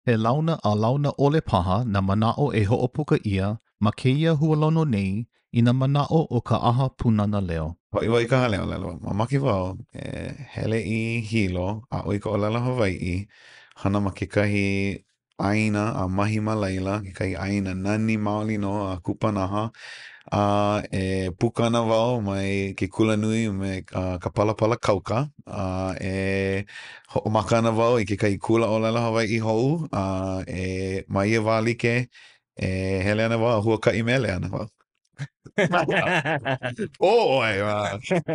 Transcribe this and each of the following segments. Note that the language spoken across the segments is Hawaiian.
He launa a launa ʻole paha nā manaʻo e hoʻopuka ʻia ma kēia hualono nei i nā manaʻo o ka ʻAha Pūnana Leo. Hoʻi wau i ka hale, ʻōlelo, mamake wau e hele i Hilo, aʻo i ka ʻōlelo Hawaiʻi, hana ma kekahi ʻāina a mahi ma laila, kekahi ʻāina nani maoli nō a kupanaha, a e puka ana wau mai ke kulanui me ka palapala kauka, a e hoʻomaka ana wau i kekahi kula ʻōlelo Hawaiʻi hou, a e ma ia wā like, e hele ana wau a huakaʻi mele ana wau. ʻO ʻoe,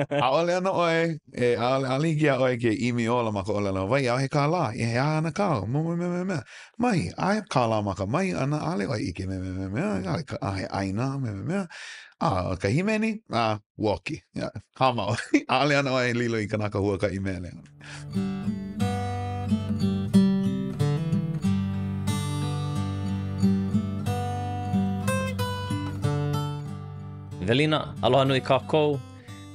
ʻaʻole ana ʻoe, e ʻaʻole, ʻaʻole hiki iā ʻoe ke ʻimi ola ma ka ʻōlelo Hawaiʻi, ʻaʻohe kālā, he aha ana kāu, mea, mea, mea, mea, mahi, aia kālā ma ka mahi ʻana, ʻaʻole ʻoe ʻike mea, mea, mea, mea, ʻaʻole, ʻaʻohe ʻāina, mea, mea, mea, a ʻo ka hīmeni, a, ua oki, hāmau, ʻaʻole ana ʻoe e lilo i kanaka huakaʻi mele. Welina, aloha nui kākou.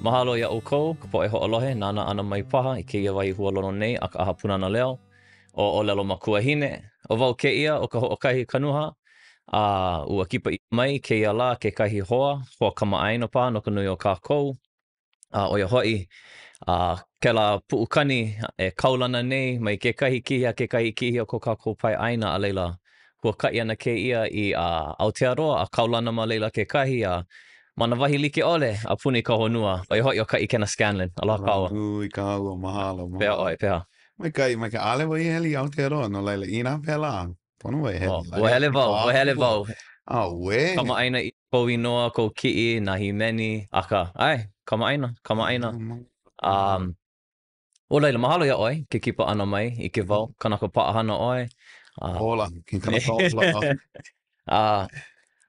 Mahalo iā ʻoukou, ka poʻe hoʻolohe, nānā ʻana mai paha i kēia wahi hualono nei a ka ʻAha Pūnana Leo ʻo ʻŌlelo Makuahine. ʻO wau kēia, ʻo Kahoʻokahi Kanuha, a ua kipa ʻia mai kēia lā kekahi hoa, hoa kamaʻāina paha no ka nui o kākou. A ʻo ia hoʻi, a kēlā puʻukani e kaulana nei mai kekahi kihi a kekahi kihi o ko kākou pae ʻāina, a laila, huakaʻi ana kēia i Aotearoa a kaulana ma laila kekahi, a ma nā wahi like ʻole a puni ka honua, ʻo ia hoʻi ʻo Kaʻikena Scanlan. Aloha kāua. Aloha nui kāua, mahalo, mahalo. Pehea ʻoe, pehea? Maikaʻi, maikaʻi. ʻAʻole wau i hele i Aotearoa, no laila, inā pēlā, Pono wau e hele. Oh, ua hele wau, ua hele wau. Auē. Kamaʻāina i kou inoa, kou kiʻi, nā hīmeni, akā, ʻae, kamaʻāina, kamaʻāina. Um, no laila, mahalo iā ʻoe, ke kipa ʻana mai, ʻike wau, kanaka paʻahana ʻoe. Uh, ola, ke kanaka ola. uh,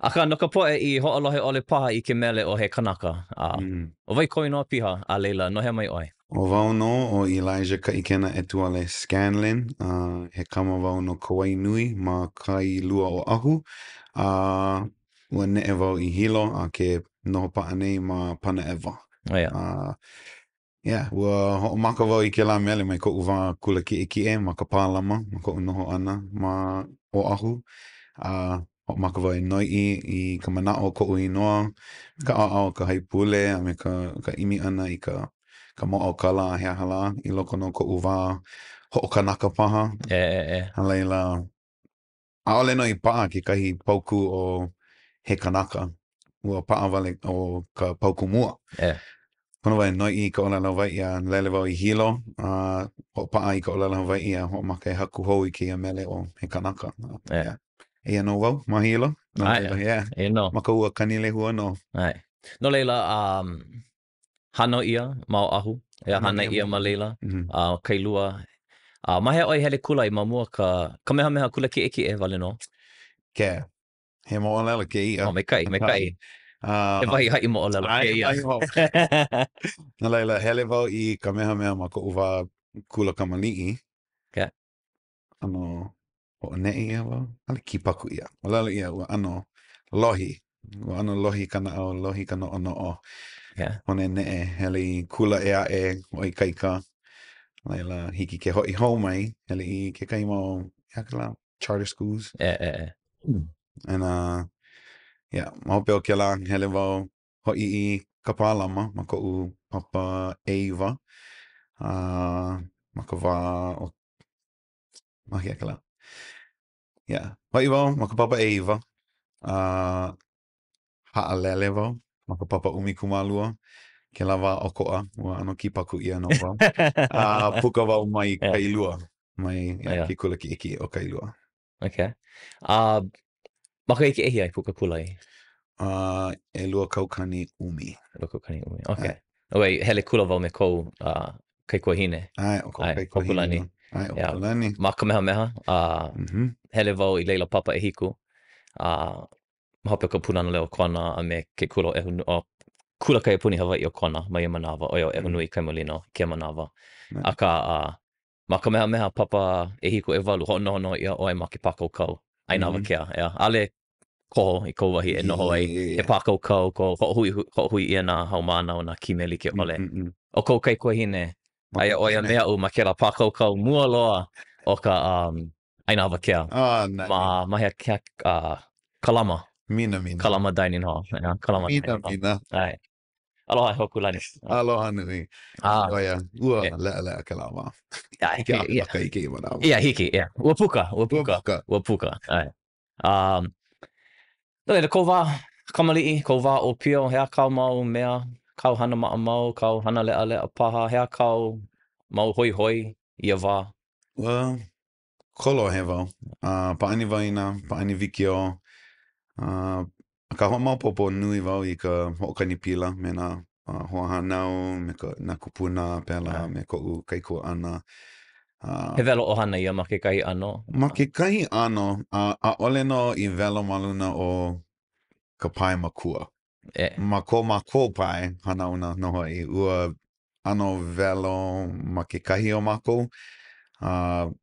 akā, no ka poʻe i hoʻolohe ʻole paha i ke mele ʻo He Kanaka, uh, mm. ʻo wai kou inoa piha, a laila, no hea mai ʻoe? ʻO wau nō ʻo Elijah Kaʻikena Etuale Scanlan, a he kama wau no Kawainui ma Kailua Oʻahu, a ua neʻe wau i Hilo a ke noho paʻa nei ma Panaʻewa. Oh, yeah. A, yeah, ua hoʻomaka wau i kēlā mele mai koʻu wā kula kiʻekiʻe ma Kapālama, ma koʻu noho ʻana ma Oʻahu, a Hoʻomaka wau e noiʻi i ka manaʻo o koʻu inoa, ka ʻaoʻao o ka haipule a me ka ka ʻimi ʻana i ka ka mōʻaukala a he aha lā i loko nō o koʻu wā hoʻokanaka paha. E, e, e. A laila, ʻaʻole nō i paʻa kekahi paukū o he kanaka. Ua paʻa wale ʻo ka paukū mua. E. Pono wau e noiʻi i ka ʻōlelo Hawaiʻi a lele wau i Hilo a hoʻopaʻa i ka ʻōlelo Hawaiʻi a hoʻomaka e haku hou i kēia mele ʻo He Kanaka. E. Yeah. Eia nō wau ma Hilo. No ʻAe. laila, yeah. Eia nō. Ma ka ua Kanilehua nō. ʻAe. No laila, um, hānau ʻia ma Oʻahu, ʻeā, hānai ʻia ma laila, mm -hmm. a Kailua. A ma hea ʻoe hele kula ai ma mua ka Kamehameha Kula Kiʻekiʻe wale nō? Ke. He moʻolelo kēia. Oh, maikaʻi, maikaʻi. Uh, he wahi haʻi moʻolelo kēia. No laila, hele wau i Kamehameha ma koʻu wā kula kamaliʻi. Okay. ʻAno hoʻoneʻe ʻia wau, ʻaʻole kipaku ʻia. ʻŌlelo ʻia, ua ʻano lohi. Ua ʻano lohi ka naʻau, lohi ka noʻonoʻo. Yeah. Pono e neʻe, hele i kula ʻē aʻe, hoʻoikaika. Laila, hiki ke hoʻi hou mai, hele i kekahi mau, he aha kēlā, charter schools. E, e, e. And, uh, yeah, ma hope o kēlā, hele wau hoʻi i Kapālama ma koʻu papa ʻeiwa, a ma ka wā o, ma hea kēlā? Yeah, hoʻi wau ma ka papa ʻeiwa, a haʻalele wau ma ka papa 12, kēlā wā ʻokoʻa, ua ʻano kipaku ʻia nō wau. A puka wau mai Yeah. Kailua, mai Yeah. ke kula kiʻekiʻe o Kailua. Okay. A makahiki ʻehia i puka kula ai? Uh, 2010. 2010. Okay. Oi, hele kula wau me kou uh, kaikuahine. ʻAe, ʻo kou ʻAe, kaikuahine. Hokulani. ʻAe, ʻo Yeah. Hokulani. Ma Kamehameha, uh, Mm -hmm. hele wau i laila papa ʻehiku. Uh, ma hope o ka Pūnana Leo o Kona a me ke kula o ʻEhu, o Kula Kaiapuni Hawaiʻi o Kona ma ia manawa, ʻo ia ʻo ʻEhunuikaimolino i kēia manawa. Akā, uh, ma Kamehameha papa ʻehiku ʻewalu, hoʻonohonoho ʻia ʻoe ma ke pākaukau ʻaina mm -hmm. awakea, ʻeā. ʻAʻole koho i kou wahi e noho ai. He pākaukau ko hoʻohui, hoʻohui ʻia nā haumāna o nā kime like ʻole. Mm -hmm. ʻO kou kaikuahine, aia ʻo ia me aʻu ma kēlā pākaukau mua loa o ka um. ʻAina awakea. Ah, nani. Ma, ma hea, hea, uh, Kalama. Mina, mina. Kalama Dining Hall. Yeah, Kalama mina, Dining Hall. Mina. ʻAe. Aloha e Hōkūlani. Aloha nui. Ah. ʻO ia, ua leʻaleʻa kēlā wā. Hiki a yeah. i kēia manawa. Yeah, hiki, yeah. Ua puka, ua puka. Ua puka. Ua puka, ʻae. Um, no laila, kou wā kamaliʻi, kou wā ʻōpio, he aha kāu mau mea, kāu hana maʻamau, kāu hana leʻaleʻa paha, he aha kāu mau hoihoi ia wā? Well, kolohe wau. Uh, pāʻani waena, pāʻani wikiō. Uh, akā hoʻomaopopo nui wau i ka hoʻokani pila me nā uh, hoahānau, me ka, nā kūpuna, pēlā, me koʻu kaikuaʻana. Uh, He welo ʻohana ia ma kekahi ʻano? Ma kekahi ʻano, a ʻaʻole nō i welo ma luna o ka pae makua. E. Ma ko mākou pae hanauna nō hoʻi, ua ʻano welo ma kekahi o mākou. Uh,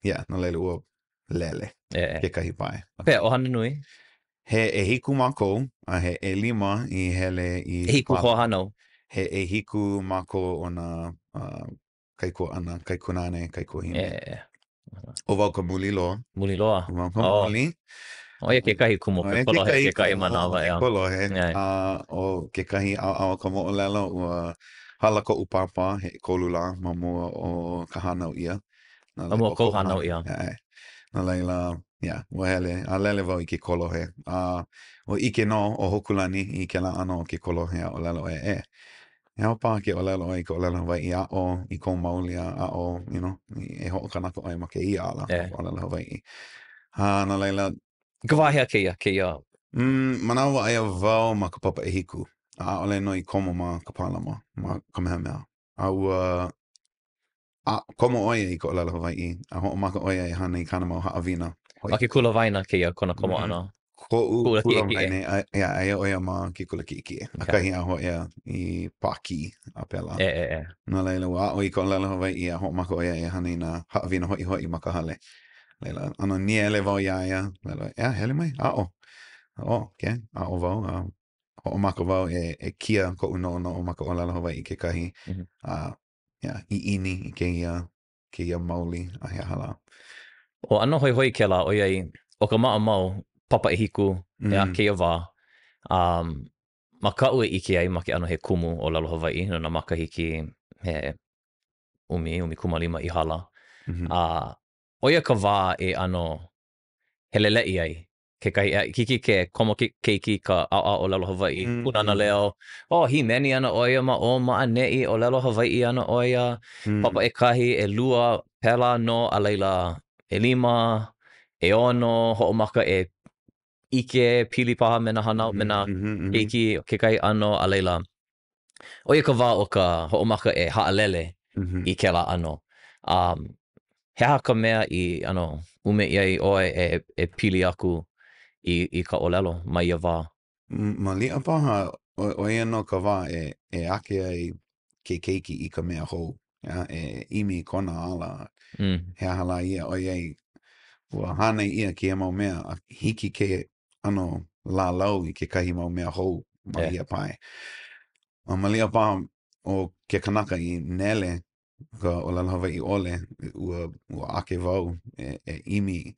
yeah, no laila ua lele e. kekahi pae. Pehea, ʻohana nui? He ʻehiku mākou, a he ʻelima i hele i... ʻEhiku hoahānau? He ʻehiku mākou o nā uh, kaikuaʻana, kaikunāne, kaikuahine. E. ʻO wau ka muli loa. Muli loa. ʻO wau ka oh. muli. ʻO ia kekahi kumu ke kolohe kekahi manawa, ʻeā. Kolohe. A ʻo kekahi ʻaoʻao o ka moʻolelo, ua hala koʻu pāpā he ʻekolu lā ma mua o ka hānau ʻia. Ma mua o kou hānau ʻia. ʻAe. No laila, yeah, ua hele, a lele wau i ke kolohe. A ua ʻike nō ʻo Hōkūlani i kēlā ʻano o ke kolohe a ʻōlelo ʻo ia, e, He ao paha ke ʻōlelo ʻoe i ka ʻōlelo Hawaiʻi, aʻo i kou mauli a aʻo, you know, e hoʻokanaka ʻoe ma kēia ala, E. ʻōlelo Hawaiʻi. A no laila. I ka wā hea kēia, kēia? Mm, manawa aia wau ma ka papa ʻehiku, a ʻaʻole nō i komo ma ka pālama, ma Kamehameha. A ua A komo ʻo ia i ka ʻōlelo Hawaiʻi, a hoʻomaka ʻo ia e hana i kāna mau haʻawina. Ma ke kula waena kēia kona komo ʻana? Koʻu kula waena, yeah, aia ʻo ia ma ke kula kiʻekiʻe. ʻAkahi a hōʻea i Pākī a pēlā. E, e, e. No laila, ua aʻo i ka ʻōlelo Hawaiʻi a hoʻomaka ʻo ia e hana i nā haʻawina hoihoi ma ka hale. Laila, ʻano nīele wau iā ia, laila, ʻeā, hele mai, aʻo. Oh, okay, aʻo wau, a hoʻomaka wau e, e kia koʻu noʻonoʻo ma ka ʻōlelo Hawaiʻi kekahi. A yeah, ʻiʻini i kēia, kēia mauli a he aha lā. ʻO ʻano hoihoi kēlā, ʻoiai, ʻo ka maʻamau, papa ʻehiku, ʻeā, kēia wā, um, ma kaʻu e ʻike ai ma ke ʻano he kumu ʻōlelo Hawaiʻi no nā makahiki he ʻumi, ʻumikūmālima i hala, a ʻo ia ka wā e ʻano heleleʻi ai kekahi, a hiki ke komo ke keiki i ka ʻaoʻao ʻōlelo Hawaiʻi, mm. Pūnana Leo, oh, hīmeni ana ʻo ia ma ʻō ma ʻaneʻi, ʻōlelo Hawaiʻi ana ʻo ia, mm. papa ʻekahi, ʻelua, pēlā nō, a laila, ʻelima, ʻeono, hoʻomaka e ʻike, pili paha me nā hānau, me nā mm -hmm, keiki, kekahi ʻano, a laila, ʻo ia ka wā o ka hoʻomaka e haʻalele mm -hmm. i kēlā ʻano. Um, he aha ka mea i ʻano ʻume ʻia ai ʻoe e, e pili aku i, i ka ʻōlelo ma ia wā? Maliʻa paha, ʻo ia nō ka wā e, e ake ai ke keiki i ka mea hou, yeah? e ʻimi i kona ala. Mm. He aha lā ia, ʻoiai, ua hānai ʻia kēia mau mea, a hiki ke ʻano lālau i kekahi mau mea hou ma Yeah. ia pae. A maliʻa paha ʻo ke kanaka i nele ka ʻōlelo Hawaiʻi ʻole, ua, ua ake wau e, e ʻimi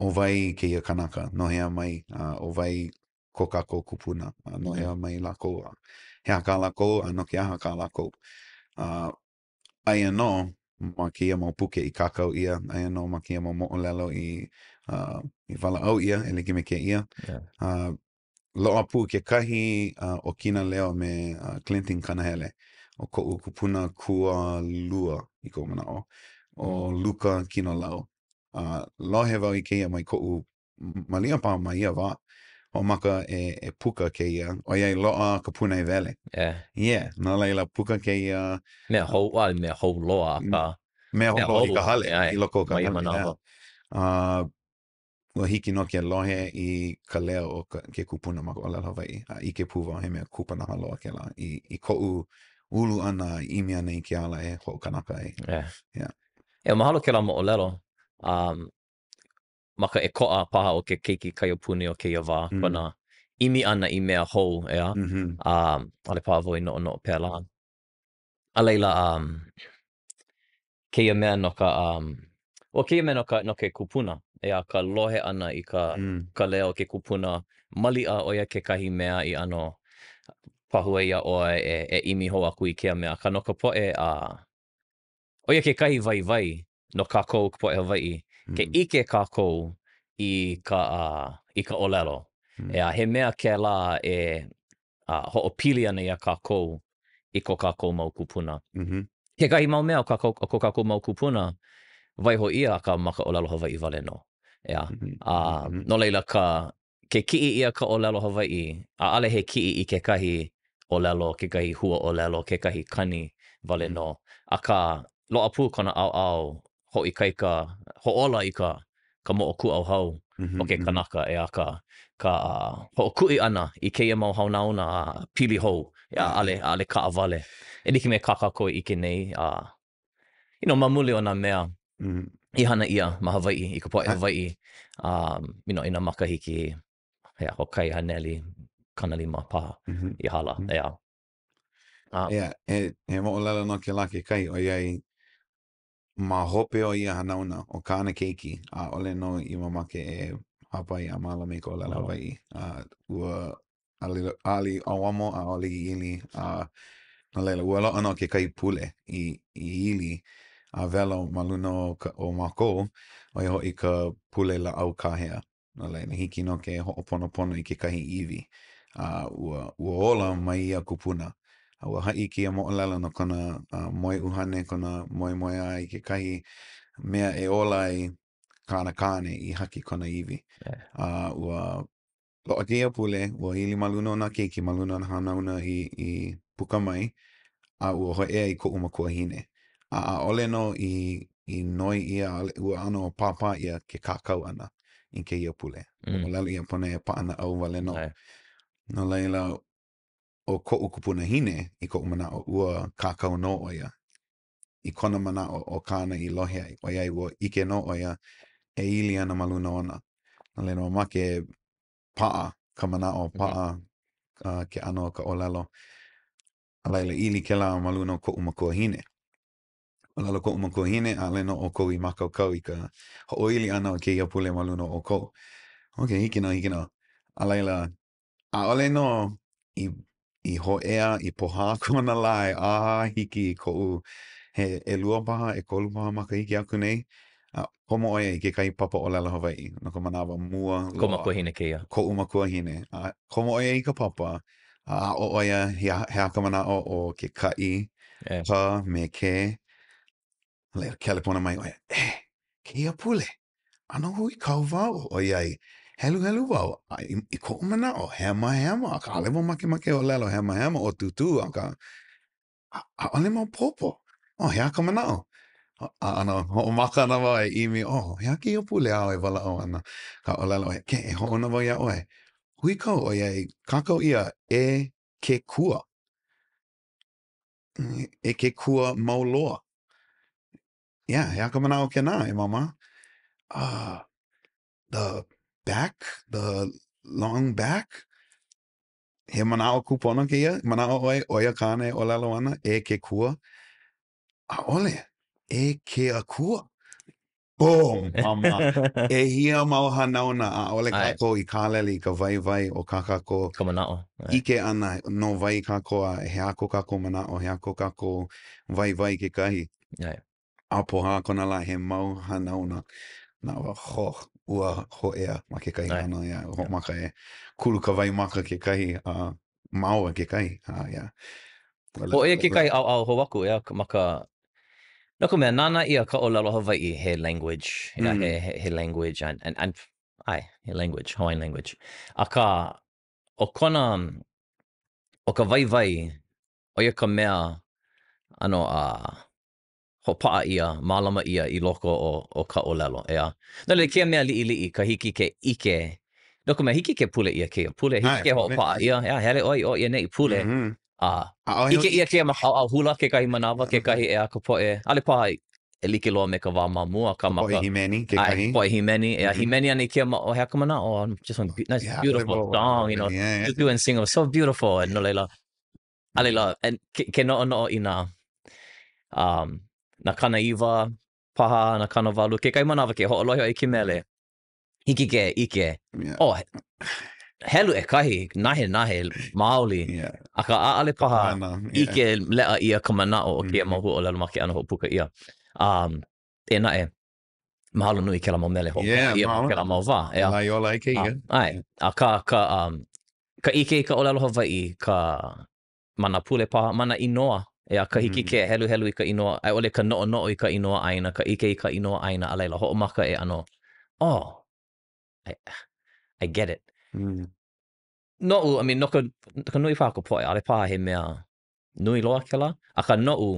ʻo wai kēia kanaka, no hea mai, a ʻo wai ko kākou kupuna, a no hea mai lākou, a he aha kā lākou, a no ke aha kā lākou. A aia nō ma kēia mau puke i kākau ʻia, aia nō ma kēia mau moʻolelo i, uh, i walaʻau ʻia e like me kēia. Yeah. Uh, loaʻa pū kekahi uh, ʻokina leo me uh, Clinton Kanahele, ʻo koʻu kupuna kualua i koʻu manaʻo, ʻo Luka Kinolau. Uh, lohe wau i kēia mai koʻu maliʻa paha ma ia wā, hoʻomaka e, e puka kēia, ʻoiai loaʻa ka pūnaewele. Yeah. Yeah, no laila puka kēia. Mea hou, well, mea hou loa, akā. Mea hou loa i ka hale, i loko o ka hale. Manawa. Uh, ua hiki nō ke lohe i ka leo o ka, ke kupuna ma ka ʻōlelo Hawaiʻi, a ʻike pū wau he mea kupanaha loa kēlā i, i koʻu ulu ʻana a ʻimi ʻana i ke ala e hoʻokanaka ai. Yeah. Yeah. Yeah, mahalo kēlā moʻolelo. Um, ma ka ʻēkoʻa paha o ke keiki kaiapuni o kēia wā, mm. kona ʻimi ʻana i mea hou, ʻeā? Mm -hmm. Um, ʻaʻole paha wau i noʻonoʻo pēlā. A laila, um, kēia mea no ka, um, ʻO kēia mea no ka, no ke kupuna, ʻeā, ka lohe ʻana i ka, mm. ka leo o ke kupuna, maliʻa ʻo ia kekahi mea i ʻano pahu ai iā ʻoe e, e ʻimi hou aku i kēia mea. Akā no ka poʻe, a ʻo ia kekahi waiwai no kākou ka poʻe Hawaiʻi, mm. ke ʻike kākou i ka, uh, i ka ʻōlelo. Mm. ʻEā, he mea kēlā e uh, hoʻopili ana iā kākou i ko kākou mau kūpuna. Mm -hmm. Kekahi mau mea o, kākou, o ko kākou mau kūpuna, waiho ʻia akā ma ka ʻōlelo Hawaiʻi wale nō. ʻEā. Mm -hmm. Uh, mm -hmm. No laila, ka, ke kiʻi ʻia ka ʻōlelo Hawaiʻi, ʻaʻole he kiʻi i kekahi ʻōlelo, kekahi hua ʻōlelo, kekahi kani wale nō. Akā, loaʻa pū kona ʻaoʻao hoʻoikaika, hoʻōla i ka ka moʻokūʻauhau o ke kanaka, ʻeā, ka ka hoʻokuʻi ʻana i kēia mau hanauna a pili hou, ʻeā, ʻaʻole, ʻaʻole kaʻawale. E like me kā kākou e ʻike nei, a you know, ma muli o nā mea mm. i hana ʻia ma Hawaiʻi, i ka poʻe Hawaiʻi, um, you know, i nā makahiki ʻeā, hoʻokahi haneli 50 paha mm -hmm. i hala, mm -hmm. ʻeā. Uh, yeah, he, he moʻolelo no kēlā kekahi, ʻoiai ma hope o ia hanauna o kāna keiki, ʻaʻole nō i mamake e hāpai a mālama i ka ʻōlelo no. Hawaiʻi. Uh, ua ʻaʻole i ʻauamo, ʻaʻole i ili, a no laila, ua loaʻa nō kekahi pule i, i ili a welo ma luna o, ka, o mākou, ʻo ia hoʻi ka pule lāʻau kāhea. No laila, hiki nō ke hoʻoponopono i kekahi iwi. A ua, ua ola mai ia kupuna. A ua haʻi kēia moʻolelo no kona uh, moeʻuhane, kona moemoeā i kekahi mea e ola ai kāna kāne i haki kona iwi. A ua Loaʻa kēia pule, ua ili ma luna o nā keiki, ma luna o nā hanauna i, i puka mai, a ua hōʻea i koʻu makuahine. A ʻaʻole nō i, i noi ʻia, ʻaʻole, ua ʻano pāpā ʻia ke kākau ʻana i kēia pule. Mm. ʻŌlelo ʻia pono e paʻanaʻau wale nō. No laila, ʻo koʻu kupunahine, i koʻu manaʻo, ua kākau nō ʻo ia. I kona manaʻo o kāna i lohe ai, ʻoiai ua ʻike nō ʻo ia e ili ana ma luna ona. No laila, mamake e paʻa ka manaʻo, mhm. paʻa mm -hmm. uh, ke ʻano o ka ʻōlelo. A laila, ili kēlā ma luna o koʻu makuahine. ʻŌlelo koʻu makuahine, ʻaʻole nō ʻoukou i mākaukau i ka hoʻoili ʻana o kēia pule ma luna o ʻoukou. Ok, hiki nō, hiki nō. A laila, ʻaʻole nō i, i hōʻea, i pohā kona lae a hiki i koʻu he ʻelua paha, ʻekolu paha makahiki aku nei, a komo ʻo ia i kekahi papa ʻōlelo Hawaiʻi no ka manawa mua loa. Kou makuahine kēia. Koʻu makuahine. A komo ʻo ia i ka papa, a aʻo ʻo ia he aha ka manaʻo o ke kaʻi, ka me ke. A laila, kelepona mai ʻo ia, e, kēia pule, ʻano huikau wau, ʻoiai, heluhelu wau, a i, i koʻu manaʻo, hemahema, akā ʻaʻole wau makemake ʻōlelo hemahema ʻo Tūtū, akā, ʻaʻole maopopo. Oh, he aha ka manaʻo? A ʻano hoʻomaka ana wau e ʻimi, oh, he aha kēia pule āu e walaʻau ana? Ka ʻōlelo ʻo ia, ke, e hoʻouna wau iā ʻoe. Huikau ʻoiai, kākau ʻia e ke kua. E ke kua mau loa. Yeah, he aha ka manaʻo kēnā, e māmā? Uh, the back, the long back? He manaʻo kūpono kēia? Manaʻo ʻoe, ʻo ia kāna e ʻōlelo ana, e ke kua? ʻAʻole, e ke akua. Boom! Māmā. ʻEhia mau hanauna, ʻaʻole kākou i kālele i ka waiwai o kā kākou Ka manaʻo. ʻike ʻana no wai kākou a he aha ko kākou manaʻo, he aha ko kākou waiwai kekahi. A pohā kona lā he mau hanauna. Na ua ho, ua hōʻea ma kekahi ʻano, yeah, hoʻomaka e kulu ka waimaka kekahi, a māoa kekahi, a yeah. ʻO ia kekahi ʻaoʻao hou aku, ʻeā, ma ka, no ka mea, nānā ʻia ka ʻōlelo Hawaiʻi he language, ʻeā, mm. he, he, he language, and, and, and, ʻae, he language, Hawaiian language. Akā, ʻo kona, ʻo ka waiwai, ʻo ia ka mea, ʻano, a, uh, hoʻopaʻa ʻia, mālama ʻia i loko o, o ka ʻōlelo, ʻeā. No laila, kēia mea liʻiliʻi ka hiki ke ʻike, no ka mea, hiki ke pule ʻia kēia pule, hiki ke hoʻopaʻa ʻia, ʻeā, hele ʻoe i ʻō i ʻaneʻi pule, mm -hmm. a ʻike ʻia kēia ma ka ʻaoʻao hula kekahi manawa, kekahi ʻeā ka poʻe, ʻaʻole paha e like loa me ka wā ma mua, ka ma ka poʻe hīmeni kekahi. ʻAe, poʻe hīmeni, ʻeā, mm -hmm. hīmeni ana i kēia ma, oh, he aha ka manaʻo, just one nice, beautiful song, you know, yeah, yeah. do and sing, it was so beautiful, and no laila, A laila, ke, ke noʻonoʻo i nā, um, nā 90 paha. paha, nā kānāwalu. Kekahi manawa ke hoʻolohe ʻoe i ke mele, hiki ke ʻike, Yeah. oh, helu ʻekahi, nahenahe maoli. Yeah. Akā, ʻaʻole paha Ana, yeah. ʻike leʻa ʻia ka manaʻo o kēia Mhm. mau huaʻōlelo ma ke ʻano hoʻopuka ʻia. Um, eia naʻe, mahalo nui kēlā mau mele hoʻopaʻa Yeah, ʻia ma mahalo. kēlā mau wā, ʻeā. Pēlā i ola ai kēia. ʻAe, akā ka, um, ka ʻike i ka ʻōlelo Hawaiʻi, ka ma nā pule paha, ma nā inoa, ʻeā, ka hiki ke heluhelu i ka inoa, a i ʻole ka noʻonoʻo i ka inoa ʻāina, ka ʻike i ka inoa ʻāina, a laila, hoʻomaka e ʻano, oh, I, I get it. Mm. Noʻu, I mean, no ka, ka nui paha o ka poʻe, ʻaʻole paha he mea nui loa kēlā, akā noʻu,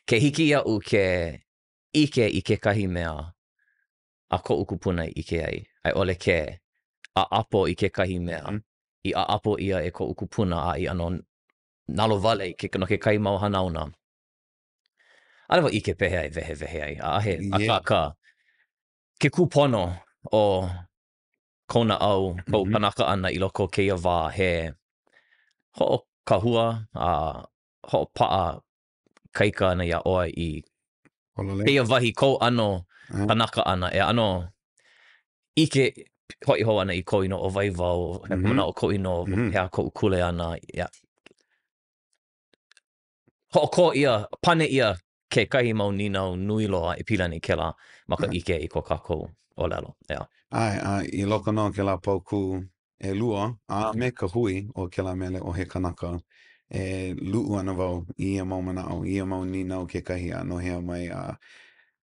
ke hiki iaʻu ke ʻike i kekahi mea a koʻu kupuna i ʻike ai, a i ʻole ke ʻaʻapo i kekahi mea mm -hmm. i ʻaʻapo ʻia e koʻu kupuna a i ʻano nalowale i ke, no kekahi mau hanauna. ʻAʻole wau ʻike pehea e wehewehe ai, ʻaʻahe, Yeah. akā ka, ke kūpono o kou naʻau, kou mm -hmm. kanaka ʻana i loko o kēia wā, he hoʻokahua a hoʻopaʻa ikaika ana iā ʻoe i kēia wahi kou ʻano kanaka ʻana, e ʻano ʻike hoʻi hou ana i kou inoa ʻo wai wau, he mm -hmm. manaʻo kou inoa, mm -hmm. he aha koʻu kuleana, yeah. Hoʻokō ʻia, pane ʻia kekahi mau nīnau nui loa e pili ana i kēlā ma ka ʻike i ko kākou ʻōlelo, ʻeā. ʻAe, a i loko nō o kēlā paukū ʻelua, a me ka hui o kēlā mele ʻo He Kanaka, e luʻu ana wau i ia mau manaʻo, i ia mau nīnau kekahi a no hea mai a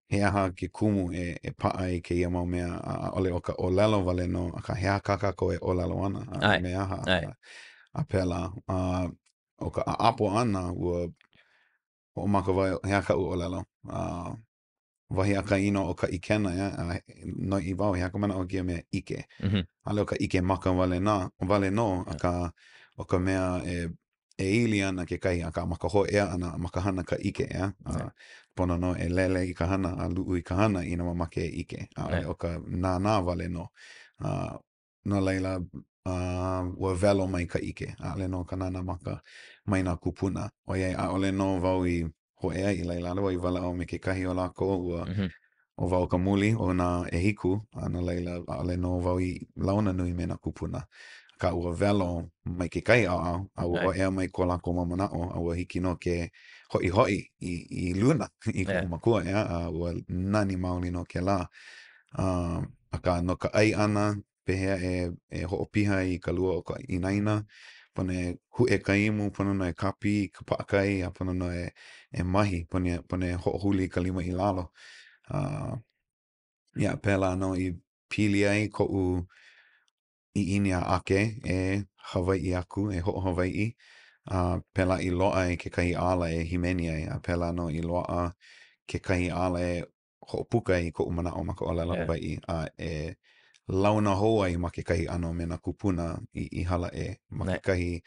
he aha ke kumu e, e paʻa ai kēia mau mea, a ʻaʻole ʻo ka ʻōlelo wale nō, akā he aha kā kākou e ʻōlelo ana, a ʻAe, me aha, ʻae. a, a pēlā. A ʻo ka ʻaʻapo ʻana, ua hoʻomaka wau, he aha kaʻu ʻōlelo, a wahi a ka inoa ʻo ka ʻikena, ʻeā, a noiʻi wau, he aha ka manaʻo o kēia mea ʻike. Mm -hmm. ʻAʻole ʻo ka ʻike maka wale, nā, wale nō, akā, ʻo ka mea e, e ili ana kekahi, akā ma ka hōʻea ʻana, ma ka hana ka ʻike, ʻeā. A pono nō e lele i ka hana a luʻu i ka hana inā mamake e ʻike. ʻAʻole ʻo ka nānā wale nō. A no laila, uh, ua welo mai ka ʻike, ʻaʻole nō ka nānā maka mai nā kūpuna. ʻOiai, ʻaʻole nō wau i hōʻea i laila, ʻaʻole wau i walaʻau me kekahi o lākou, ua mm -hmm. ʻo wau ka muli o nā ʻehiku, a no laila, ʻaʻole nō wau i launa nui me nā kūpuna. Akā, ua welo mai kekahi ʻaoʻao, a ua hōʻea mai ko lākou mau manaʻo, a ua hiki nō ke hoʻihoʻi i, i luna i koʻu Yeah. makua, ʻeā, a ua nani maoli nō kēlā. Uh, akā, no ka ʻai ʻana, pehea e, e hoʻopiha i ka lua o ka inaina, pono e huʻe ka imu, pono nō e kapi i ka paʻakai, a pono nō e, e mahi, pono, pono e hoʻohuli i ka lima i lalo. Uh, yeah, pēlā nō i pili ai koʻu ʻiʻini a ake e Hawaiʻi aku, e hoʻohawaiʻi, a pēlā i loaʻa ai kekahi ala e hīmeni ai, a pēlā nō i loaʻa kekahi ala e hoʻopuka i koʻu manaʻo ma ka ʻōlelo Yeah. Hawaiʻi a e launa hou ai ma kekahi ʻano me nā kūpuna i, i hala ʻē, ma Yeah. kekahi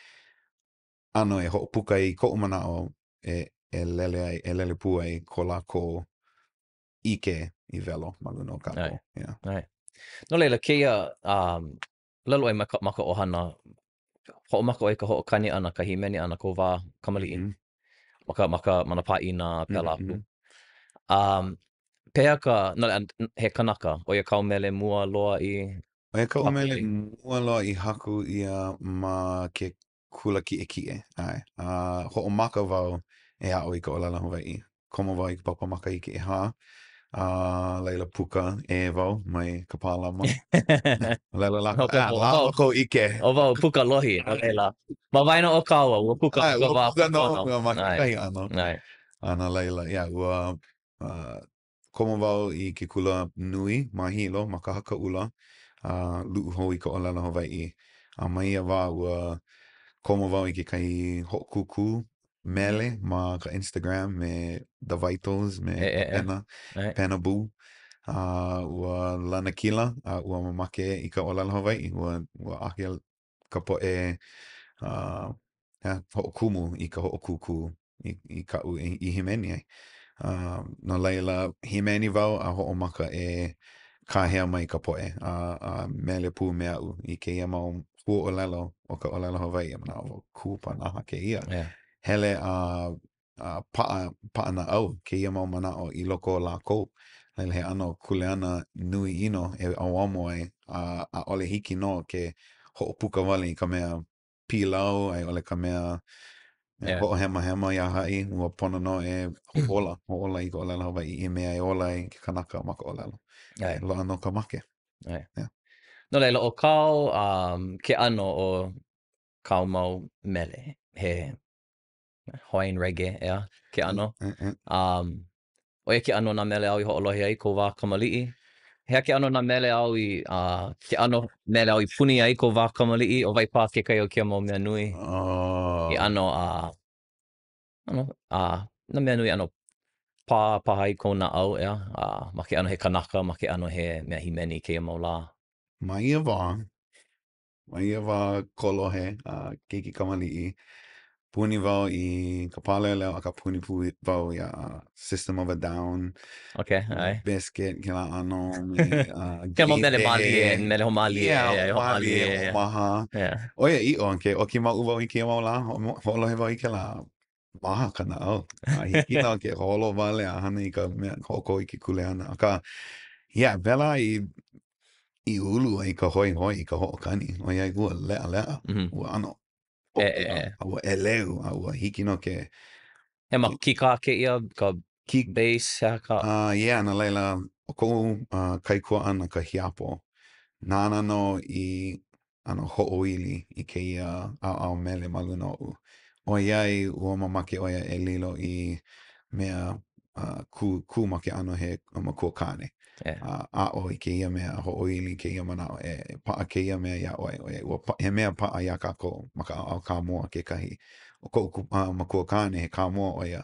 ʻano e hoʻopuka ai i koʻu manaʻo e, e lele ai, e lele pū ai ko lākou ʻike i welo ma luna o kākou. ʻAe. Yeah. ʻAe. No laila, kēia, um, ʻōlelo ʻoe ma ka, ma ka ʻohana, hoʻomaka ʻoe i ka hoʻokani ʻana, ka hīmeni ʻana kou wā kamaliʻi. Mm -hmm. Ma ka, ma ka, ma nā pāʻina, pēlā aku. Mm -hmm. Um, pehea ka, no, he kanaka, ʻo ia kāu mele mua loa i ʻO ia kaʻu haku mele ʻia? mua loa i haku ʻia ma ke kula kiʻekiʻe, ʻae. A hoʻomaka wau e aʻo i ka ʻōlelo Hawaiʻi. Komo wau i ka papa makahiki ʻehā, a laila puka ʻē wau mai ka pālama. A laila lākou, Okay, ah, lawa kou ʻike. ʻO wau, puka lohi, no laila. Ma waena o kāua, ua puka ʻAe, ka ua wā puka nō kūpono. ma kekahi ʻano. ʻAe. A no laila, yeah, ua uh, Komo wau i ke kula nui ma Hilo, ma Ka Haka ʻUla, a luʻu hou i ka ʻōlelo Hawaiʻi. A ma ia wā, ua komo wau i kekahi hoʻokūkū mele ma ka Instagram me The Vitals, me E, e, e. Pena, Pena Boo. A ua lanakila, a ua mamake i ka ʻōlelo Hawaiʻi. Ua, ua ake ka poʻe uh, yeah, hoʻokumu i ka hoʻokūkū i, i kaʻu i, i hīmeni ai. Uh, no laila, hīmeni wau a hoʻomaka e kāhea mai ka poʻe a, a mele pū me aʻu i kēia mau huaʻōlelo o ka ʻōlelo Hawaiʻi. A manaʻo wau, kūpanaha kēia. Yeah. Hele a uh, paʻa, paʻa naʻau kēia mau manaʻo i loko o lākou. Laila he ʻano kuleana nui ʻino e ʻauamo ai, a ʻaʻole hiki nō ke hoʻopuka wale i ka mea pilau a i ʻole ka mea e hoʻohemahema iā haʻi, ua pono nō e hoʻōla, hoʻōla i ka ʻōlelo Hawaiʻi i mea e ola ai ke kanaka ma ka ʻōlelo. ʻAe. Loaʻa nō ka make. ʻAe. Yeah. No laila, ʻo kāu, um, ke ʻano o kāu mau mele, he Hawaiian reggae, ʻeā, ke ʻano. Um, ʻo ia ke ʻano o nā mele āu i hoʻolohe ai kou wā kamaliʻi. He aha ke ʻano o nā mele āu i, uh, ke ʻano mele āu i puni ai kou wā kamaliʻi, ʻo wai paha kekahi o kēia mau mea nui? Oh. I ʻano, uh, ʻano, uh, nā mea nui ʻano pā paha i kou naʻau, ʻeā, uh, ma ke ʻano he kanaka, ma ke ʻano he mea hīmeni i kēia mau lā. Ma ia wā, Ma ia wā kolohe a keiki kamaliʻi, puni wau i ka pāleoleo akā puni pū wau iā System of a Down, Okay, ʻae. Bizkit, kēlā ʻano, me uh, Kēlā mau mele mālie, mele hoʻomālie, Yeah, yeah, hoʻomālie, hoʻomaha. Yeah. ʻOiaʻiʻo, ke ʻoki mauʻu wau i kēia mau lā, hoʻolohe wau i kēlā maha ka naʻau. A hiki nō ke holo wale a hana i ka mea hoʻokō i ke kuleana. Akā, yeah, pēlā i i ulu ai ka hoihoi i ka hoʻokani, ʻoiai ua leʻaleʻa, mm -hmm. ua ʻano e, e, e. a ua ʻeleu, a ua hiki nō ke... He ma kīkā kēia, ka Ki, bass, he aha ka... Uh, yeah, no laila, ʻo koʻu uh, kaikuaʻana ka hiapo, nāna nō i ʻano hoʻoili i kēia ʻaoʻao mele ma luna oʻu. ʻOiai ua mamake ʻo ia e lilo i mea uh, kū, kū ma ke ʻano he makua kāne. Yeah. A aʻo i kēia mea, hoʻoili i kēia manaʻo, e, e paʻa kēia mea iā ʻoe, ʻoiai ua pa, he mea paʻa iā kākou ma ka ʻaoʻao Kāmoa kekahi. ʻO koʻu uh, makua kāne, he Kāmoa ʻo ia.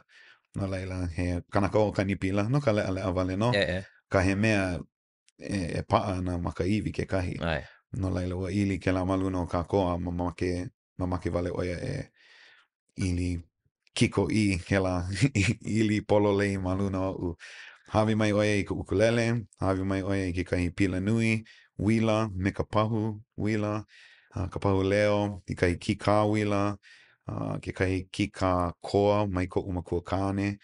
No laila, he kanaka hoʻokani pila, no ka leʻaleʻa wale nō. E, e. Akā he mea e, e paʻa ana ma ka iwi kekahi. ʻAe. No laila, ua ili kēlā ma luna o kākou a mamake, mamake wale ʻo ia e ili kikoʻī kēlā ili pololei ma luna oʻu. Hāʻawi mai ʻo ia i ka ʻukulele, hāʻawi mai ʻo ia i kekahi pila nui, uila me ka pahu uila, ka pahu leo, kekahi kīkā uila, kekahi kīkā koa mai koʻu makua kāne.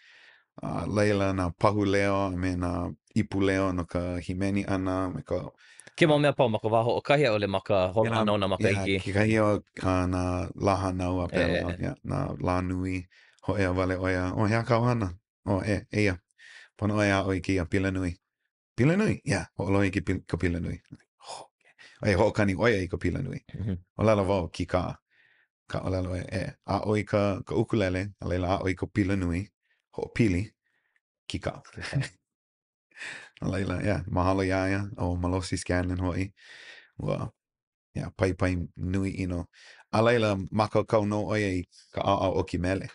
A laila nā pahu leo a me nā ipu leo no ka hīmeni ʻana me ka. Kēia mau mea a pau ma ka wā hoʻokahi a i ʻole ma ka holo ʻana o nā makahiki? Yeah, kekahi o nā lā hānau a pēlā, yeah, nā lā nui, hōʻea wale ʻo ia, oh, he aha kāu hana? Oh, e, eia, pono ʻoe e aʻo i kēia pila nui. Pila nui? Yeah, hoʻolohe i ke, ka pila nui. E hoʻokani ʻo ia i ka pila nui. Mm -hmm. ʻŌlelo wau, kīkā. Akā ʻōlelo ʻo ia, e, aʻo i ka, ka ʻukulele, a laila aʻo i ka pila nui, hoʻopili, kīkā. No laila, yeah, mahalo iā ia, ʻo Malosi Scanlan hoʻi, ua, yeah, paipai nui ʻino. A laila, mākaukau nō ʻo ia i ka ʻaoʻao ʻoki mele.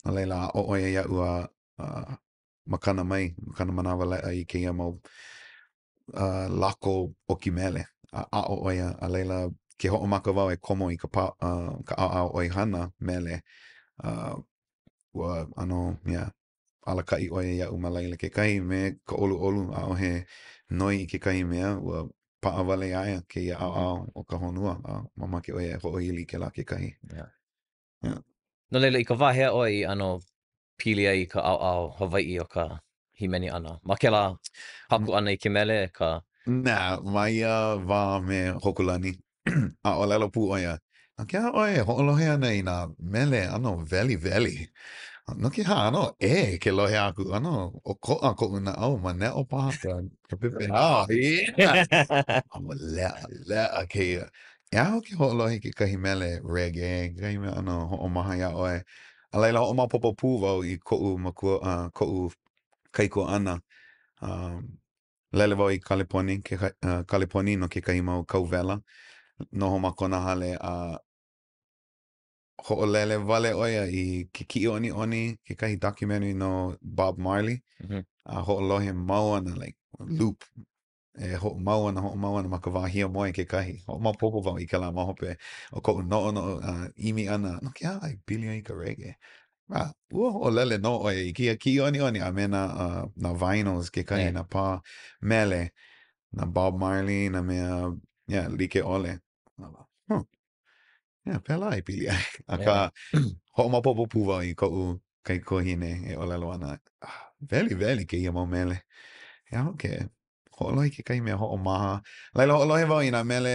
No laila, aʻo ʻo ia iaʻu a, a makana mai, makana manawaleʻa i kēia mau uh, lako ʻoki mele. A aʻo ʻo ia, a laila, ke hoʻomaka wau e komo i ka, pa, uh, ka ʻaoʻao ʻoihana mele, uh, ua ʻano, yeah, alakaʻi ʻo ia iaʻu ma laila kekahi me ka ʻoluʻolu, ʻaʻohe noi i kekahi mea, ua paʻa wale iā ia kēia ʻaoʻao o ka honua, a mamake ʻo ia e hoʻoili i kēlā kekahi. Yeah. Yeah. No laila, i ka wā hea ʻoe i ʻano pili ai i ka ʻaoʻao Hawaiʻi o ka hīmeni ʻana? Ma kēlā haku ʻana i ke mele, ka. Nā, ma ia wā me Hōkūlani, a ʻōlelo pū ʻo ia, no ke aha ʻoe e hoʻolohe ana i nā mele ʻano weliweli? No ke aha, ʻano ʻē ke lohe aku, ʻano ʻokoʻa koʻu naʻau, maneʻo paha ka, ka pepeiao. Yeah! A ua leʻa, leʻa kēia. E aho ke hoʻolohe i kekahi mele reggae, kekahi mea ʻano hoʻomaha iā ʻoe. A laila, hoʻomaopopo pū wau i koʻu makua, uh, koʻu kaikuaʻana, um, Lele wau i Kaleponi, ke, uh, Kaleponi no kekahi mau kauwela. Noho ma kona hale a hoʻolele wale ʻo ia i ke kiʻiʻoniʻoni, kekahi documentary no Bob Marley. Mm -hmm. A hoʻolohe mau ana, like, loop. E hoʻomau ana, hoʻomau ana ma ka wā hiamoe kekahi. Hoʻomaopopo wau i kēlā ma hope o koʻu noʻonoʻo uh, ʻimi ʻana, no ke aha i pili ai ka reggae. A, ua hoʻolele nō ʻo ia i kēia kiʻiʻoniʻoni a me nā, uh, nā vinyls kekahi, Yeah. nā pā mele, nā Bob Marley, nā mea, yeah, like ʻole. Huh. Yeah, pēlā i pili ai. Akā, Yeah. hoʻomaopopo pū wau i koʻu. kaikuahine e ʻōlelo ana, ah, weliweli kēia mau mele. E aho ke hoʻolohe i kekahi mea hoʻomaha. Laila hoʻolohe wau i nā mele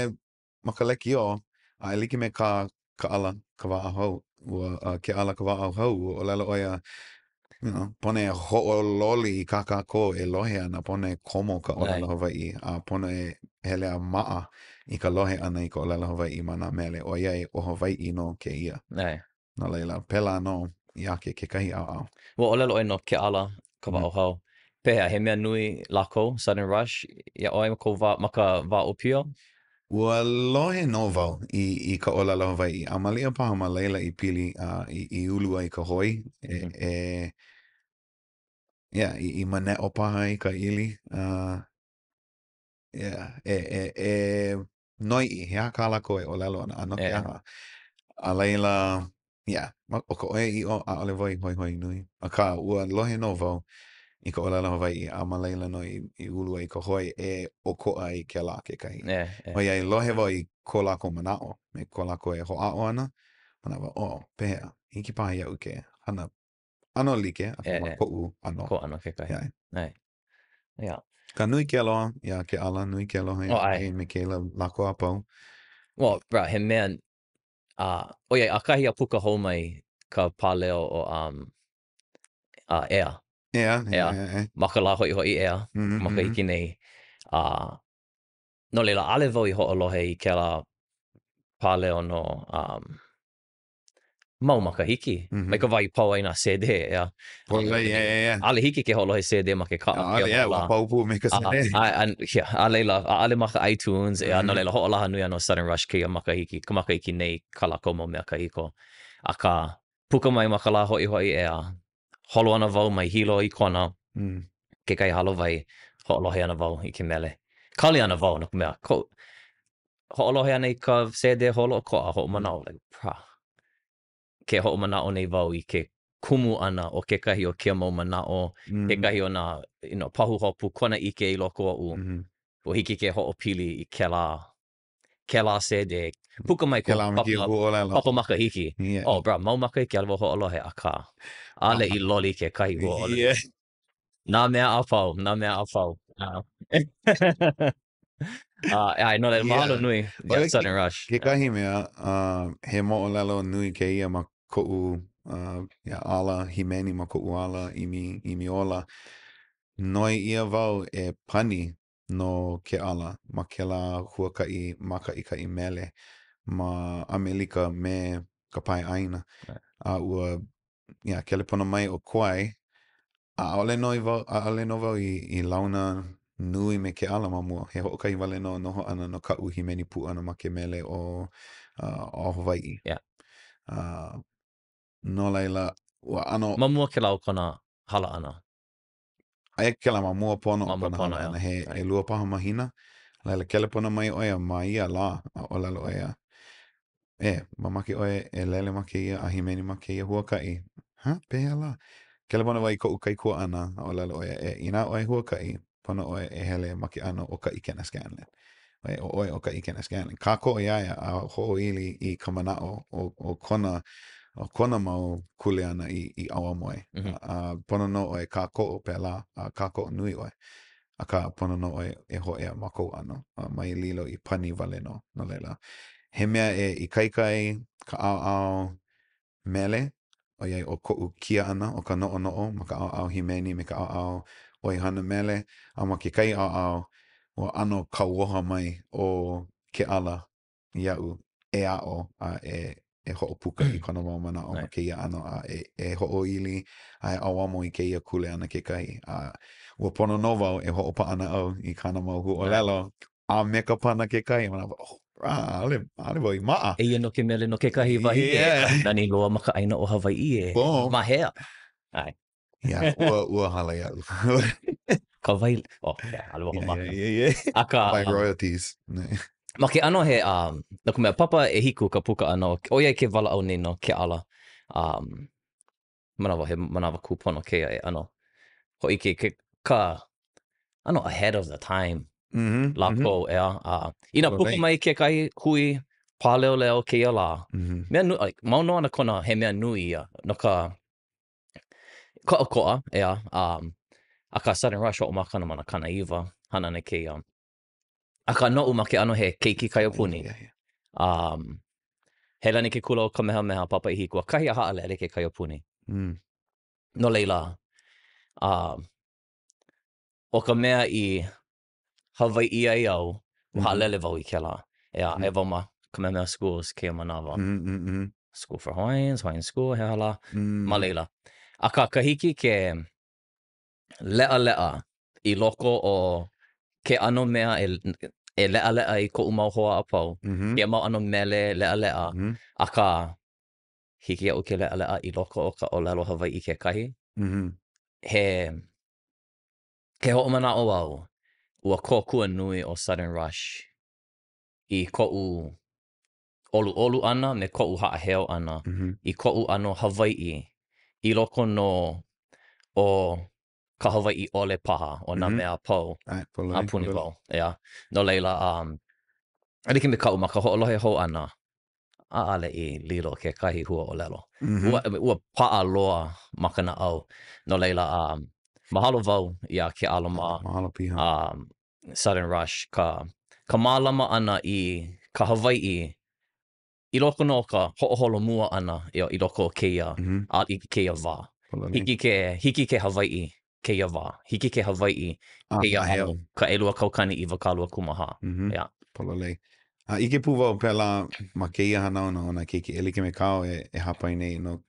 ma ka lekiō, a e like me kā Kaʻala Kawaʻauhau, ua uh, Keʻala Kawaʻauhau, ua ʻōlelo ʻo ia, you know, pono e hoʻololi i kā kākou e lohe ana, pono e komo ka ʻōlelo Hawaiʻi, a pono e hele a maʻa i ka lohe ʻana i ka ʻōlelo Hawaiʻi ma nā mele, ʻoiai ʻo Hawaiʻi nō kēia. No laila, pēlā nō i ake kekahi ʻaoʻao. Ua ʻōlelo ʻoe no Keʻala Kawaʻauhau. Pehea, he mea nui lākou, Sudden Rush, iā ʻoe ma kou wā, ma ka wā ʻōpio? Ua lohe nō wau i, i ka ʻōlelo Hawaiʻi, a maliʻa paha ma laila i pili a i, i ulu ai ka hoi, e, e, yeah, i, i maneʻo paha i ka ʻili. Uh, yeah, e, e, e noiʻi, he aha kā lākou e ʻōlelo ana, a no ke aha. A laila, yeah, ʻo ka ʻoiaʻiʻo, ʻaʻole wau i hoihoi nui. Akā, ua lohe nō wau i ka ʻōlelo Hawaiʻi, a ma laila nō i, i ulu ai ka hoi e ʻokoʻa ai kēlā kekahi. Yeah, yeah. ʻOiai, lohe wau i ko lākou manaʻo, me ko lākou e hoʻāʻo ana, manaʻo wau, oh, pehea, hiki paha iaʻu ke hana ʻano like, akā ma koʻu ʻano. Koʻu ʻano kekahi. Yeah. ʻAe. Yeah. Ka nui ke aloha iā Keʻala, nui ke aloha iā oh, ʻae. me Keila, lākou a pau. Well, bro, he mea, uh, ʻoiai, ʻakahi a puka hou mai ka pāleo o um, uh, Ea. Ea, ea, ea, ea. Ma ka lā hoʻihoʻi ea, mm -hmm. makahiki nei. Uh, no laila, ʻaʻole wau i hoʻolohe i kēlā pāleo no um, mau makahiki. Mm -hmm. Mai ka wā i pau ai nā CD, ʻeā. Well, yeah, yeah, yeah. ʻAʻole hiki ke hoʻolohe CD ma ke kaʻa. ʻAʻole, yeah, ua pau pū me ka CD. A, a, yeah, a laila, ʻaʻole ma ka iTunes, ʻeā, mm -hmm. no laila, hoʻolaha nui ana ʻo Sudden Rush kēia makahiki, ka makahiki nei kā lākou mau mea kahiko. Akā, puka mai ma ka lā hoʻihoʻi ea, holo ana wau mai Hilo i Kona, mm. kekahi hālāwai, hoʻolohe ana wau i ke mele. Kali ana wau, no ka mea, ko, hoʻolohe ana i ka CD holoʻokoʻa, hoʻomanaʻo, like, prah. Ke hoʻomanaʻo nei wau i ke kumu ʻana o kekahi o kēia mau manaʻo, mm. kekahi o nā you know, pahuhopu, kona ʻike i loko oʻu, mm -hmm. ua hiki ke hoʻopili i kēlā kēlā CD, puka mai ko papa, papa makahiki. Yeah. Oh, bro, mau makahiki ʻaʻole wau hoʻolohe, akā, ʻaʻole i loli kekahi huaʻōlelo. Yeah. Nā mea a pau, nā mea a pau. Uh, ʻae, no laila, mahalo nui, yeah, Sudden Rush. Kekahi mea, uh, he moʻolelo nui kēia ma koʻu uh, yeah, ala hīmeni, ma koʻu ala ʻimi, ʻimi ola. Noi ʻia wau e pani no Keʻala ma kēlā huakaʻi mākaʻikaʻi mele ma ʻAmelika me ka pae ʻāina. A ua, yeah, kelepona mai ʻo Koae, a ʻaʻole nō i wau, ʻaʻole nō wau i, i launa nui me Keʻala ma mua. He hoʻokahi wale nō noho ʻana no kaʻu hīmeni pū ʻana ma ke mele ʻo uh, All Hawaiʻi. Yeah. Uh, no laila, ua ʻano... Ma mua kēlā o kona hala ʻana. Aia kēlā ma mua pono o kona hala ʻana, he ʻelua paha mahina. A laila, kelepona mai ʻo ia ma ia lā, a ʻōlelo ʻo ia, E, mamake ʻoe e lele ma kēia a hīmeni ma kēia huakaʻi. Huh? Pehea lā? Kelepona wau i koʻu kaikuaʻana, a ʻōlelo ʻo ia, E, inā ʻoe huakaʻi, pono ʻoe e hele ma ke ʻano o ka ʻIkena Scanlan. ʻO ʻoe ʻo ka ʻIkena Scanlan. Kākoʻo iā ia a hoʻoili i ka manaʻo o, o kona, o kona mau kuleana i, i ʻauamo ai. Mm -hmm. A, a pono nō ʻoe kākoʻo pēlā, a kākoʻo nui ʻoe. Akā, pono nō ʻoe e hōʻea ma kou ʻano, a mai lilo i pani wale nō. No laila, he mea e ikaika ai ka ʻaoʻao mele, ʻoiai ʻo koʻu kia ʻana o ka noʻonoʻo ma ka ʻaoʻao hīmeni me ka ʻaoʻao ʻoihana mele, a ma kekahi ʻaoʻao, ua ʻano kauoha mai ʻo Keʻala iaʻu e aʻo a e e hoʻopuka i kona mau manaʻo ma kēia ʻano a e e hoʻoili a e ʻauamo i kēia kuleana kekahi. A ua pono nō wau e hoʻopaʻanaʻau i kāna mau huaʻōlelo a me ka pana kekahi, manaʻo, oh, ʻaʻole, ʻaʻole wau i maʻa. Eia nō ke mele no kekahi wahi yeah. e nani loa ma ka ʻāina o Hawaiʻi e. Boom. Ma hea? ʻAe. Yeah, ua, ua hala iaʻu. Ka wai, oh, yeah, ʻaʻole wau hoʻomaka. Yeah, yeah, yeah. Akā, My um, royalties. ma ke ʻano he, um, no ka mea, papa ʻehiku ka puka ʻana, ʻoiai ke walaʻau nei no Keʻala, um, manawa, he manawa kūpono kēia e ʻano hōʻike ke ka ʻano ahead of the time mm -hmm, lākou, mm -hmm. ʻeā. A inā puka mai kekahi hui pāleoleo kēia lā, mm -hmm. mea nui, like, mau nō ana kona he mea nui ia no ka. Koʻokoʻa, ʻeā, um, akā Sudden Rush hoʻomaka ana ma nā 90, hana ana kēia. Akā noʻu ma ke ʻano he keiki kaiapuni, um, hele ana i ke kula o Kamehameha papa ʻehiku, ʻakahi a haʻalele ke kaiapuni. Mm. No laila, um, ʻo ka mea i Hawaiʻi ai au, ua mm-hmm. haʻalele wau i kēlā. ʻEā, mm. aia wau ma Kamehameha Schools kēia manawa. Mm, mm, mm. School for Hawaiians, Hawaiian School, he aha lā, mm. ma laila. Akā, ka hiki ke leʻaleʻa i loko o ke ʻano mea e, e leʻaleʻa ai koʻu mau hoa a pau, mm -hmm. kēia mau ʻano mele leʻaleʻa, mm -hmm. akā, hiki iaʻu ke leʻaleʻa i loko o ka ʻōlelo Hawaiʻi kekahi. Mm -hmm. He, ke hoʻomanaʻo au, ua kōkua nui ʻo Sudden Rush i koʻu ʻoluʻolu ʻana me koʻu haʻaheo ʻana mm -hmm. i koʻu ʻano Hawaiʻi i loko nō o ka Hawaiʻi ʻole paha o nā mm -hmm. mea a pau a puni wau. ʻEā. No laila, um, e like me kaʻu ma ka hoʻolohe hou ʻana, ʻaʻole i lilo kekahi huaʻōlelo. Mm -hmm. ua, ua paʻa loa ma ka naʻau. No laila, um, mahalo wau iā Keʻala mā. Mahalo piha. Um, Sudden Rush, ka, ka mālama ʻana i ka Hawaiʻi i loko nō o ka hoʻoholomua ʻana i loko o kēia, mm -hmm. a, i kēia wā. Hiki ke, hiki ke Hawaiʻi kēia wā. Hiki ke Hawaiʻi kēia au, ka 2024. Mm -hmm. Yeah. Pololei. A ʻike pū wau pēlā ma kēia hanauna o nā keiki e like me kāu e, e hāpai nei no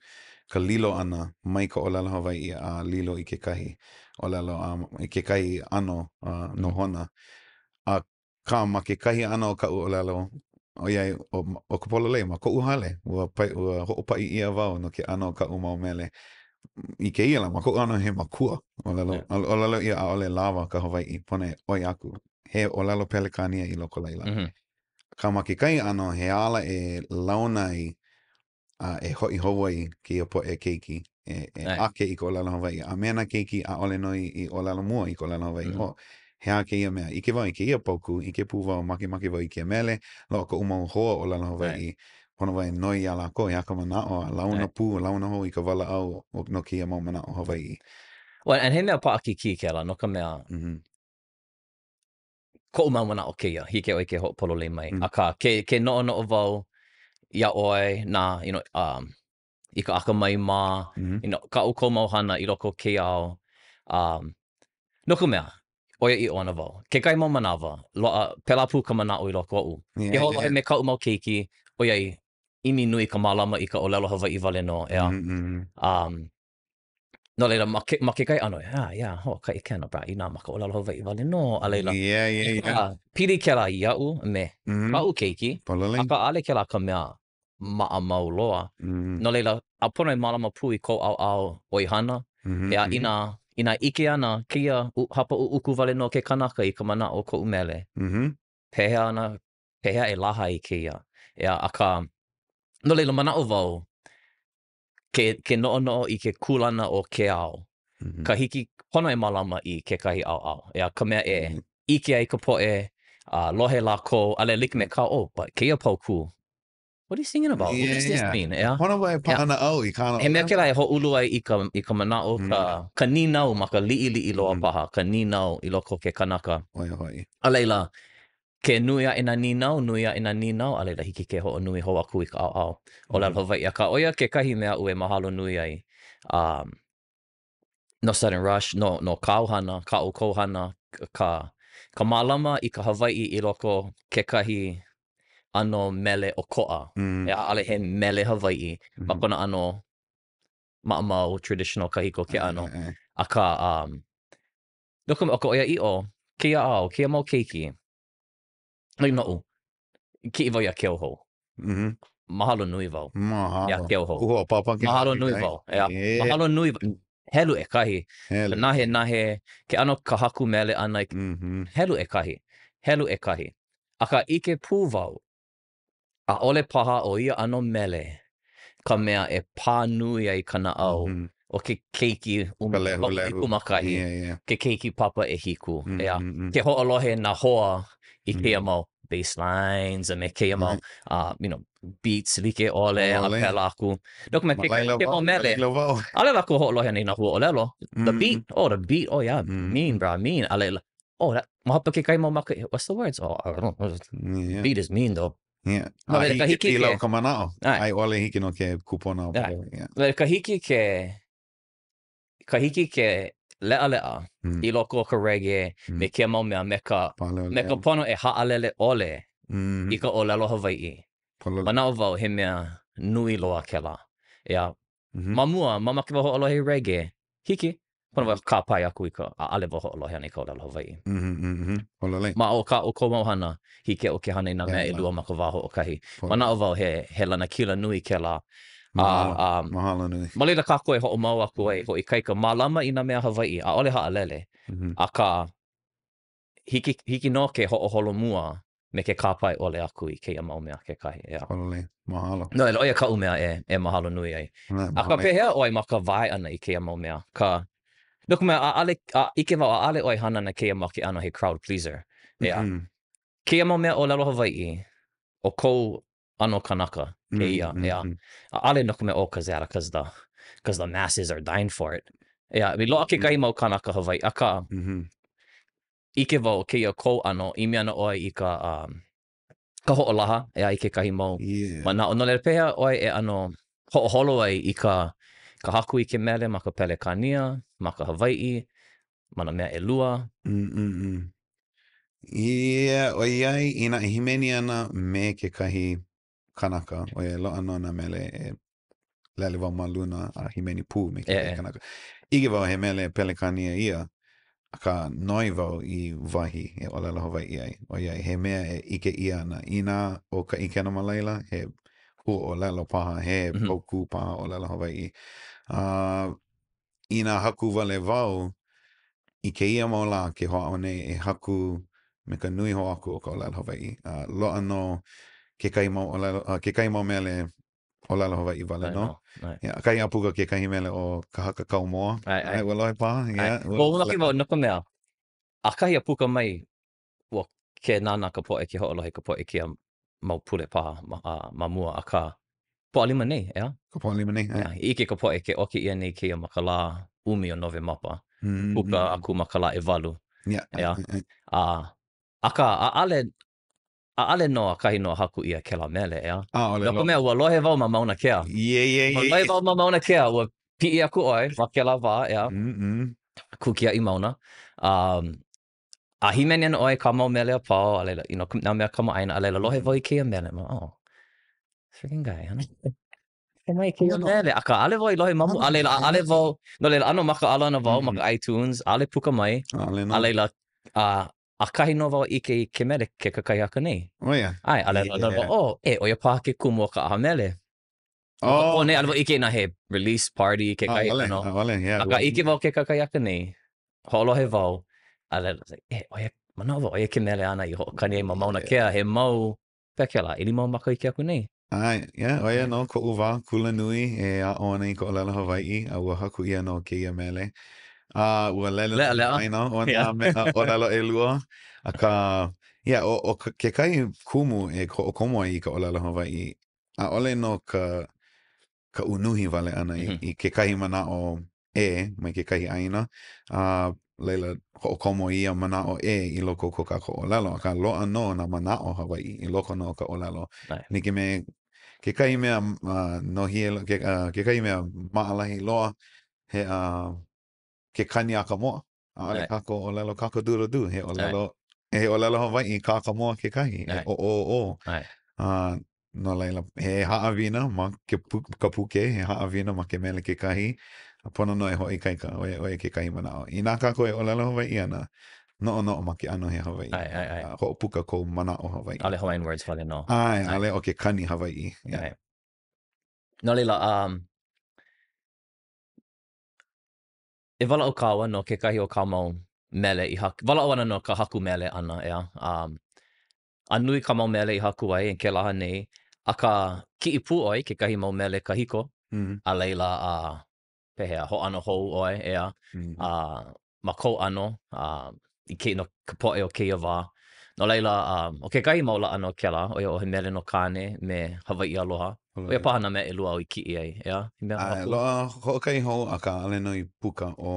ka lilo ʻana mai ka ʻōlelo Hawaiʻi a lilo i kekahi ʻōlelo a i kekahi ʻano uh, nohona. Akā ma kekahi ʻano o kaʻu ʻōlelo, ʻoiai ʻo, ʻo ka pololei ma koʻu hale, ua, pai, ua hoʻopaʻi ʻia wau no ke ʻano o kaʻu mau mele. I kēia lā, ma koʻu ʻano he makua, ʻōlelo, Yeah. ʻōlelo ʻia ʻaʻole lawa ka Hawaiʻi, pono e ʻoi aku. He ʻōlelo Pelekānia i loko laila. Mm -hmm. Akā ma kekahi ʻano, he ala e launa ai a e hoʻi hou ai kēia poʻe keiki e, e ʻAe. ake i ka ʻōlelo Hawaiʻi. A me nā keiki ʻaʻole nō i, i ʻōlelo mua i ka ʻōlelo Hawaiʻi. Mm -hmm. Oh, he aha kēia mea? ʻIke wau i kēia paukū, ʻike pū wau, makemake wau i kēia mele, loaʻa koʻu mau hoa ʻōlelo Hawaiʻi. ʻAe. Pono wau e noi iā lākou, he aha ka manaʻo, a launa ʻAe. pū, launa hou i ka walaʻau no kēia mau manaʻo Hawaiʻi. Well, and he mea paʻakikī kēlā, no ka mea, Mm -hmm. koʻu mau manaʻo kēia, hiki iā ʻoe ke hoʻopololei mai. Mm. Akā, ke, ke noʻonoʻo wau iā ʻoe nā, you know, um, i ka akamai mā, mm -hmm. you know, kā ʻoukou mau hana i loko o kēia ao. Um, no ka mea, ʻoiaʻiʻo ana wau. Kekahi mau manawa, loaʻa, pēlā pū ka manaʻo i loko oʻu. Yeah, Ke hoʻolohe yeah. me kaʻu mau keiki, ʻoiai, ʻimi nui ka mālama i ka ʻōlelo Hawaiʻi wale nō, ʻeā. Mm -hmm. Um, No laila, ma, ke, ma kekahi ʻano, yeah, yeah, ho, ka ʻikena, brah, inā ma ka ʻōlelo Hawaiʻi wale nō, a laila, Yeah, yeah, yeah. uh, pili kēlā iaʻu me Mm -hmm. kaʻu keiki, Pololei. akā ʻaʻole kēlā ka mea maʻamau loa. Mm -hmm. No laila, a pono e mālama pū i kou ʻaoʻao ʻoihana, Mm -hmm. ʻeā, mm -hmm. inā, inā ʻike ana kēia hapa ʻuʻuku wale nō ke kanaka i ka manaʻo o koʻu mele, Mm -hmm. pehea ana, pehea e laha ai kēia, ʻeā, akā, no laila, manaʻo wau, ke, ke noʻonoʻo i ke kūlana o ke ao, mm -hmm. ka hiki pono e mālama i kekahi ʻaoʻao. ʻEā, ka mea e mm -hmm. ʻike ai ka poʻe, a lohe lākou, ʻaʻole like me ka, oh, but kēia paukū, what are you singing about? Yeah, What does this yeah. mean? ʻEā? Pono wau e paʻanaʻau i kāna He mea kēlā e hōʻulu ai i ka, i ka manaʻo, mm. ka, ka nīnau ma ka liʻiliʻi loa mm. paha, ka nīnau i loko o ke kanaka. ʻO ia hoʻi. A laila, Ke nui aʻe nā nīnau, nui aʻe nā nīnau, a laila hiki ke hoʻonui hou aku i ka ʻaoʻao ʻōlelo Hawaiʻi. Akā, ʻo ia kekahi mea aʻu e mahalo nui ai, um, no Sudden Rush, no, no kāu hana, kā ʻoukou hana, ka, ka mālama i ka Hawaiʻi i loko kekahi ʻano mele ʻokoʻa. Mm. ʻEā, ʻaʻole he mele Hawaiʻi ma Mm -hmm. kona ʻano maʻamau, traditional, kahiko ke ʻano. ʻAe, ʻae. Akā, um, No ka mea, ʻo ka ʻoiaʻiʻo, kēia ao, kēia mau keiki, like noʻu, kiʻi wau iā Keohou. Mm -hmm. Mahalo nui wau. Mahalo. Iā Keohou. Ua papa ke Mahalo nui wau. ʻEā. Yeah. Mahalo nui wau. Helu ʻekahi. Helu. Ka nahenahe, ke ʻano ka haku mele ʻana. Mm -hmm. Helu ʻekahi. Helu ʻekahi. Akā, ʻike pū wau, ʻaʻole paha ʻo ia ʻano mele ka mea e pā nui ai ka naʻau mm -hmm. o ke keiki ʻumikūmākahi, yeah, yeah. ke keiki papa ʻehiku, mm ʻeā, -hmm. ke hoʻolohe nā hoa i kēia mm -hmm. mau. bass lines a me kēia mau, uh, you know, beats like ʻole a pēlā aku. No ka mea, ke, ke mau mele, ʻaʻole lākou hoʻolohe ana i nā huaʻōlelo. The beat, oh, the beat, oh yeah, mean, bro, mean. A laila, oh, that, ma hope kekahi mau maka, what's the words? Oh, I don't know. Yeah. Beat is mean, though. Yeah. No, a ka hiki ke... ka manaʻo. A i ʻole hiki no ke kūpono. Yeah. Yeah. Ka hiki ke ka hiki ke leʻaleʻa mm. i loko o ka reggae mm. me kēia mau mea me ka, me ka pono e haʻalele ʻole mm. i ka ʻōlelo Hawaiʻi. Manaʻo wau he mea nui loa kēlā. ʻEā, mm -hmm. ma mua, mamake wau hoʻolohe i reggae, hiki, pono wau kāpae aku i ka, ʻaʻole wau hoʻolohe ana i ka ʻōlelo Hawaiʻi. Mm -hmm, mm -hmm. Pololei. Ma o kā ʻoukou mau hana, hiki iaʻu ke hana i nā mea ʻelua ma ka wā hoʻokahi. Manaʻo wau he, he lanakila nui kēlā. Mahalo, a, um, mahalo nui. Ma laila kākou e hoʻomau aku ai, hoʻoikaika, mālama i nā mea Hawaiʻi, ʻaʻole haʻalele. Mm -hmm. Akā, hiki, hiki nō ke hoʻoholomua me ke kāpae ʻole aku i kēia mau mea kekahi, ʻeā. Pololei. Mahalo. No laila, ʻo ia kaʻu mea e, e mahalo nui ai. Akā, pehea ʻoe ma ka wae ʻana i kēia mau mea? Ka, no ka mea, ʻaʻale, a ʻike wau, ʻaʻale ʻoe hana ana kēia ma ke ʻano he crowd pleaser. ʻEā. Mm -hmm. Kēia mau mea ʻōlelo Hawaiʻi, ʻo kou ʻano kanaka kēia, mm -hmm. ʻeā. ʻAʻale no ka mea, oh, cause, yeah, cause the, cause the masses are dying for it. ʻEā, i loaʻa kekahi mau kānaka Hawaiʻi, akā, mm -hmm. ʻike wau ʻo kēia kou ʻano, ʻimi ana ʻoe i ka, um, ka hoʻolaha, ʻeā, i kekahi mau yeah. manaʻo. No laila, pehea ʻoe e ʻano hoʻoholo ai i ka, ka haku i ke mele ma ka Pelekānia, ma ka Hawaiʻi, ma nā mea ʻelua? Mm, mm, mm. Yeah, ʻoiai, inā e hīmeni ana me kekahi kanaka, ʻoiai loaʻa nō nā mele e lele wau ma luna a hīmeni pū me kekahi kanaka. ʻIke wau he mele Pelekānia ia, akā noi wau i wahi e ʻōlelo Hawaiʻi ai, ʻoiai he mea e ʻike ʻia ana. Inā ʻo ka ʻikena ma laila, he huaʻōlelo paha, he paukū paha ʻōlelo Hawaiʻi. A inā haku wale wau i kēia mau lā ke hoʻāʻo nei e haku me ka nui hou aku o ka ʻōlelo Hawaiʻi, a loaʻa nō kekahi mau ʻōlelo, kekahi mau mele ʻōlelo Hawaiʻi wale nō. Yeah, ʻakahi a puka kekahi mele ʻo Ka Haka Kaumoa. ʻAe, ʻae. Ua lohe paha? Yeah. Ua mamake wau no ka mea, ʻakahi a puka mai, ua ke nānā ka poʻe, ke hoʻolohe ka poʻe kēia mau pule paha ma, uh, ma mua, akā, Pōʻalima nei, ʻeā? Ka Pōʻalima nei, ʻae. ʻIke ka poʻe ke ʻoki ʻia nei kēia ma ka lā ʻumi o Nowemapa. Mm -hmm. Puka aku ma ka lā ʻewalu. Yeah. ʻEā? A, akā, ʻaʻale, ʻaʻale nō ʻakahi nō a haku ʻia kēlā mele, ʻeā? ʻAʻole. No ka mea, ua lohe wau ma Mauna Kea. Yeah, yeah, yeah. Ua lohe wau ma Mauna Kea, ua piʻi aku ʻoe ma kēlā wā, ʻeā? Mm -hmm. Kū kiaʻi mauna. Um, a hīmeni ana ʻoe kāu mau mele a pau, a laila, you know, nā mea kamaʻāina, a laila, lohe wau i kēia mele, ma, oh, freaking guy, huh? Haku mai kēia mele, akā, ʻaʻole wau i lohe ma mua, a laila, ʻaʻole wau, no laila, ʻano makaʻala ana wau ma ka iTunes, ʻaʻole puka mai, ʻAʻole nō. A laila, a, ʻakahi nō wau a ʻike i ke mele ke kakahiaka nei. Oh, yeah. ʻAe, a laila, yeah. oh, e, ʻo ia paha ke kumu o ka ʻaha mele. Oh. O nei, ʻaʻole wau ʻike inā he release party kekahi ʻAʻole, ʻano. ʻaʻole, yeah. Akā, ʻike wau ke kakahiaka nei, hoʻolohe wau, a laila, I was like, e, ʻo ia, manaʻo wau, ʻo ia ke mele āna i hoʻokani ai ma Mauna Kea, he mau, pehea kēlā, ʻelima mau makahiki aku nei. ʻAe, yeah, ʻo ia nō koʻu wā kulanui e aʻo ana i ka ʻōlelo Hawaiʻi, a ua haku ʻia nō kēia mele. A ua lele Leʻaleʻa. waena o nā mea ʻōlelo ʻelua, akā, yeah, ʻo, ʻo kekahi kumu e hoʻokomo ai i ka ʻōlelo Hawaiʻi, ʻaʻole no ka ka unuhi wale ʻana i, mm -hmm. i kekahi manaʻo ʻē mai kekahi ʻāina, a laila hoʻokomo i ia manaʻo ʻē i loko o ko kākou ʻōlelo, akā loaʻa nō nā manaʻo Hawaiʻi i loko nō o ka ʻōlelo. Like me kekahi mea uh, nohie, ke, uh, kekahi mea maʻalahi loa, he uh, ke kani a ka moa. ʻAʻole kākou ʻōlelo cock-a-doodle-doo, he ʻōlelo, he ʻōlelo Hawaiʻi kā ka moa kekahi, he ʻōʻō. A no laila, he haʻawina ma ke pu, ka puke, he haʻawina ma ke mele kekahi, a pono nō e hoʻoikaika, ʻo ia, ʻo ia kekahi manaʻo. Inā kākou e ʻōlelo Hawaiʻi ana, noʻonoʻo ma ke ʻano he Hawaiʻi. ʻAe, ʻae, ʻae. A hoʻopuka kou manaʻo Hawaiʻi. ʻAʻole Hawaiian words wale nō. ʻAe, ʻaʻole ʻo ke kani Hawaiʻi. Yeah. ʻAe. No laila, um, E walaʻau kāua no kekahi o kāu mau mele i haku, walaʻau ana no ka haku mele ʻana, ʻeā? Um, a nui kāu mau mele i haku ai i kēlā nei, akā, kiʻi pū ʻoe i kekahi mau mele kahiko, mm -hmm. a laila, a pehea, hōʻano hou ʻoe, ʻeā? Mm -hmm. A ma kou ʻano, a i ke, no ka poʻe o kēia wā. No laila, um, ʻo kekahi mau laʻana o kēlā, ʻo ia ʻo He Mele no Kāne me Hawaiʻi Aloha. ʻO ia paha nā mea ʻelua āu i kiʻi ai, ʻeā? I mea ʻAe, loaʻa hoʻokahi hou, akā ʻaʻole nō i puka ʻo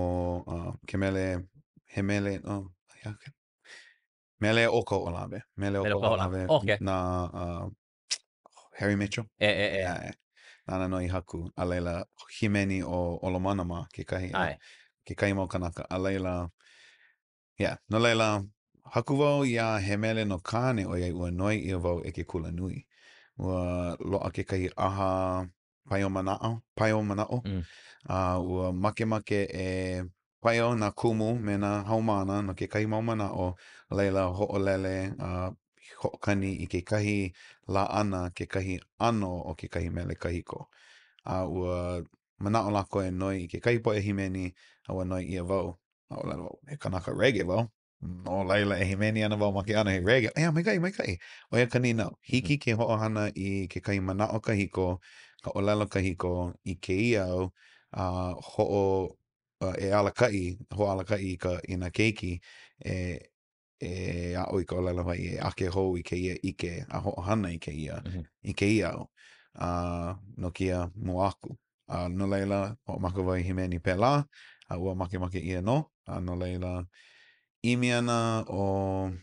uh, ke mele, he mele, oh, yeah, okay. Mele o Kahoʻolawe. Mele o Kahoʻolawe. Okay. Na uh, Harry Mitchell. E, e, e. ʻAe. Nāna nō i haku. A laila, hīmeni ʻo Olomana mā kekahi. ʻAe. Kekahi mau kanaka. A laila, yeah. No laila, haku wau iā He Mele no Kāne ʻoiai ua noi ʻia wau e ke kulanui. Ua loaʻa kekahi ʻaha paio manaʻo, paio manaʻo. Mm. A ua makemake e paio nā kumu me nā haumāna no kekahi mau manaʻo, a laila hoʻolele a hoʻokani i kekahi laʻana, kekahi ʻano o kekahi mele kahiko. A ua manaʻo lākou e noi i kekahi poʻe hīmeni, a ua noi ʻia wau. A ʻōlelo wau, he kanaka reggae wau. No laila e hīmeni ana wau ma ke ʻano he reggae. ʻEā, maikaʻi, maikaʻi. ʻO ia ka nīnau. Hiki ke hoʻohana i kekahi manaʻo kahiko, ka ʻōlelo kahiko i kēia au, a hoʻo e alakaʻi, hoʻoalakaʻi i ka, i nā keiki e, e aʻo i ka ʻōlelo Hawaiʻi, e ake hou i kēia ʻike a hoʻohana i kēia, mm -hmm. i kēia au, a no kēia mua aku. A no laila, hoʻomaka wau i hīmeni pēlā, a ua makemake ʻia nō, a no laila, ʻimi ana ʻo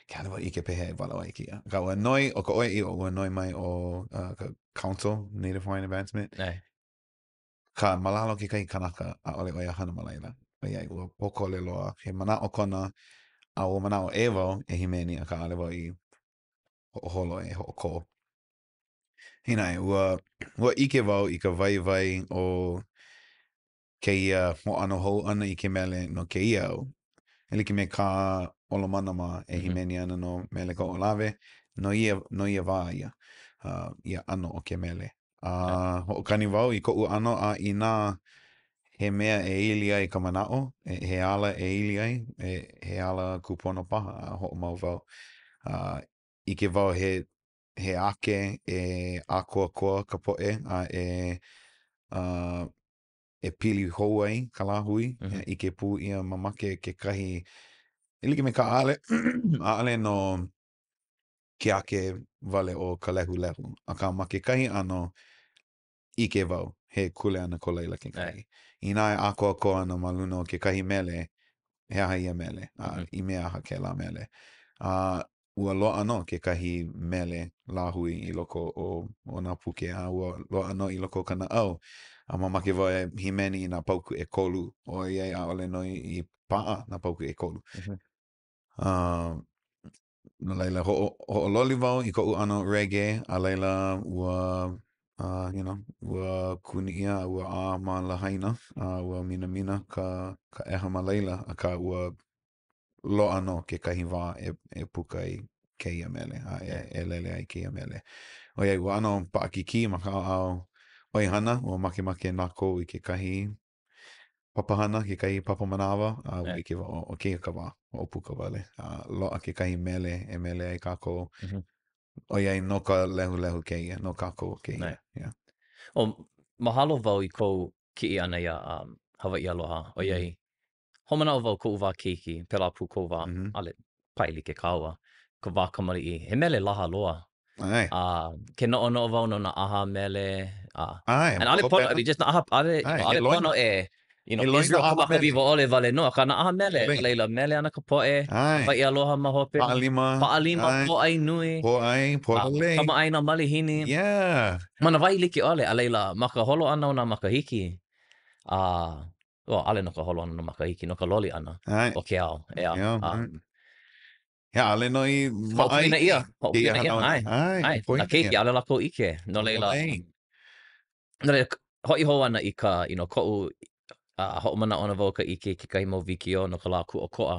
ke ʻaʻole wau ʻike pehea e walaʻau ai kēia. Akā, ua noi, ʻo ka ʻoiaʻiʻo, ua noi mai ʻo uh, ka Council Native Hawaiian Advancement, ʻAe. Akā, ma lalo kekahi kanaka, ʻaʻole ʻo ia hana ma laila. ʻOiai, ua pōkole loa, he manaʻo kona, a ua manaʻo ʻē wau e hīmeni, akā ʻaʻole wau i hoʻoholo e hoʻokō. Eia naʻe, ua, ua ʻike wau i ka waiwai o kēia hōʻano hou ʻana i ke mele no kēia au. E like me kā Olomana mā e hīmeni ana no Mele Kahoʻolawe, no ia, no ia wā ia, uh, ia ʻano o ke mele. A hoʻokani wau i koʻu ʻano a inā he mea e ili ai ka manaʻo, he ala e ili ai, e, he ala kūpono paha a hoʻomau wau. A ʻike wau he, he ake e ʻākoakoa ka poʻe a e, uh, e pili hou ai ka lāhui, mm -hmm. ʻike pū ʻia mamake kekahi, e like me ka ʻaʻole, ʻaʻole no ke ake wale o ka lehulehu, akā ma kekahi ʻano, ʻike wau, he kuleana ko laila kekahi. Inā e ʻākoakoa ana ma luna o kekahi mele, he aha ia mele, a mm -hmm. i mea aha kēlā mele. A ua loaʻa nō kekahi mele lāhui i loko o, o nā puke, a ua loaʻa nō i loko o ka naʻau. A mamake wau e hīmeni i nā paukū ʻekolu, ʻoiai ʻaʻole nō i paʻa nā paukū ʻekolu. Mm -hmm. Uh, no laila, hoʻo, hoʻololi wau i koʻu ʻano reggae, a laila ua, uh, you know, ua kuni ʻia, ua ʻā ma Lahaina, a ua minamina ka, ka ʻeha ma laila, akā ua loaʻa nō kekahi wā e, e puka ai kēia mele, a e, e lele ai kēia mele. ʻOiai, ua ʻano paʻakikī ma ka ʻaoʻao ʻoihana, ua makemake lākou i kekahi papahana, kekahi papa manawa, a ua ʻike wau, ʻo kēia ka wā, hoʻopuka wale. A loaʻa kekahi mele e mele ai kākou. Mm -hmm. ʻOiai, no ka lehulehu kēia, no kākou kēia. Yeah. O, mahalo wau i kou kiʻi ʻana iā um, Hawaiʻi Aloha, ʻoiai, mm -hmm. Hoʻomanaʻo wau koʻu wā keiki, pēlā pū kou wā, mm -hmm. ʻaʻole pae like kāua, ka wā kamaliʻi, he mele laha loa. ʻAe. A ke noʻonoʻo wau no nā ʻaha mele, a ʻAe. And ʻaʻole pono, just nā ʻaha, ʻaʻole, ʻaʻole pono e, you know, Israel Kamakawiwoʻole wale nō, akā nā ʻaha mele, no laila, mele ana ka poʻe, Hawaiʻi Aloha ma hope. Paʻalima. Paʻalima, pōʻai nui. Pōʻai, pololei. Kamaʻāina malihini. Yeah. Ma nā wahi like ʻole, a laila, ma ka holo ʻana o nā makahiki, a Well, ʻaʻole no ka holo ʻana o nā makahiki, no ka loli ʻana o ke ao, ʻeā. Yeah, ʻaʻole nō i maʻa i ʻia. Hoʻopoina ʻia, ʻae. ʻAe, nā keiki, ʻaʻole lākou ʻike. No laila, no laila, hoʻi hou ana i ka, you know, koʻu uh, hoʻomanaʻo ana wau ka ʻike i kekahi mau wikiō no ka lā kūʻokoʻa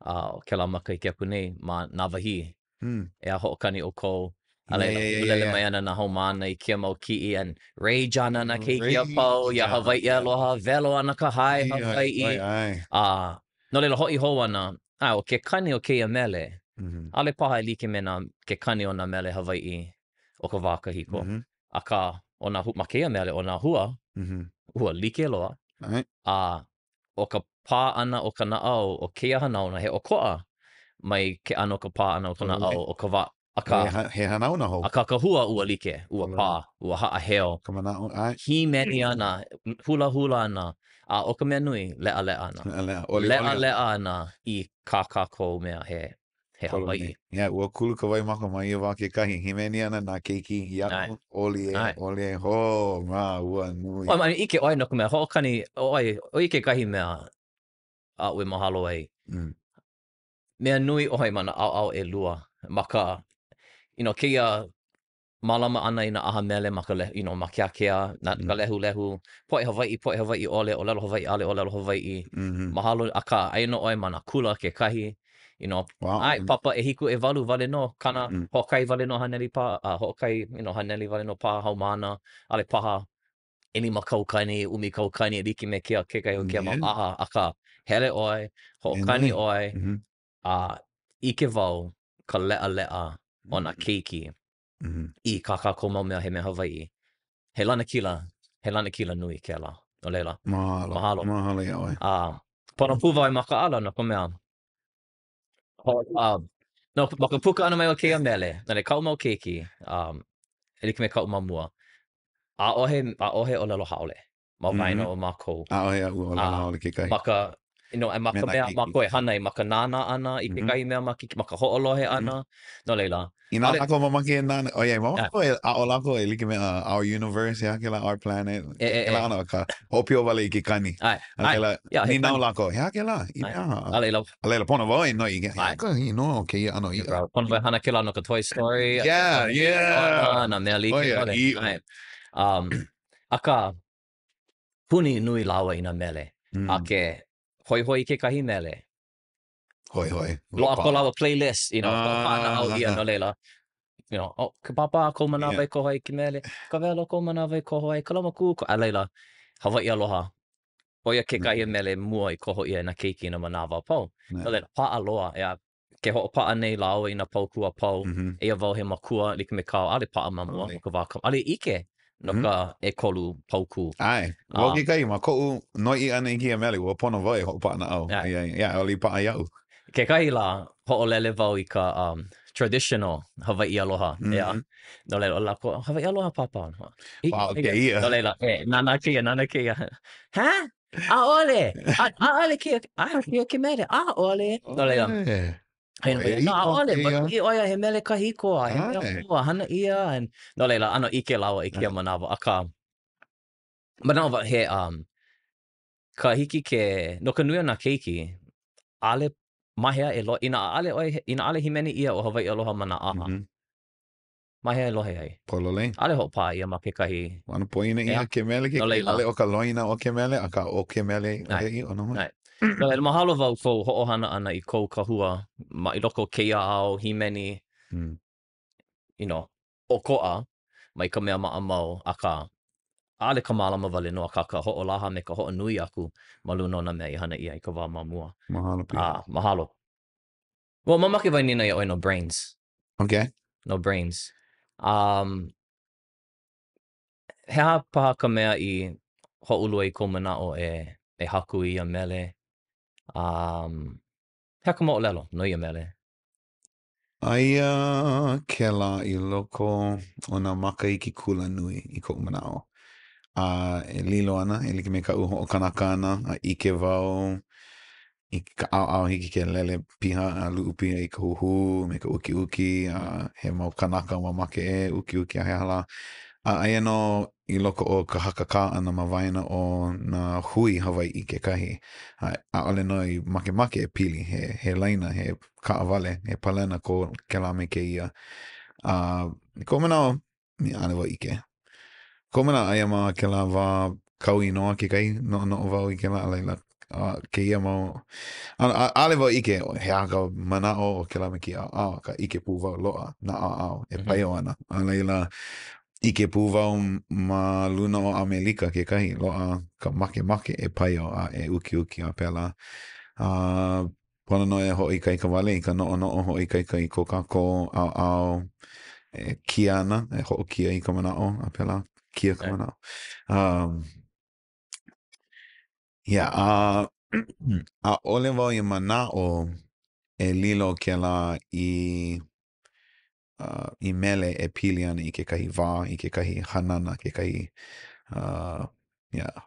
a uh, kēlā makahiki aku nei ma Nāwahī. Mm. ʻEā, hoʻokani ʻoukou. A laila, yeah, yeah, yeah, yeah. mai ana nā haumāna i kēia mau kiʻi and rage ana nā keiki a pau iā Hawaiʻi Aloha, welo ana ka hae Hawaiʻi. A no laila, hoʻi hou ana, a ʻo ke kani o kēia mele, mm -hmm. ʻaʻole paha e like me nā, ke kani o nā mele Hawaiʻi o ka wā kahiko. Mm -hmm. Akā, ʻo nā, ma kēia mele, ʻo nā hua, mm -hmm. ua like loa. Right. A ʻo ka pā ʻana o ka naʻau o kēia hanauna he ʻokoʻa. mai ke ʻano o ka pā ʻana o ka naʻau o ka wā, akā. He hanauna hou. Akā ka hua ua like, ua pā, ua haʻaheo. Ka manaʻo, ʻae. Hīmeni ana, hulahula ana, a ʻo ka mea nui, leʻaleʻa ana. Leʻaleʻa, ʻoliʻoli ana. Leʻaleʻa ana i kā kākou mea he, he Hawaiʻi. Yeah, ua kulu ka waimaka ma ia wā kekahi. Hīmeni ana nā keiki iaʻu, ʻoli e, ʻoli e, hō, mā, ua nui. ʻOe, ʻike ʻoe no ka mea, hoʻokani ʻoe, ʻo ia kekahi mea aʻu e mahalo ai. Mm. Mea nui ʻoe ma nā ʻaoʻao ʻelua, ma ka, you know, kēia mālama ʻana i nā ʻaha mele ma ka lehu, you know, ma ke ākea, nā, ka mm. lehulehu, poʻe Hawaiʻi, poʻe Hawaiʻi ʻole, ʻōlelo Hawaiʻi, ʻaʻole ʻōlelo Hawaiʻi. Mm -hmm. Mahalo, akā, aia nō ʻoe ma nā kula kekahi, you know, wow. ʻae, papa ʻehiku, ʻewalu wale nō, kana, mm. hoʻokahi wale nō haneli paha, a hoʻokahi, you know, haneli wale nō paha haumāna, ʻaʻole paha ʻelima kaukani, ʻumi kaukani, e like me kēia kekahi o kēia mau ʻaha, akā, hele ʻoe, hoʻokani ʻoe, mm -hmm. a ʻike wau ka leʻaleʻa o nā keiki mm -hmm. i kā kākou mau mea he mea Hawaiʻi. He lanakila, he lanakila nui kēlā. No laila, mahalo. Mahalo. Mahalo iā ʻoe. A, pono pū wau e makaʻala no ka mea, Uh, no, ma ka puka ʻana mai o kēia mele, no laila kaʻu mau keiki, um, e like me kaʻu ma mua, ʻaʻohe, ʻaʻohe ʻōlelo haole ma waena mm -hmm. o mākou. ʻAʻohe aʻu ʻōlelo haole kekahi. Ma ka, you know, ma ka mea mākou e hana ai, ma ka nānā ʻana i mhm. kekahi mea ma, ma ka hoʻolohe mhm. ʻana, no laila. Inā lākou mamake e nānā, ʻoiai, mamake e aʻo lākou e like me uh, Our Universe, he aha kēlā Our Planet, e, e, kēlā ʻano, akā, hoʻopio wale i ke kani. ʻAe, A laila, nīnau lākou, he aha kēlā? I mea aha? A laila, a laila, pono wau e noi, he aha ka inoa o kēia ʻano iʻa? Pono wau e hana kēlā no ka Toy Story. Yeah, yeah. Nā mea like ʻole. ʻAe. Um, akā, puni nui lāua i nā mele. Mm. A ke hoihoi i kekahi mele, Hoihoi. Loaʻa ko lāua playlist, you know, hoʻopaʻanaʻau ʻia no laila, you know, oh, ke pāpā kou manawa e koho ai ke mele, ka welo kou manawa e koho ai, ka lama kū, a laila, Hawaiʻi Aloha, ʻo ia kekahi mele mua i koho ʻia e nā keiki i nā manawa a pau. No laila, paʻa loa, ʻeā, ke hoʻopaʻa nei lāua i nā paukū a pau, eia wau he makua, like me kāu, ʻaʻole paʻa ma mua o ka wā, ʻaʻole ʻike no ka ʻekolu paukū. ʻAe. Wau kekahi, ma koʻu noiʻi ʻana i kēia mele, ua pono wau e hoʻopaʻanaʻau. ʻAe. ʻOiai, yeah, ʻaʻole i paʻa iaʻu. Kekahi lā, hoʻolele wau i ka um, traditional Hawaiʻi Aloha, mm -hmm. ʻeā. No laila, ʻo lākou, Hawaiʻi Aloha, Pāpā. Wow, kēia. No laila, e, nānā kēia, nānā kēia. Ha? ʻAʻole! ʻAʻole kēia, ʻaʻole kēia ke mele, ʻaʻole. No laila, ʻAʻole, but ʻo ia he mele kahiko a he mea hou a hana ʻia and no laila, ʻano ʻike lāua i kēia manawa, akā, manaʻo wau he um, ka hiki ke, no ka nui o nā keiki, ʻaʻole ma hea e lohe, inā ʻaʻole ʻoe, inā ʻaʻole hīmeni ʻia ʻo Hawaiʻi Aloha ma nā ʻaha, Ma hea e lohe ai? Pololei. ʻAʻole hoʻopaʻa ʻia ma kekahi. ʻAno poina ʻia ke mele No laila. ʻAʻole ʻo ka loina o ke mele, akā ʻo ke mele ʻoia ʻiʻo nō hoʻi. ʻAe. No laila, mahalo wau kou hoʻohana ʻana i kou kahua ma i loko o kēia ao hīmeni, you know, ʻokoʻa mai ka mea maʻamau, akā, ʻaʻole ka mālama wale nō, akā ka hoʻolaha me ka hoʻonui aku ma luna o nā mea i hana ʻia i ka wā ma mua. Mahalo piha. A, mahalo. Well, mamake wau e nīnau iā ʻoe no Brains. Okay. No Brains. Um, he aha paha ka mea i hoʻoulu ai i kou manaʻo e, e haku i ia mele? Um, he aha ka moʻolelo no ia mele? Aia kēlā i loko o nā makahiki kulanui i koʻu manaʻo. A e lilo ana, e like me kaʻu hoʻokanaka ʻana, a ʻike wau i ka ʻaoʻao hiki ke lele piha a luʻu piha i ka huhū me ka ukiuki a he mau kanaka mamake e ukiuki a he aha lā. A aia nō i loko o ka hakakā ʻana ma waena o nā hui Hawaiʻi kekahi, a ʻaʻole nō i makemake e pili, he, he laina, he kaʻawale, he palena ko kēlā me kēia. A i koʻu manaʻo, ʻaʻole wau ʻike. Koʻu manaʻo aia ma kēlā wā kau inoa kekahi, noʻonoʻo wau i kēlā, a laila, a kēia mau, ʻaʻole wau ʻike he aha ka manaʻo o kēlā me kēia ʻaoʻao, akā ʻike pū wau loaʻa nā ʻaoʻao e paio ana. A laila, ʻike pū wau ma luna o ʻAmelika kekahi, loaʻa ka makemake e paio a e ukiuki a pēlā. A Pono nō e hoʻoikaika wale i ka noʻonoʻo, hoʻoikaika i ko kākou ʻaoʻao e kia ana, e hoʻokia i ka manaʻo, a pēlā, kia ka manaʻo. Um, yeah, a ʻaʻole wau i manaʻo. e lilo kēlā i uh, i mele e pili ana i kekahi wā, i kekahi hanana, kekahi uh, yeah,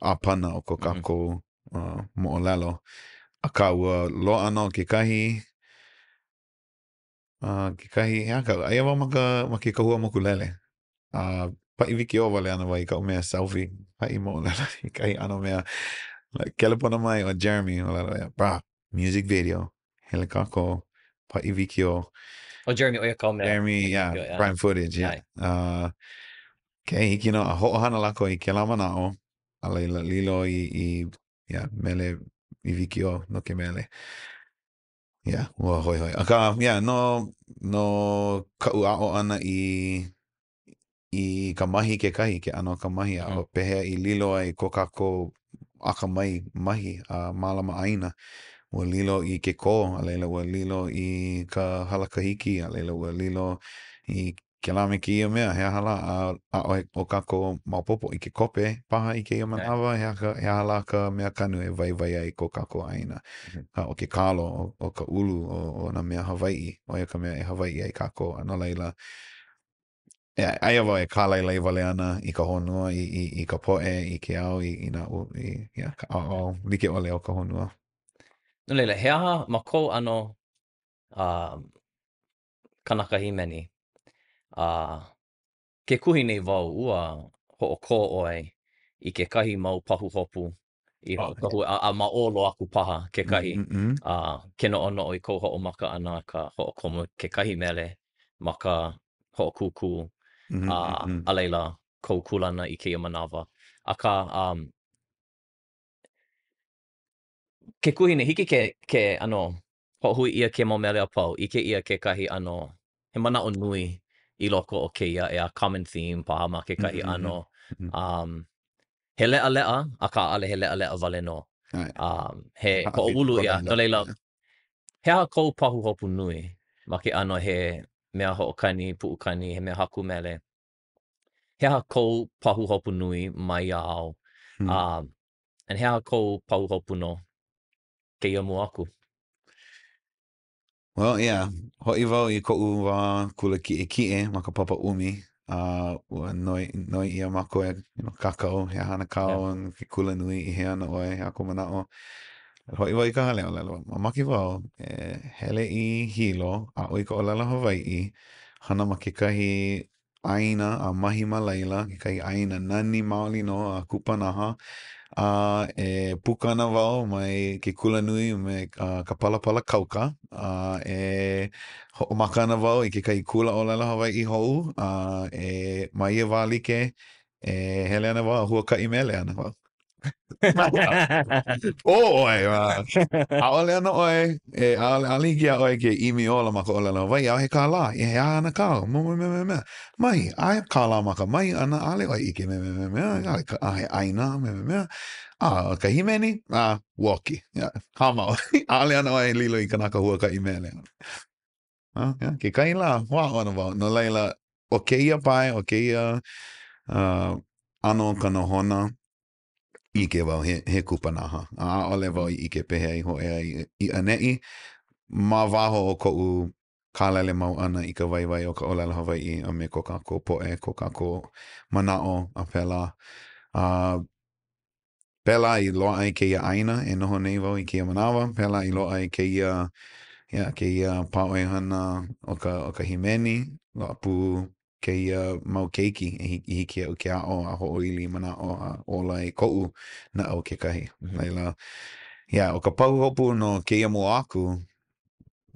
ʻāpana o ko mhm. kākou mm -hmm. uh, moʻolelo. Akā, ua loaʻa nō kekahi, uh, kekahi, he aha ka, aia wau ma ka, ma ke kahua mokulele. A uh, paʻi wikiō wale ana wau i kaʻu mea selfie, paʻi moʻolelo i kahi ʻano mea. Like, kelepona mai ʻo Jeremy, ʻōlelo ia, brah, music video, hele kākou, paʻi wikiō. ʻO Jeremy, ʻo ia kāu mea. Jeremy, yeah, yeah. prime footage, yeah. Uh, okay, hiki nō, a hoʻohana lākou i kēlā manaʻo, a laila lilo i, i yeah, mele, i wikiō no ke mele. Yeah, ua hoihoi. Akā, yeah, no, no kaʻu aʻo ʻana i, i ka mahi kekahi, ke ʻano o ka mahi, a mm. pehea i lilo ai ko kākou akamai mahi a mālama ʻāina, ua lilo i ke kō, a laila ua lilo i ka hala kahiki, a laila ua lilo i kēlā me kēia mea, he aha lā, a ʻaʻohe o kākou maopopo i ke kope paha i kēia manawa, he aha, he aha lā ka mea kanu e waiwai ai ko kākou ʻāina. Mm -hmm. A ʻo ke kalo, ʻo, ʻo ka ʻulu, ʻo, ʻo nā mea Hawaiʻi, ʻo ia ka mea e Hawaiʻi ai kākou. A no laila, Yeah, aia wau e kālailai wale ana i ka honua, i, i, i ka poʻe, i ke ao, i, i nā, i, yeah, ka ʻaoʻao like ʻole o ka honua. No laila, he aha ma kou ʻano uh, kanaka hīmeni, uh, ke kuhi nei wau ua hoʻokō ʻoe i kekahi mau pahuhopu i hoʻokahu a, a ma ʻō loa aku paha kekahi mm -hmm. uh, ke noʻonoʻo i kou hoʻomaka ʻana ka hoʻokomo kekahi mele ma ka hoʻokūkū mm -hmm. a, mm-hmm. a laila kou kūlana i kēia manawa. Akā, um, ke kuhi nei, hiki ke, ke ʻano hoʻohui ʻia kēia mau mele a pau, ʻike ʻia kekahi ʻano, he manaʻo nui i loko o kēia, ʻeā, common theme paha ma kekahi mm-hmm. ʻano. Mm-hmm. Um, he leʻaleʻa, akā ʻaʻole he leʻaleʻa wale nō. Um, he hoʻoulu ʻia. No laila, he aha kou pahuhopu nui ma ke ʻano he mea hoʻokani, puʻukani, he mea haku mele? He aha kou pahuhopu nui ma ia ao? Hmm. Um, and he aha kou pahuhopu no kēia mua aku? Well, yeah, hoʻi wau i koʻu wā kula kiʻekiʻe ma ka papa ʻumi, a uh, ua noi, noi ʻia mākou e you know, kākau, he aha ana kāu, yeah. ke kula nui i hea ana ʻoe, he aha kou manaʻo. Hoʻi wau i ka hale, ʻōlelo, mamake wau e hele i Hilo, aʻo i ka ʻōlelo Hawaiʻi, hana ma kekahi ʻāina a mahi ma laila, kekahi ʻāina nani maoli nō a kupanaha, a e puka ana wau mai ke kulanui me ka palapala kauka, a e hoʻomaka ana wau i kekahi kula ʻōlelo Hawaiʻi hou, a e ma ia wā like, e hele ana wau a huakaʻi mele ana wau. ʻO ʻoe, ʻaʻole ana ʻoe, e, ʻaʻole, ʻaʻole hiki iā ʻoe ke ʻimi ola ma ka ʻōlelo Hawaiʻi, ʻaʻohe kālā, he aha ana kāu, mea, mea, mea, mea. Mahi, aia kālā ma ka mahi ʻana, ʻaʻole ʻoe ʻike mea, mea, mea, mea, ʻaʻole, ʻaʻohe ʻāina, mea, mea, mea. A, ʻo ka hīmeni, a, ua oki, yeah, hāmau. ʻAʻole ana ʻoe e lilo i kanaka huakaʻi mele. A, yeah, kekahi lā, hoʻāʻo ana wau. No laila, ʻo kēia pae, ʻo kēia uh, ʻano o ka nohona, ʻike wau he, he kupanaha. A ʻaʻole wau i ʻike pehea i hōʻea i, i ʻaneʻi, ma waho o koʻu kālele mau ʻana i ka waiwai o ka ʻōlelo Hawaiʻi a me ko kākou poʻe, ko kākou manaʻo a pēlā. A Pēlā i loaʻa ai kēia ʻāina e noho nei wau i kēia manawa, pēlā i loaʻa ai kēia, yeah, kēia pāʻoihana o ka, o ka hīmeni, loaʻa pū kēia mau keiki i hiki iaʻu ke aʻo a hoʻoili manaʻo a ola ai koʻu naʻau kekahi. Mm -hmm. Laila, yeah, ʻo ka pahuhopu no kēia mua aku,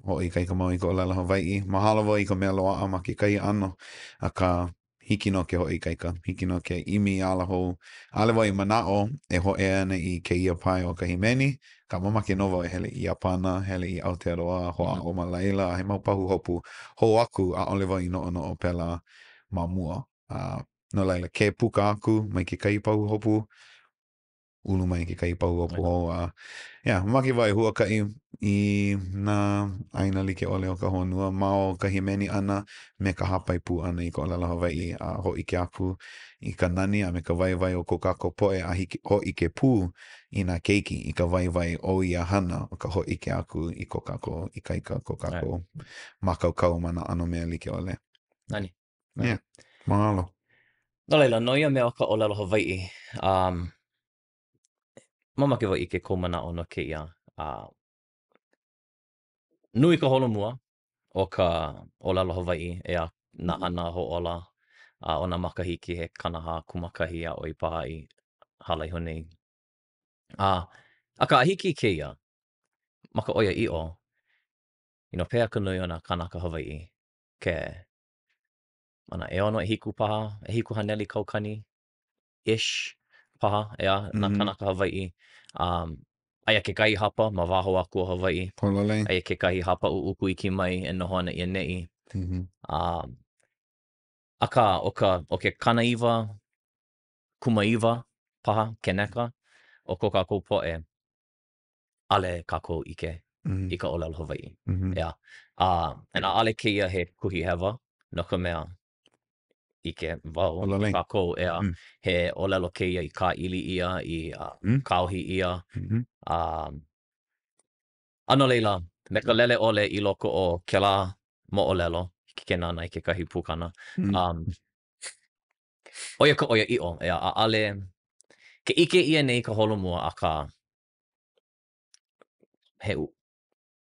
hoʻoikaika mau i ka ʻōlelo Hawaiʻi. Mahalo wau i ka mea loaʻa ma kekahi ʻano, akā, hiki nō ke hoʻoikaika, hiki nō ke ʻimi i ala hou. ʻAʻole wau i manaʻo e hōʻea ana i kēia pae o ka hīmeni, akā mamake nō wau e hele i Iāpana, hele i Aotearoa, hoʻāʻo ma laila, a he mau pahuhopu hou aku, ʻaʻole wau i noʻonoʻo pēlā ma mua. A no laila, ke puka aku mai kekahi pahuhopu. ulu mai kekahi pahuhopu hou a yeah, mamake wau e huakaʻi i nā ʻāina like ʻole o ka honua ma o ka hīmeni ʻana me ka hāpai pū ʻana i ka ʻōlelo Hawaiʻi a hōʻike aku i ka nani a me ka waiwai o ko kākou poʻe a hiki hōʻike pū i nā keiki i ka waiwai o ia hana o ka hōʻike aku i ko kākou ikaika, ko kākou mākaukau ma nā ʻano mea like ʻole. Nani. Yeah. Mahalo. No laila, no ia mea o ka ʻōlelo Hawaiʻi, um, mamake wau e ʻike kou manaʻo no kēia. Uh, nui ka holomua o ka ʻōlelo Hawaiʻi, ʻeā, nā hana hoʻōla uh, o nā makahiki he 40 kūmākahi a ʻoi paha i hala iho nei. Uh, akā, hiki i kēia, ma ka ʻoiaʻiʻo, you know, pehea ka nui o nā kānaka Hawaiʻi ke mana, ʻeono, ʻehiku paha, ʻehiku haneli kaukani ish paha, ʻeā, nā kānaka Hawaiʻi. Um, aia kekahi hapa ma waho aku o Hawaiʻi. Pololei. Aia kekahi hapa ʻuʻuku iki mai e noho ana i ʻaneʻi. Mm -hmm. Um, akā, ʻo ka, ʻo ke 90 kūmāiwa paha keneka o ko kākou poʻe, ʻaʻole kākou ʻike mm -hmm. i ka ʻōlelo Hawaiʻi. Mm -hmm. ʻEā. A, and ʻaʻole kēia he kuhi hewa, no ka mea, ʻike wau, kākou, ʻeā, mm. he ʻōlelo kēia i kāʻili ʻia, i uh, mm. kāohi ʻia. Mm -hmm. um, a no laila, me ka lele ʻole i loko o kēlā moʻolelo, hiki ke nānā i kekahi pukana. Mm. Um, ʻo ia ka ʻoiaʻiʻo, ʻeā, ʻaʻole, ke ʻike ʻia nei ka holomua, akā, he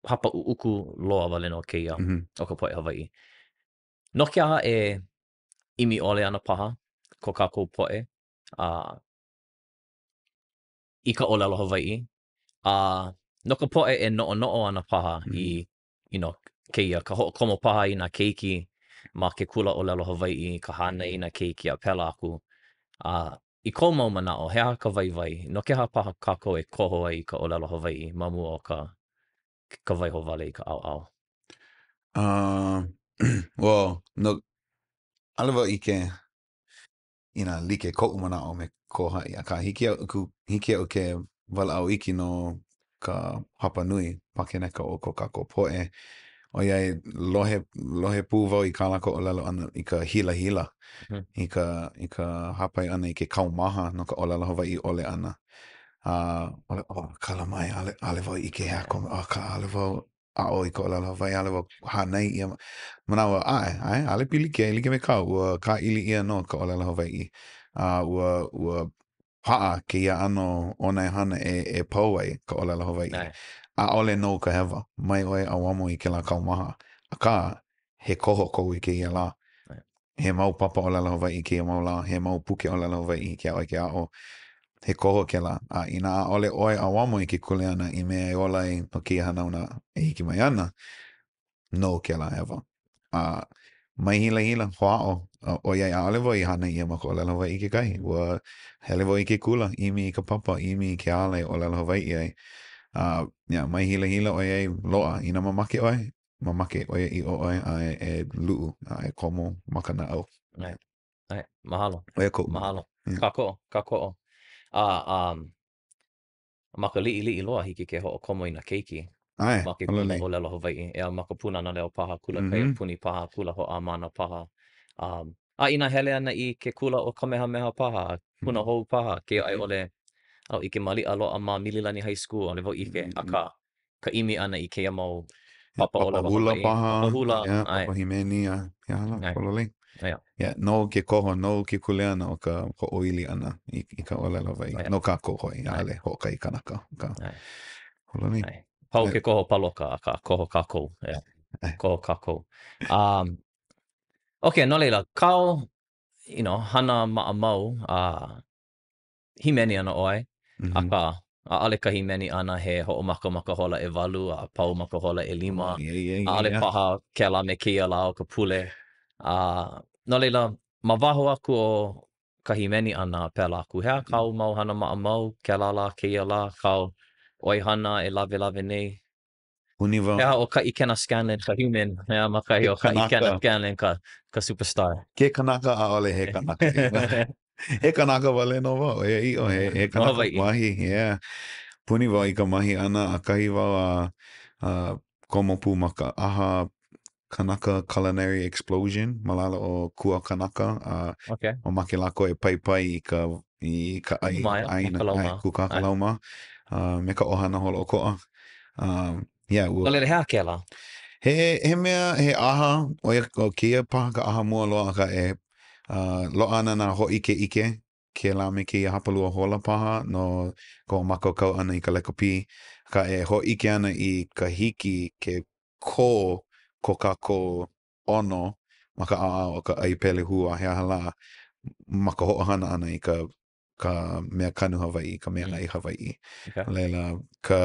hapa ʻuʻuku loa wale nō kēia mm -hmm. o ka poʻe Hawaiʻi. No ke aha e ʻimi ʻole ana paha ko kākou poʻe a i ka ʻōlelo Hawaiʻi, a no ka poʻe e noʻonoʻo ana paha mm -hmm. i you know, kēia, ka hoʻokomo paha i nā keiki ma ke kula ʻōlelo Hawaiʻi, ka hānai i nā keiki a pēlā aku. A i kou mau manaʻo, he aha ka waiwai? No ke aha paha kākou e koho ai i ka ʻōlelo Hawaiʻi ma mua o ka, ka waiho wale i ka ʻaoʻao? Uh, well, no, ʻaʻole wau ʻike inā like koʻu manaʻo me ko haʻi, akā hiki iaʻu, hiki iaʻu ke walaʻau iki no ka hapa nui pakeneka o ko kākou poʻe, ʻoiai lohe, lohe pū wau i kā lākou ʻōlelo ʻana i ka hilahila, mm -hmm. i ka, i ka hāpai ʻana i ke kaumaha no ka ʻōlelo Hawaiʻi ʻole ʻana. A, uh, oh, kala mai, ʻaʻole, ʻaʻole wau ʻike he ako, akā, ʻaʻole wau aʻo i ka ʻōlelo Hawaiʻi, ʻaʻole wau hānai ʻia. Manawa, ʻae, ʻae, ʻaʻole pilikia, e like me kāu, ua kāʻili ʻia nō ka ʻōlelo Hawaiʻi. A ua, ua paʻa kēia ʻano ʻōnaehana e, e pau ai ka ʻōlelo Hawaiʻi. ʻAe. ʻAʻole nou ka hewa, mai ʻoe ʻauamo i kēlā kaumaha. Akā, he koho kou i kēia lā. He mau papa ʻōlelo Hawaiʻi i kēia mau lā, he mau puke ʻōlelo Hawaiʻi hiki iā ʻoe ke aʻo. He koho kēlā. A inā ʻaʻole ʻoe ʻauamo i ke kuleana i mea e ola ai no kēia hanauna e hiki mai ana, nou kēlā hewa. A mai hilahila, hoʻāʻo, ʻoiai ʻaʻole wau i hānai ʻia ma ka ʻōlelo Hawaiʻi kekahi. Ua hele wau i ke kula, ʻimi i ka papa, ʻimi i ke ala e ʻōlelo Hawaiʻi ai. A, yeah, mai hilahila ʻoiai loaʻa. Inā mamake ʻoe, mamake ʻoiaʻiʻo ʻoe a e, e luʻu a e komo ma ka naʻau. ʻAe, ʻae, mahalo. ʻO ia koʻu. Mahalo. Yeah. Kākoʻo, kākoʻo. A, um, ma ka liʻiliʻi loa hiki ke hoʻokomo i nā keiki. ʻAe, Ma ke kula ʻōlelo Hawaiʻi. ʻEā, ma ka Pūnana Leo paha, kula mm -hmm. kaiapuni paha, kula hoʻāmana paha. Um, a inā hele ana i ke kula ʻo Kamehameha paha, Punahou paha, ke a i ʻole, ʻo ʻike maliʻa loaʻa ma Mililani High School, ʻaʻole wau ʻike, akā, ka ʻimi ʻana i kēia mau papa ʻōlelo Papa hula paha, papa hula, yeah, papa hīmeni, a he aha lā, pololei. Yeah. Yeah, nou ke koho, nou ke kuleana o ka hoʻoili ʻana i, i ka ʻōlelo Hawaiʻi. No kākou hoʻi, ʻaʻole hoʻokahi kanaka. Ka. Pololei. Pau ke koho paloka, akā, koho kākou. Yeah. Koho kākou. Um, okay, no laila, kāu, you know, hana maʻamau, uh, hīmeni ana ʻoe, mm -hmm. akā, ʻaʻole ka hīmeni ʻana he hoʻomaka ma ka hola ʻewalu a pau ma ka hola ʻelima. Oh, yeah, yeah, yeah, ʻaʻole yeah. paha kēlā me kēia lā o ka pule. A no laila, ma waho aku o ka hīmeni ʻana pēlā aku, he aha kāu mau hana maʻamau, kēlā lā, kēia lā, kāu ʻoihana e lawelawe nei? Puni wau. He aha ʻo Kaʻikena Scanlan ka human, ʻeā, ma kahi o Kaʻikena Scanlan ka, ka superstar. Ke kanaka, ʻaʻole he kanaka. He kanaka wale nō wau, ʻoiaʻiʻo, he, he kanaka Hawaiʻi. mahi, yeah. Puni wau i ka mahi ʻana, ʻakahi wau a, a komo pū ma ka ʻaha Kanaka Culinary Explosion ma lalo o Kua Kanaka, a Okay. mamake lākou e paipai i ka, i ka ʻai o ka ʻāina, Kūkākalauma. ʻae, kūkākalauma, a me ka ʻohana holoʻokoʻa. Um, yeah, ua... No laila, he aha kēlā? He, he mea, he ʻaha, ʻo ia, ʻo kēia paha ka ʻaha mua loa akā e uh, loaʻa ana nā hōʻikeʻike kēlā me kēia hapalua hola paha no ka hoʻomākaukau ʻana i ka lekopī, akā e hōʻike ana i ka hiki ke kō ko kākou ʻono ma ka ʻaoʻao o ka ʻai pelehū a he aha lā ma ka hoʻohana ʻana i ka ka mea kanu Hawaiʻi, ka mea ʻai Hawaiʻi. Okay. A laila, ka,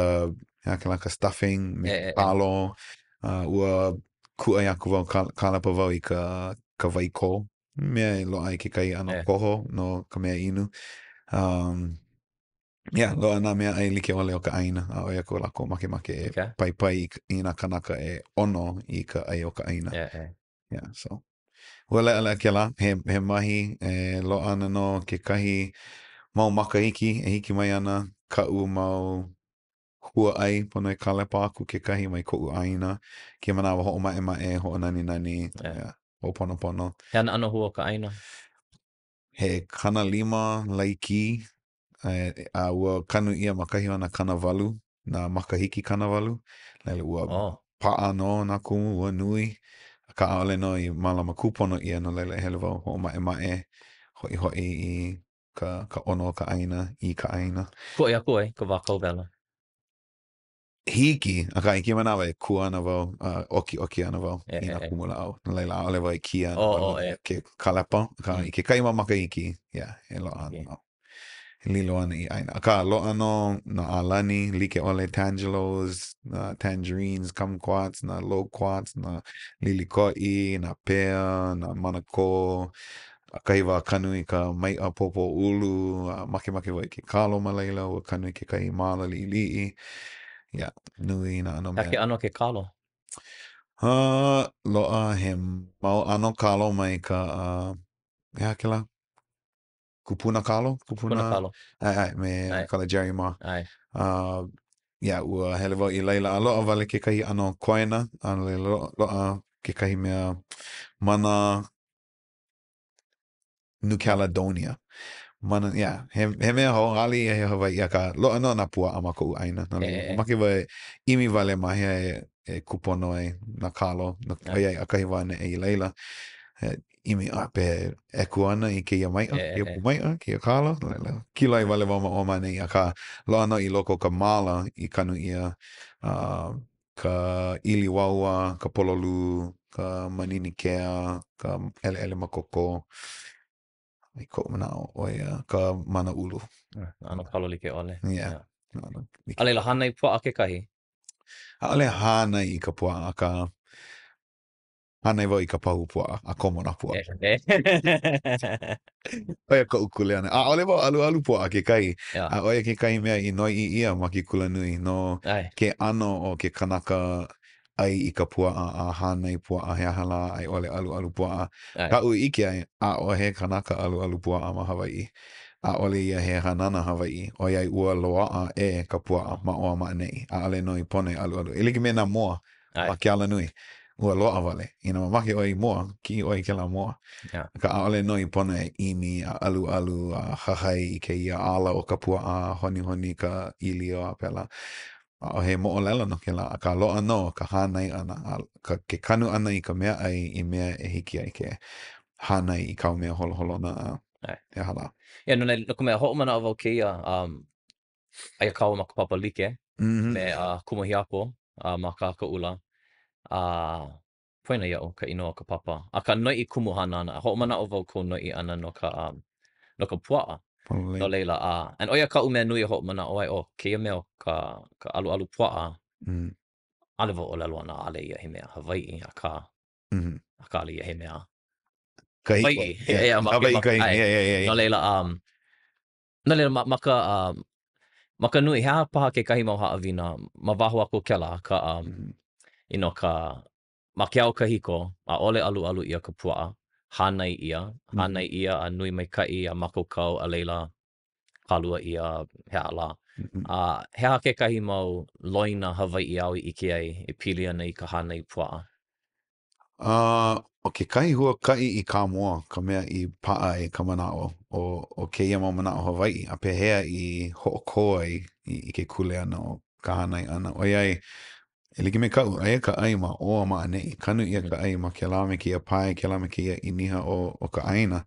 he aha kēlā, ka stuffing, me E, e, e. kalo, uh, ua kūʻai aku wau, ka, kālepa wau i ka, ka waikō, mea e loaʻa ai kekahi ʻano E. koho no ka mea inu. Um, yeah, loaʻa nā mea ʻai like ʻole o ka ʻāina, a ʻo ia ko lākou makemake e Okay. paipai i, i nā kanaka e ʻono i ka ʻai o ka ʻāina. E, e. Yeah, so. Ua leʻaleʻa kēlā, he, he mahi e loaʻa ana nō kekahi mau makahiki e hiki mai ana kaʻu mau huaʻai pono e kālepa aku kekahi mai koʻu ʻāina, kēia manawa hoʻomaʻemaʻe, hoʻonaninani, Yeah. yeah, hoʻoponopono. He aha nā ʻano hua o ka ʻāina? He 50 laikī, a ua kanu ʻia ma kahi o nā 80, nā makahiki 80, laila ua oh. paʻa nō nā kumu, ua nui, akā ʻaʻole nō i mālama kūpono ʻia, no laila e hele wau hoʻomaʻemaʻe, hoʻihoʻi i ka, ka ʻono o ka ʻāina, i ka ʻāina. Kūʻai aku ʻoe i ka wā kauwela. Hiki, akā i kēia manawa e kua ana wau, a ʻokiʻoki ana wau E, i nā e, e. kumu lāʻau. No laila, ʻaʻole wau e kia ana Oh, wale oh, e. ke kālepa, akā Mm. i kekahi mau makahiki, yeah, e loaʻa ana Yeah. nō. E lilo ana i ʻāina. Akā, loaʻa nō nā ʻālani like ʻole, tangelos, nā tangerines, kumquats, nā loquats, nā lilikoʻi, nā pea, nā manakō, ʻAkahi wau a kanu i ka maiʻa pōpō ʻulu, a makemake wau i ke kalo ma laila, ua kanu i kekahi māla liʻiliʻi. Yeah, nui nā ʻano He aha mea. ke ʻano o ke kalo? Uh, loaʻa he mau ʻano kalo mai ka, uh, he aha kēlā? Kupuna kalo? Kupuna Kupuna, kalo. ʻae, ʻae, me ʻAe. Kala Jerry mā. ʻAe. Uh, yeah, ua hele wau i laila a loaʻa wale kekahi ʻano koena, a laila loaʻa kekahi mea mana New Caledonia. Mana, yeah, he, he mea hou, ʻaʻole ia he Hawaiʻi, akā, loaʻa nō nā puaʻa ma koʻu ʻāina. No laila, E, e, e. mamake wau e ʻimi wale ma hea e, e kūpono ai nā kalo, no, Yeah. ʻoiai, ʻakahi wau a neʻe i laila, e ʻimi, a pehea e ʻeku ana i kēia maiʻa, E, e, kēia e. pūmaiʻa, kēia kalo, no laila, kīloi wale wau ma ʻō ma ʻaneʻi, akā, loaʻa nō i loko o ka māla i kanu ʻia, uh, ka ʻili uaua, ka pololū, ka manini kea, ka ʻeleʻele makoko. I koʻu manaʻo, ʻo ia ka mana ʻulu. Nā ʻano kalo like ʻole. Yeah. Yeah. Nā ʻano like A laila, hānai puaʻa kekahi? ʻAʻole hānai i ka puaʻa, akā Hānai wau i ka pahu puaʻa, a komo nā puaʻa. ʻO ia koʻu kuleana. ʻAʻole wau alualu puaʻa kekahi. Yeah. A ʻo ia kekahi mea i noiʻi ʻia ma ke kulanui no ʻAe. ke ʻano o ke kanaka ʻai i ka puaʻa a hānai puaʻa he aha lā a i ʻole alualu puaʻa. ʻAe. Kaʻu i ʻike ai, ʻaʻohe kanaka alualu puaʻa ma Hawaiʻi. ʻAʻole ia he hanana Hawaiʻi, ʻoiai ua loaʻa ʻē ka puaʻa ma ʻō a ma ʻaneʻi. ʻAʻole nō i pono e alualu. E like me nā moa ʻAe. ma ke alanui. Ua loaʻa wale. Inā mamake ʻoe i moa, kiʻi ʻoe i kēlā moa. Yeah. Akā ʻaʻole nō i pono e ʻimi a alualu a hahai i kēia ala o ka puaʻa a honihoni ka ʻīlio a pēlā. ʻAʻohe moʻolelo no kēlā, akā loaʻa nō ka hānai ʻana a ka, ke kanu ʻana i ka meaʻai i mea e hiki ai ke hānai i kāu mea holoholona a ʻAe. he aha lā. Yeah, no, no ka mea, hoʻomanaʻo wau kēia, um, aia kāua ma ka papa like mm -hmm. me uh, Kumu Hiapo uh, ma Ka Haka ʻUla. A uh, poina iaʻu ka inoa o ka papa. Akā noiʻi kumuhana ana. Hoʻomanaʻo wau kou noiʻi ʻana no ka, um, no ka puaʻa. Pololei. No laila, a, uh, and ʻo ia kaʻu mea nui e hoʻomanaʻo ai, oh, kēia mea o ka, ka ʻaluʻalu puaʻa, mm. ʻaʻole wau ʻōlelo ana ʻaʻole ia he mea Hawaiʻi, akā, mm -hmm. akā ʻaʻole ia he mea Kahiko. Hawaiʻi. Yeah. Yeah, ma, Hawaiʻi ma, kahiko. Yeah, yeah, yeah, yeah. No laila, um, No laila, ma, ma ka, um, ma ka nui, he aha paha kekahi mau haʻawina ma waho aku o kēlā, ka, um, mm -hmm. you know, ka, ma ke au kahiko, ʻaʻole ʻaluʻalu ʻia ka puaʻa. hānai ʻia, hānai ʻia a nui maikaʻi a mākaukau a laila kālua ʻia he aha lā. A he aha kekahi mau loina Hawaiʻi āu i ʻike ai e pili ana i ka hānai puaʻa? A ʻo kekahi huakaʻi i Kāmoa ka mea i paʻa ai ka manaʻo o, o kēia mau manaʻo Hawaiʻi, a pehea i hoʻokō ai i, i ke kuleana o ka hānai ʻana, ʻoiai, e like me kaʻu, aia ka ʻai ma ʻō a ma ʻaneʻi, kanu ʻia ka ʻai ma kēlā me kēia pae, kēlā me kēia ʻīniha o, o ka ʻāina.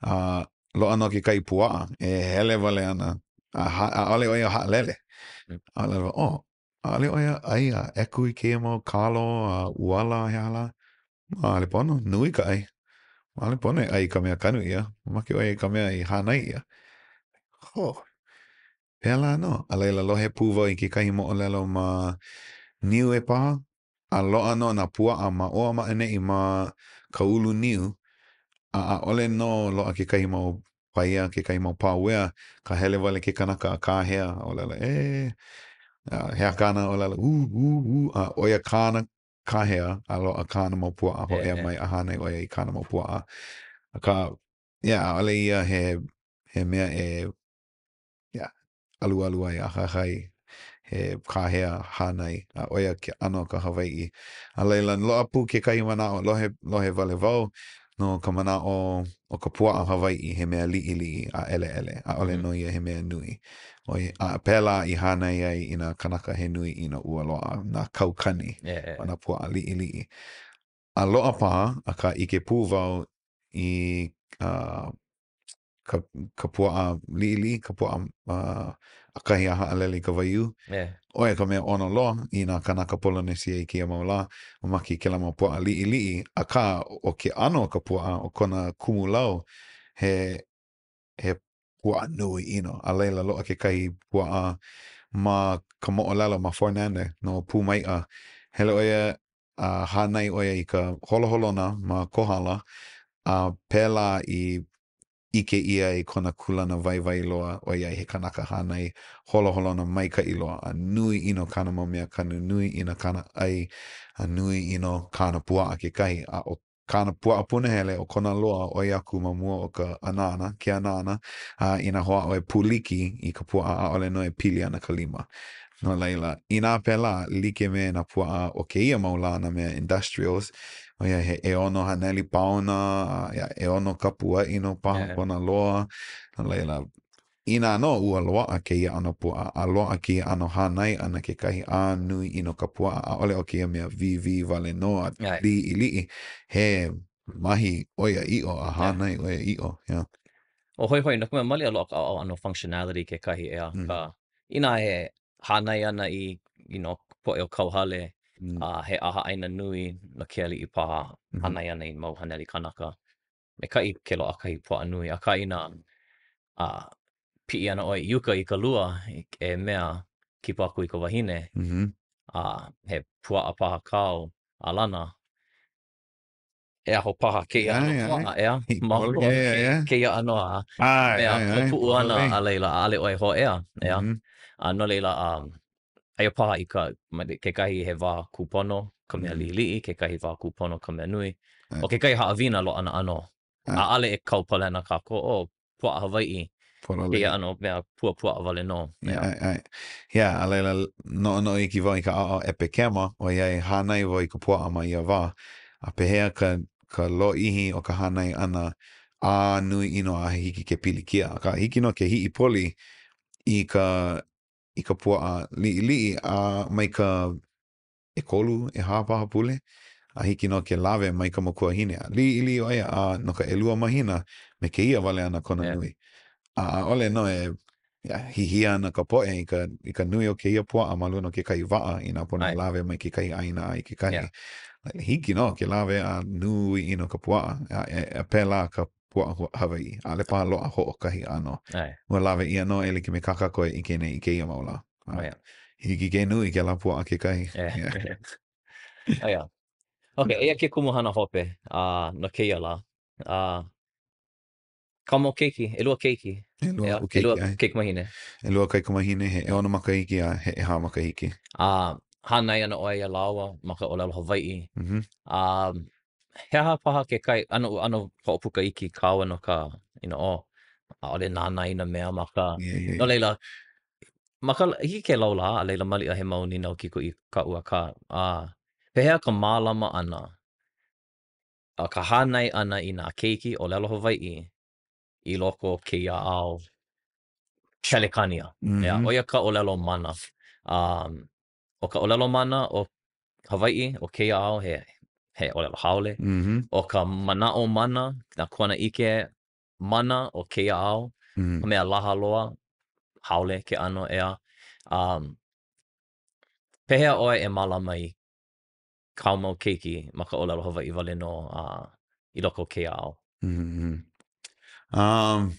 A loaʻa nō kekahi puaʻa e hele wale ana, a ha, ʻaʻole ʻo ia haʻalele. A laila, oh, ʻaʻole ʻo ia ʻai a ʻeku i kēia mau kalo a ʻuala a he aha lā. ʻAʻole pono, nui ka ʻai. ʻAʻole pono e ʻai i ka mea kanu ʻia. Mamake ʻo ia i ka mea i hānai ʻia. Ho! Pēlā nō. A laila, lohe pū wau i kekahi moʻolelo ma Niue paha, a loaʻa nō nā puaʻa ma ʻō a ma ʻaneʻi ma ka ulu niu, a ʻaʻole nō loaʻa kekahi mau paia, kekahi mau pā uea, ka hele wale ke kanaka a kāhea, a ʻōlelo, e, a he aha kāna ʻōlelo, ū, ū, ū, a ʻo ia kāna kāhea, a loaʻa kāna mau puaʻa, hōʻea mai a hānai ʻo ia i kāna mau puaʻa. Akā, yeah, ʻaʻole ia he, he mea e yeah, alualu ai a hahai he kāhea hānai, a ʻo ia ke ʻano o ka Hawaiʻi. A laila, loaʻa pū kekahi manaʻo, lohe, lohe wale wau no ka manaʻo o ka puaʻa Hawaiʻi he mea liʻiliʻi a ʻeleʻele, ʻaʻole nō ia he mea nui. ʻO ia, a pēlā i hānai ai i nā kanaka he nui ʻino ua loaʻa nā kaukani o nā puaʻa liʻiliʻi. A loaʻa paha, akā ʻike pū wau i uh, ka, ka puaʻa liʻiliʻi, ka puaʻa uh, ʻakahi a haʻalele i ka waiū. Yeah. ʻO ia ka mea ʻono loa i nā kānaka Polonesia i kēia mau lā, mamake i kēlā mau puaʻa liʻiliʻi, akā, ʻo ke ʻano o ka puaʻa, ʻo kona kumulau, he, he puaʻa nui ʻino. A laila, loaʻa kekahi puaʻa ma ka moʻolelo ma Fornander no Pūmaiʻa. Hele ʻo ia a hānai ʻo ia i ka holoholona ma Kohala, a pēlā i ʻike ʻia ai kona kūlana waiwai loa, ʻoiai he kanaka hānai holoholona maikaʻi loa, a nui ʻino kāna mau mea kanu, nui ʻino kāna ʻai, a nui ʻino kāna puaʻa kekahi, a ʻo kāna puaʻa punahele, ʻo kona loa, ʻoi aku ma mua o ka anana, ke anana, a inā hoʻāʻo e pūliki i ka puaʻa, ʻaʻole nō e pili ana ka lima. No laila, inā pēlā, like me nā puaʻa o kēia mau lā, nā mea industrials, ʻoiai he 600 paona, a yeah, ʻeono kapuaʻi nō paha kona loa. No laila, inā nō ua loaʻa kēia ʻano puaʻa, a loaʻa kēia ʻano hānai ʻana kekahi a nui ʻino ka puaʻa, ʻaʻole ʻo kēia mea wīwī wale nō a liʻiliʻi, he mahi ʻoiaʻiʻo a hānai ʻoiaʻiʻo, yeah. ʻO hoihoi, no ka mea, malia loaʻa ka ʻaoʻao ʻano functionality kekahi, ʻeā, akā, inā he hānai ana i, you know, poʻe o kauhale, a he ʻahaʻaina nui no ke aliʻi paha, hānai ana i mau haneli kanaka, maikaʻi ke loaʻa kahi puaʻa nui, akā inā a piʻi ana ʻoe i uka i ka lua e mea kipa aku i ka wahine, a he puaʻa paha kāu a lana, e aho paha kēia ʻano puaʻa, ʻeā? Ma mua o kēia ʻano a mea puʻu ana a laila ʻaʻole ʻoe hōʻea, ʻeā? A no laila, aia paha i ka, kekahi he wā kūpono ka mea liʻiliʻi, kekahi wā kūpono ka mea nui. ʻO kekahi haʻawina loaʻa nā ʻano, ʻaʻole e kau palena kākou, oh, puaʻa Hawaiʻi, kēia ʻano mea puapuaʻa wale nō. ʻAe, ʻae. Yeah, a laila, noʻonoʻo iki wau i ka ʻaoʻao ʻepekema, ʻoiai hānai wau i ka puaʻa ma ia wā. A pehea ka, ka lōʻihi o ka hānai ʻana a nui ʻino a hiki ke pilikia. Akā, hiki nō ke hiʻipoli i ka, i ka puaʻa liʻiliʻi a mai ka ʻekolu, ʻehā paha pule, a hiki nō ke lawe mai ka makuahine a liʻiliʻi ʻo ia a no ka ʻelua mahina me kēia wale ana kona yeah. nui. A ʻaʻole nō e yeah, hihia ana ka poʻe i ka, i ka nui o kēia puaʻa ma luna o kekahi waʻa inā pono e lawe mai kekahi ʻāina a i kekahi. Yeah. Hiki nō ke lawe a nui ʻino ka puaʻa. A, e, a pēlā ka puaʻa Hawaiʻi. ʻAʻole paha loaʻa hoʻokahi ʻano. Ua lawe ʻia nō e like me kā kākou e ʻike nei i kēia mau lā. Oh, yeah. Hiki ke nui kēlā puaʻa kekahi. Yeah. oh, yeah. Okay, eia ke kumuhana hope uh, no kēia lā. Uh, kāu mau keiki, ʻelua keiki. ʻElua keiki, ʻelua kaikamahine. ʻElua kaikamahine, he ʻeono makahiki a he ʻehā makahiki. A uh, hānai ana ʻoe iā lāua ma ka ʻōlelo Hawaiʻi. Mm -hmm. Um, He aha paha kekahi ʻano, ʻano hoʻopuka iki kāua no ka, you know, oh, ʻaʻole nānā i nā mea ma ka, Yeah, yeah, yeah. No laila, ma ka, hiki ke laulā, a laila maliʻa he mau nīnau kikoʻī kaʻu akā, a, pehea ka mālama ʻana, a ka hānai ʻana i nā keiki ʻōlelo Hawaiʻi i loko o kēia ao Pelekānia. Mm -hmm. Yeah, ʻo ia ka ʻōlelo mana. Um, ʻo ka ʻōlelo mana o Hawaiʻi, o kēia ao, he, he ʻōlelo haole. Mm -hmm. ʻO ka manaʻo mana, nā kuanaʻike mana o kēia ao, mm -hmm. ka mea laha loa, haole ke ʻano, ʻeā. Um, pehea ʻoe e mālama i kāu mau keiki ma ka ʻōlelo Hawaiʻi wale nō a i loko o kēia ao? Mm -hmm. Um,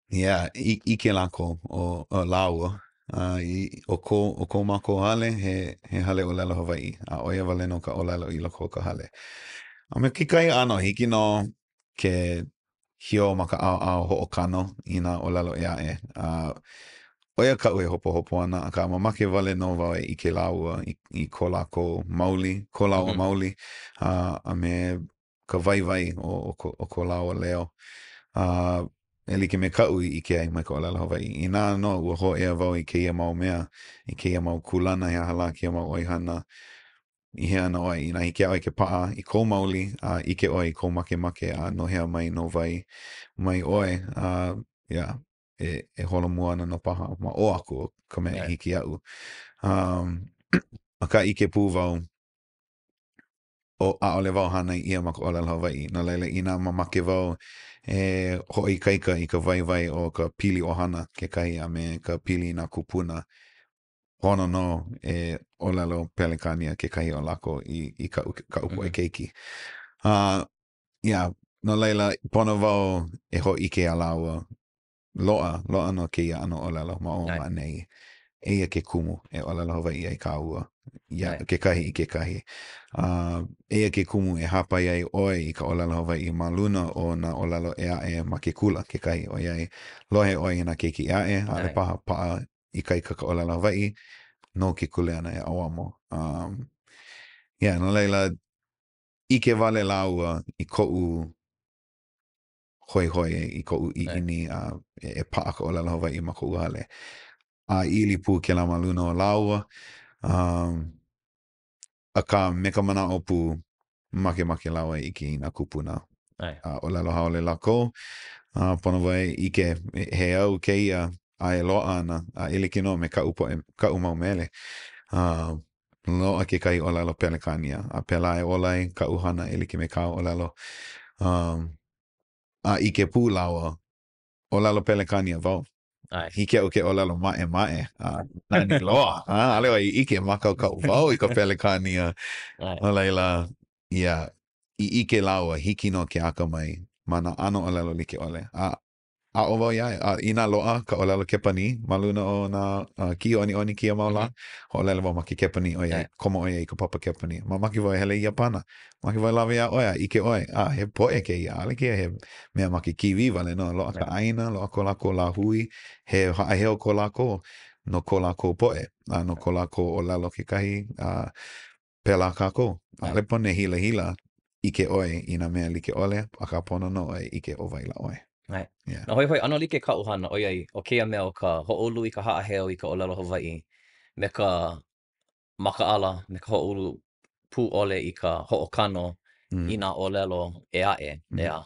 yeah, ʻike lākou, o, o lāua, uh, i, o ko, o ko mākou hale, he, he hale ʻōlelo Hawaiʻi, a ʻo ia wale nō ka ʻōlelo i loko o ka hale. A me kekahi ʻano, hiki nō ke hiō ma ka ʻaoʻao hoʻokano i nā ʻōlelo ʻē aʻe. A ʻo ia kaʻu e hopohopo ana, akā mamake wale nō wau e ʻike lāua i, i ko lākou mauli, ko lāua mm -hmm. mauli, a, a me ka waiwai o, o, ko, o ko lāua leo. A, e like me kaʻu i ʻike ai mai ka ʻōlelo Hawaiʻi. Inā nō ua hōʻea wau i kēia mau mea, i kēia mau kūlana, he aha lā kēia mau ʻoihana, I hea ana ʻoe, inā hiki iā ʻoe ke paʻa i kou mauli, a ʻike ʻoe i kou makemake, a no hea mai, no wai mai ʻoe, a yeah, e, e holomua ana nō paha ma ʻō aku o ka mea i hiki iaʻu. Um, akā ʻike pū wau, ʻo, ʻaʻole wau hānai ʻia ma ka ʻōlelo Hawaiʻi. No laila, inā mamake wau e hoʻoikaika i ka waiwai o ka pili ʻohana kekahi a me ka pili i nā kūpuna, pono nō e ʻōlelo Pelekānia kekahi o lākou i, i kaʻu, kaʻu poʻe mm -hmm. keiki. Uh, yeah, no laila, pono wau e hōʻike iā lāua, loaʻa, loaʻa nō kēia ʻano ʻōlelo ma ʻō ma ʻaneʻi. Eia ke kumu e ʻōlelo Hawaiʻi ai kāua, ia, kekahi i kekahi. Uh, eia ke kumu e hāpai ai ʻoe i ka ʻōlelo Hawaiʻi ma luna o nā ʻōlelo ʻē aʻe ma ke kula kekahi, ʻoiai lohe ʻoe i nā keiki ʻē aʻe, ʻaʻole paha paʻa ikaika ka ʻōlelo Hawaiʻi nou ke kuleana e ʻauamo. Um, yeah, no laila, ʻike wale lāua i koʻu hoihoi, i koʻu ʻiʻini a e, e paʻa ka ʻōlelo Hawaiʻi ma koʻu hale. A ili pū kēlā ma luna o lāua. Um, Akā, me ka manaʻo pū, makemake lāua e ʻike i nā kūpuna. A ʻōlelo haole lākou, a pono wau e ʻike, he au kēia a e loaʻa ana, a e like nō me kaʻu poʻe, kaʻu mau mele. A loaʻa kekahi ʻōlelo Pelekānia, a pēlā e ola ai kaʻu hana e like me kāu ʻōlelo. Um, a ʻike pū lāua, ʻōlelo Pelekānia wau. ʻAe. Hiki iaʻu ke ʻōlelo maʻemaʻe, a nani loa. A, ʻaʻole ʻoe i ʻike, mākaukau wau i ka Pelekānia. ʻAe. No laila, yeah, i ʻike lāua, hiki nō ke akamai ma nā ʻano ʻōlelo like ʻole. A aʻo wau iā ia, a inā loaʻa ka ʻōlelo Kepanī ma luna o nā uh, kiʻiʻoniʻoni kēia mau lā, mm -hmm. hoʻolele wau ma ke Kepanī, ʻoiai, komo ʻo ia i ka papa Kepanī. Mamake wau e hele i Iāpana. Mamake wau e lawe iā ʻoe a ʻike ʻoe, a he poʻe kēia, ʻaʻole kēia he mea ma ke kīwī wale nō, loaʻa ka ʻāina, loaʻa ko lākou lāhui, he haʻaheo ko lākou no ko lākou poʻe, a no ko lākou ʻōlelo kekahi, a pēlā kākou. ʻAʻole pono e hilahila, ʻike ʻoe i nā mea like ʻole, akā pono nō ʻoe e ʻike ʻo wai lā ʻoe. ʻAe. Yeah. A hoihoi, ʻano like kaʻu hana, ʻoiai, ʻo kēia mea o ka hoʻoulu i ka haʻaheo i ka ʻōlelo Hawaiʻi me ka makaʻala me ka hoʻoulu pū ʻole i ka hoʻokano mm. i nā ʻōlelo ʻē aʻe, mm. ʻeā.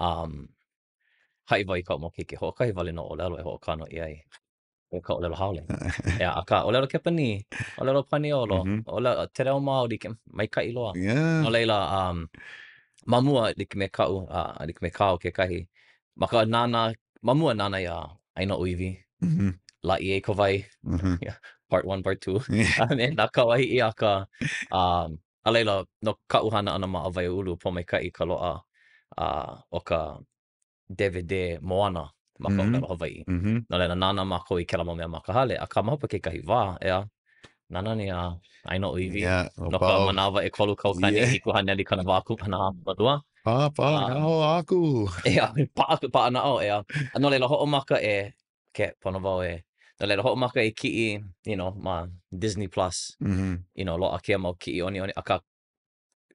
Um, haʻi wau i kaʻu mau keiki, hoʻokahi wale nō ʻōlelo e hoʻokano ʻia ai. ʻO ka ʻōlelo haole. ʻEā, akā, ʻōlelo Kepanī, ʻōlelo Paniolo, mm -hmm. ʻōlelo, te reo Māori, ke, maikaʻi loa. Yeah. No laila, um, ma mua, like me kaʻu, uh, like me kāu kekahi, ma ka nānā, ma mua nānā iā ʻĀina ʻŌiwi, mm -hmm. Lāʻieikawai, mm -hmm. yeah, part 1, part 2, yeah. a me nā kau a Hiʻiaka, um, a laila, no kaʻu hana ʻana ma Awaiaulu, pōmaikaʻi ka loaʻa uh, o ka DVD Moana ma ka mm -hmm. ʻōlelo Hawaiʻi. Mm -hmm. No laila, nānā mākou i kēlā mau mea ma ka hale, akā ma hope kekahi wā, ʻeā, nānā nei a ʻĀina ʻŌiwi yeah, no ka manawa 300 yeah. 772. Pā, naʻau aku. ʻEā, paʻa, paʻa naʻau, ʻeā. A no laila, hoʻomaka e, ke, pono wau e, no laila, hoʻomaka e kiʻi, you know, ma Disney Plus, mm -hmm. you know, loaʻa kēia mau kiʻi ʻoniʻoni, akā.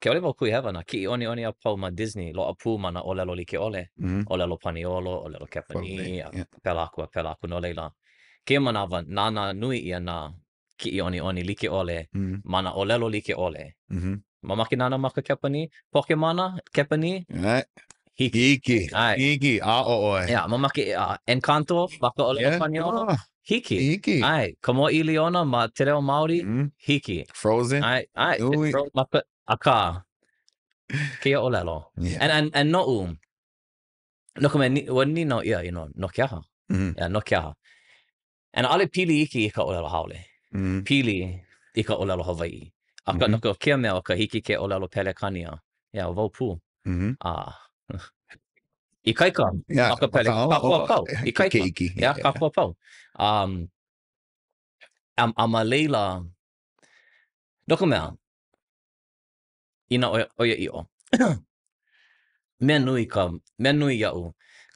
Ke ʻaʻole wau kuhihewa, nā kiʻi ʻoniʻoni a pau ma Disney, loaʻa pū ma nā ʻōlelo like ʻole, mm -hmm. ʻōlelo Paniolo, ʻōlelo Kepanī, a yeah. pēlā aku a pēlā aku. No laila, kēia manawa, nānā nui ʻia nā kiʻi ʻoniʻoni like ʻole mm -hmm. ma nā ʻōlelo like ʻole. Mm -hmm. Mamake nānā ma ka Kepanī? Pokemana, Kepanī? Yeah. Hiki. Hiki. ʻAe. Hiki. Aʻo ʻoe. Yeah, mamake uh, Encanto ma ka ʻōlelo yeah. Paniolo? Ah. Hiki. Hiki. ʻAe. Ka Mōʻī Liona ma te reo Māori? Mm. Hiki. Frozen. ʻAe, ʻae. Ui. Ma ka, akā, kēia ʻōlelo. Yeah. And, and, and noʻu, no ka mea, ni, ua nīnau ʻia, you know, no ke aha? Mm -hmm. Yeah, no ke aha? And ʻaʻole pili iki i ka ʻōlelo haole. Mm. Pili i ka ʻōlelo Hawaiʻi. Akā, Mm -hmm. no ka kēia mea o ka hiki ke ʻōlelo Pelekania, yeah, wau pū. Mm -hmm. A ikaika yeah, ma ka pele, kākou a pau. Ikaika. Keiki. Yeah, kākou a pau. Um, a, a ma laila, no ka mea, inā ʻoiaʻiʻo, mea nui ka, mea nui iaʻu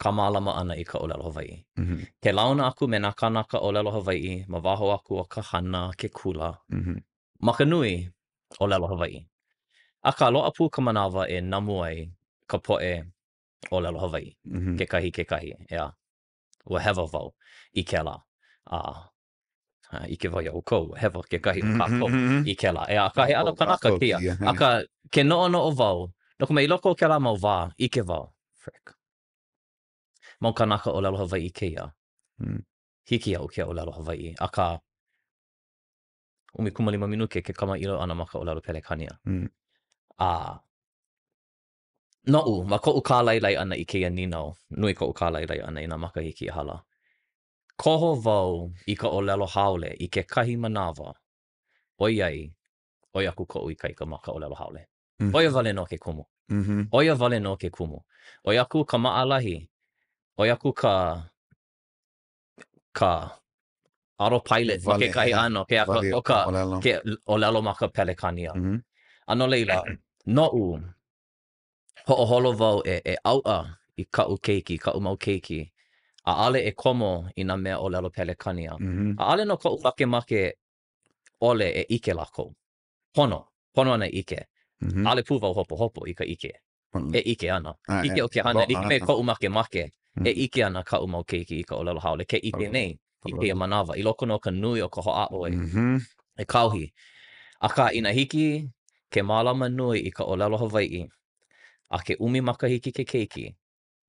ka mālama ʻana i ka ʻōlelo Hawaiʻi. Mm -hmm. Ke launa aku me nā kānaka ʻōlelo Hawaiʻi ma waho aku o ka hana, ke kula, mm -hmm. ma ka nui, ʻōlelo Hawaiʻi. Akā, loaʻa pū ka manawa e namu ai ka poʻe ʻōlelo Hawaiʻi, mm -hmm. kekahi kekahi, ʻeā. Ua hewa wau i kēlā. A ʻike wau iā ʻoukou, ua hewa kekahi o kākou i kēlā. ʻEā, akā he ʻano kanaka kēia. Akā, ke noʻonoʻo wau, no ka mea, i loko o kēlā mau wā, ʻike wau, frick. Mau kānaka ʻōlelo Hawaiʻi kēia. Mm. Hiki iaʻu ke ʻōlelo Hawaiʻi, akā, 15 minuke ke kamaʻilio ʻana ma ka ʻōlelo Pelekania. Mm. A noʻu, ma koʻu kālailai ʻana i kēia nīnau, nui koʻu kālailai ʻana i nā makahiki i hala, Koho wau i ka ʻōlelo haole i kekahi manawa, ʻoiai, ʻoi aku koʻu ikaika ma ka ʻōlelo haole. ʻO ia wale nō ke kumu. ʻO ia wale nō ke kumu. ʻOi aku ka maʻalahi, ʻoi aku ka, ka autopilot ma kekahi ʻano, ke, o ka, ke ʻōlelo ma ka Pelekānia. A no laila, noʻu, hoʻoholo wau e, e ʻauʻa i kaʻu keiki, kaʻu mau keiki, ʻaʻole e komo i nā mea ʻōlelo Pelekania. Mm -hmm. ʻAʻole nō koʻu makemake ʻole e ʻike lākou. Pono, pono ana e ʻike. Mm -hmm. ʻAʻole pū wau hopohopo i ka ʻike. Mm. E ʻike ana. Ah, ʻike o ke hana, like me koʻu makemake, mm. e ʻike ana kaʻu mau keiki i ka ʻōlelo haole, ke ʻike nei i kēia manawa, i loko nō o ka nui o ka hoʻāʻo e, mm -hmm. e kāohi. Akā, inā hiki ke mālama nui i ka ʻōlelo Hawaiʻi, a ke ʻumi makahiki ke keiki,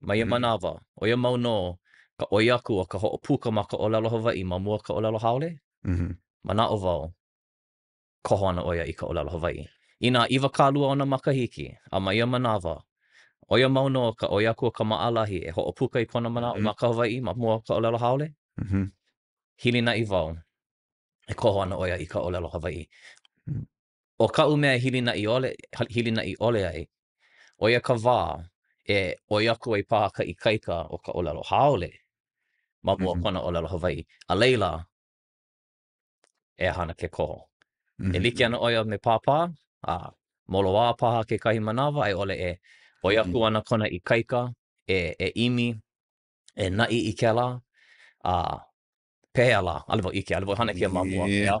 ma ia manawa, ʻo ia mau nō ka ʻoi aku o ka hoʻopuka ma ka ʻōlelo Hawaiʻi ma mua o ka ʻōlelo haole, manaʻo wau, koho ana ʻo ia i ka ʻōlelo Hawaiʻi. Inā 20 ona makahiki, a ma ia manawa, ʻo ia mau nō ka ʻoi aku o ka maʻalahi e hoʻopuka i kona manaʻo ma ka Hawaiʻi ma mua o ka ʻōlelo haole, hilinaʻi wau e koho ana ʻo ia i ka ʻōlelo Hawaiʻi. ʻO kaʻu mea e hilinaʻi ʻole, hilinaʻi ʻole ai, ʻo ia ka wā e ʻoi aku ai paha ka ikaika o ka ʻōlelo haole ma mua o kona ʻōlelo Hawaiʻi. A laila, e hana ke koho. E like ana ʻo ia me Pāpā, a moloā paha kekahi manawa, a i ʻole e ʻoi aku ana kona ikaika e, e ʻimi, e naʻi i kēlā, a Pehea lā, ʻaʻole wau ʻike, ʻaʻole wau hana kēia ma mua, Yeah.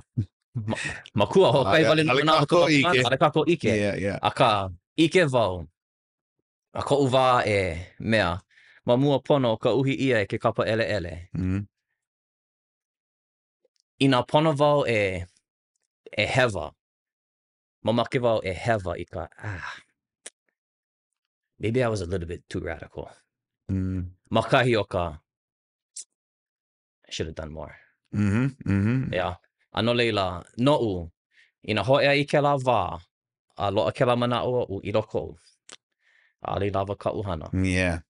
Ma, makua, hoʻokahi wale nō ʻAʻole manawa kākou ʻike. ʻAʻole kākou ʻike. Yeah, yeah. Akā, ʻike wau, a koʻu wā e mea, ma mua pono o ka uhi ʻia e ke kapa ʻeleʻele. Mm. Inā pono wau e, e hewa, mamake wau e hewa i ka, ah, maybe I was a little bit too radical. Mm. Ma kahi o ka, I should have done more. Mm -hmm, mm -hmm. Yeah. A no laila, noʻu, inā hōʻea i kēlā wā, a loaʻa kēlā manaʻo oʻu i loko oʻu, ʻaʻole i lawa kaʻu hana. Yeah.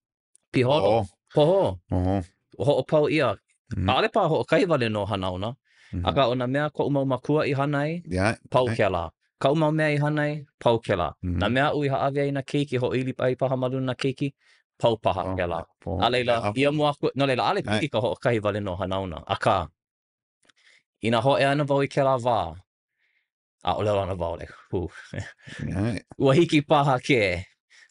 Piholo. Pohō. Pohō. Pohō. Hoʻopau ʻia. Mm. ʻAʻole paha hoʻokahi wale nō hanauna, Mm -hmm. akā ʻo nā mea koʻu mau mākua i hana ai, yeah. pau yeah. kēlā. Kaʻu mau mea i hana ai, pau kēlā. Mm -hmm. Nā mea aʻu i hāʻawi ai i nā keiki, hoʻoili ai paha ma luna nā keiki, pau paha oh, kēlā. Po. A laila, yeah. ia mua aku, no laila, ʻaʻole pili ka hoʻokahi wale nō hanauna. Akā, inā hōʻea ana wau i kēlā wā, a ʻōlelo ana wau, like, hū. yeah. Ua hiki paha ke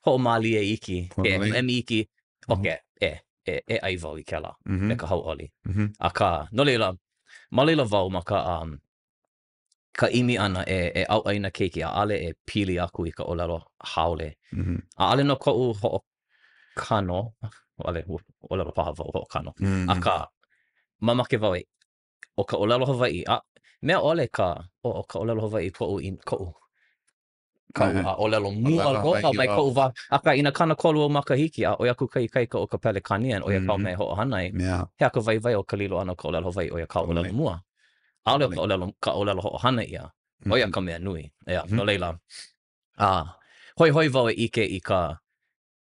hoʻomālie iki, ke emi iki, okay, e, e, e ʻai wau i kēlā, mm -hmm. me ka hauʻoli. Mm -hmm. Akā, no laila, ma laila wau ma ka, um, Ka ʻimi ʻana e e ʻauʻa i nā keiki, ʻaʻole e pili aku i ka ʻōlelo haole. Mm -hmm. ʻAʻole no koʻu hoʻokano, ʻaʻole, ʻōlelo paha wau hoʻokano. Mm -hmm. Akā, mamake wau e, ʻo ka ʻōlelo Hawaiʻi, a mea ʻole ka, ʻo, ʻo ka ʻōlelo Hawaiʻi koʻu, koʻu, kaʻu a ʻōlelo mua loa mai koʻu wā. Akā, inā 30 ou makahiki, a ʻoi aku ka ikaika o ka Pelekānia, ʻo ia kāu mea e hoʻohana ai, he aha ka waiwai o ka lilo ʻana o ka ʻōlelo Hawaiʻi, ʻo ia kāu ʻōlelo mua. ʻAʻole ʻo ka ʻōlelo, ka ʻōlelo hoʻohana ʻia, ʻo ia ka mea nui. ʻEā, no laila, a hoihoi wau e ʻike i ka,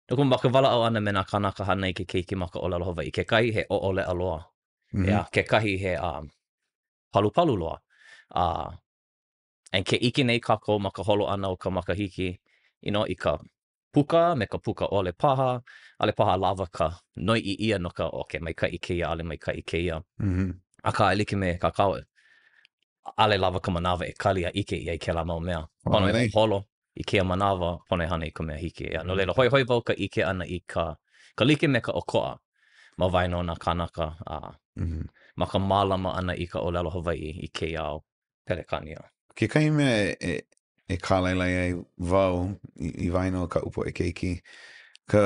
no ka ma ka walaʻau ʻana me nā kānaka hānai i ke keiki ma ka ʻōlelo Hawaiʻi, kekahi he ʻoʻoleʻa loa, ʻeā, kekahi he palupalu loa, a And ke ʻike nei kākou ma ka holo ʻana o ka makahiki, you know, i ka puka me ka puka ʻole paha, ʻaʻole paha lawa ka noiʻi ʻia no ka, okay, maikaʻi kēia, ʻaʻole maikaʻi kēia. Mm -hmm. Akā, e like me kākou, ʻaʻole lawa ka manawa e kali a ʻike ʻia i kēlā mau mea. Pono e holo i kēia manawa, pono e hana i ka mea hiki. Yeah, no laila, hoihoi wau ka ʻike ʻana i ka, ka like me ka ʻokoʻa ma waena o nā kānaka a mm -hmm. ma ka mālama ʻana i ka ʻōlelo Hawaiʻi i kēia au. Pelekānia. Kekahi mea e, e kālailai ai wau i, i waena o kaʻu poʻe keiki, ka,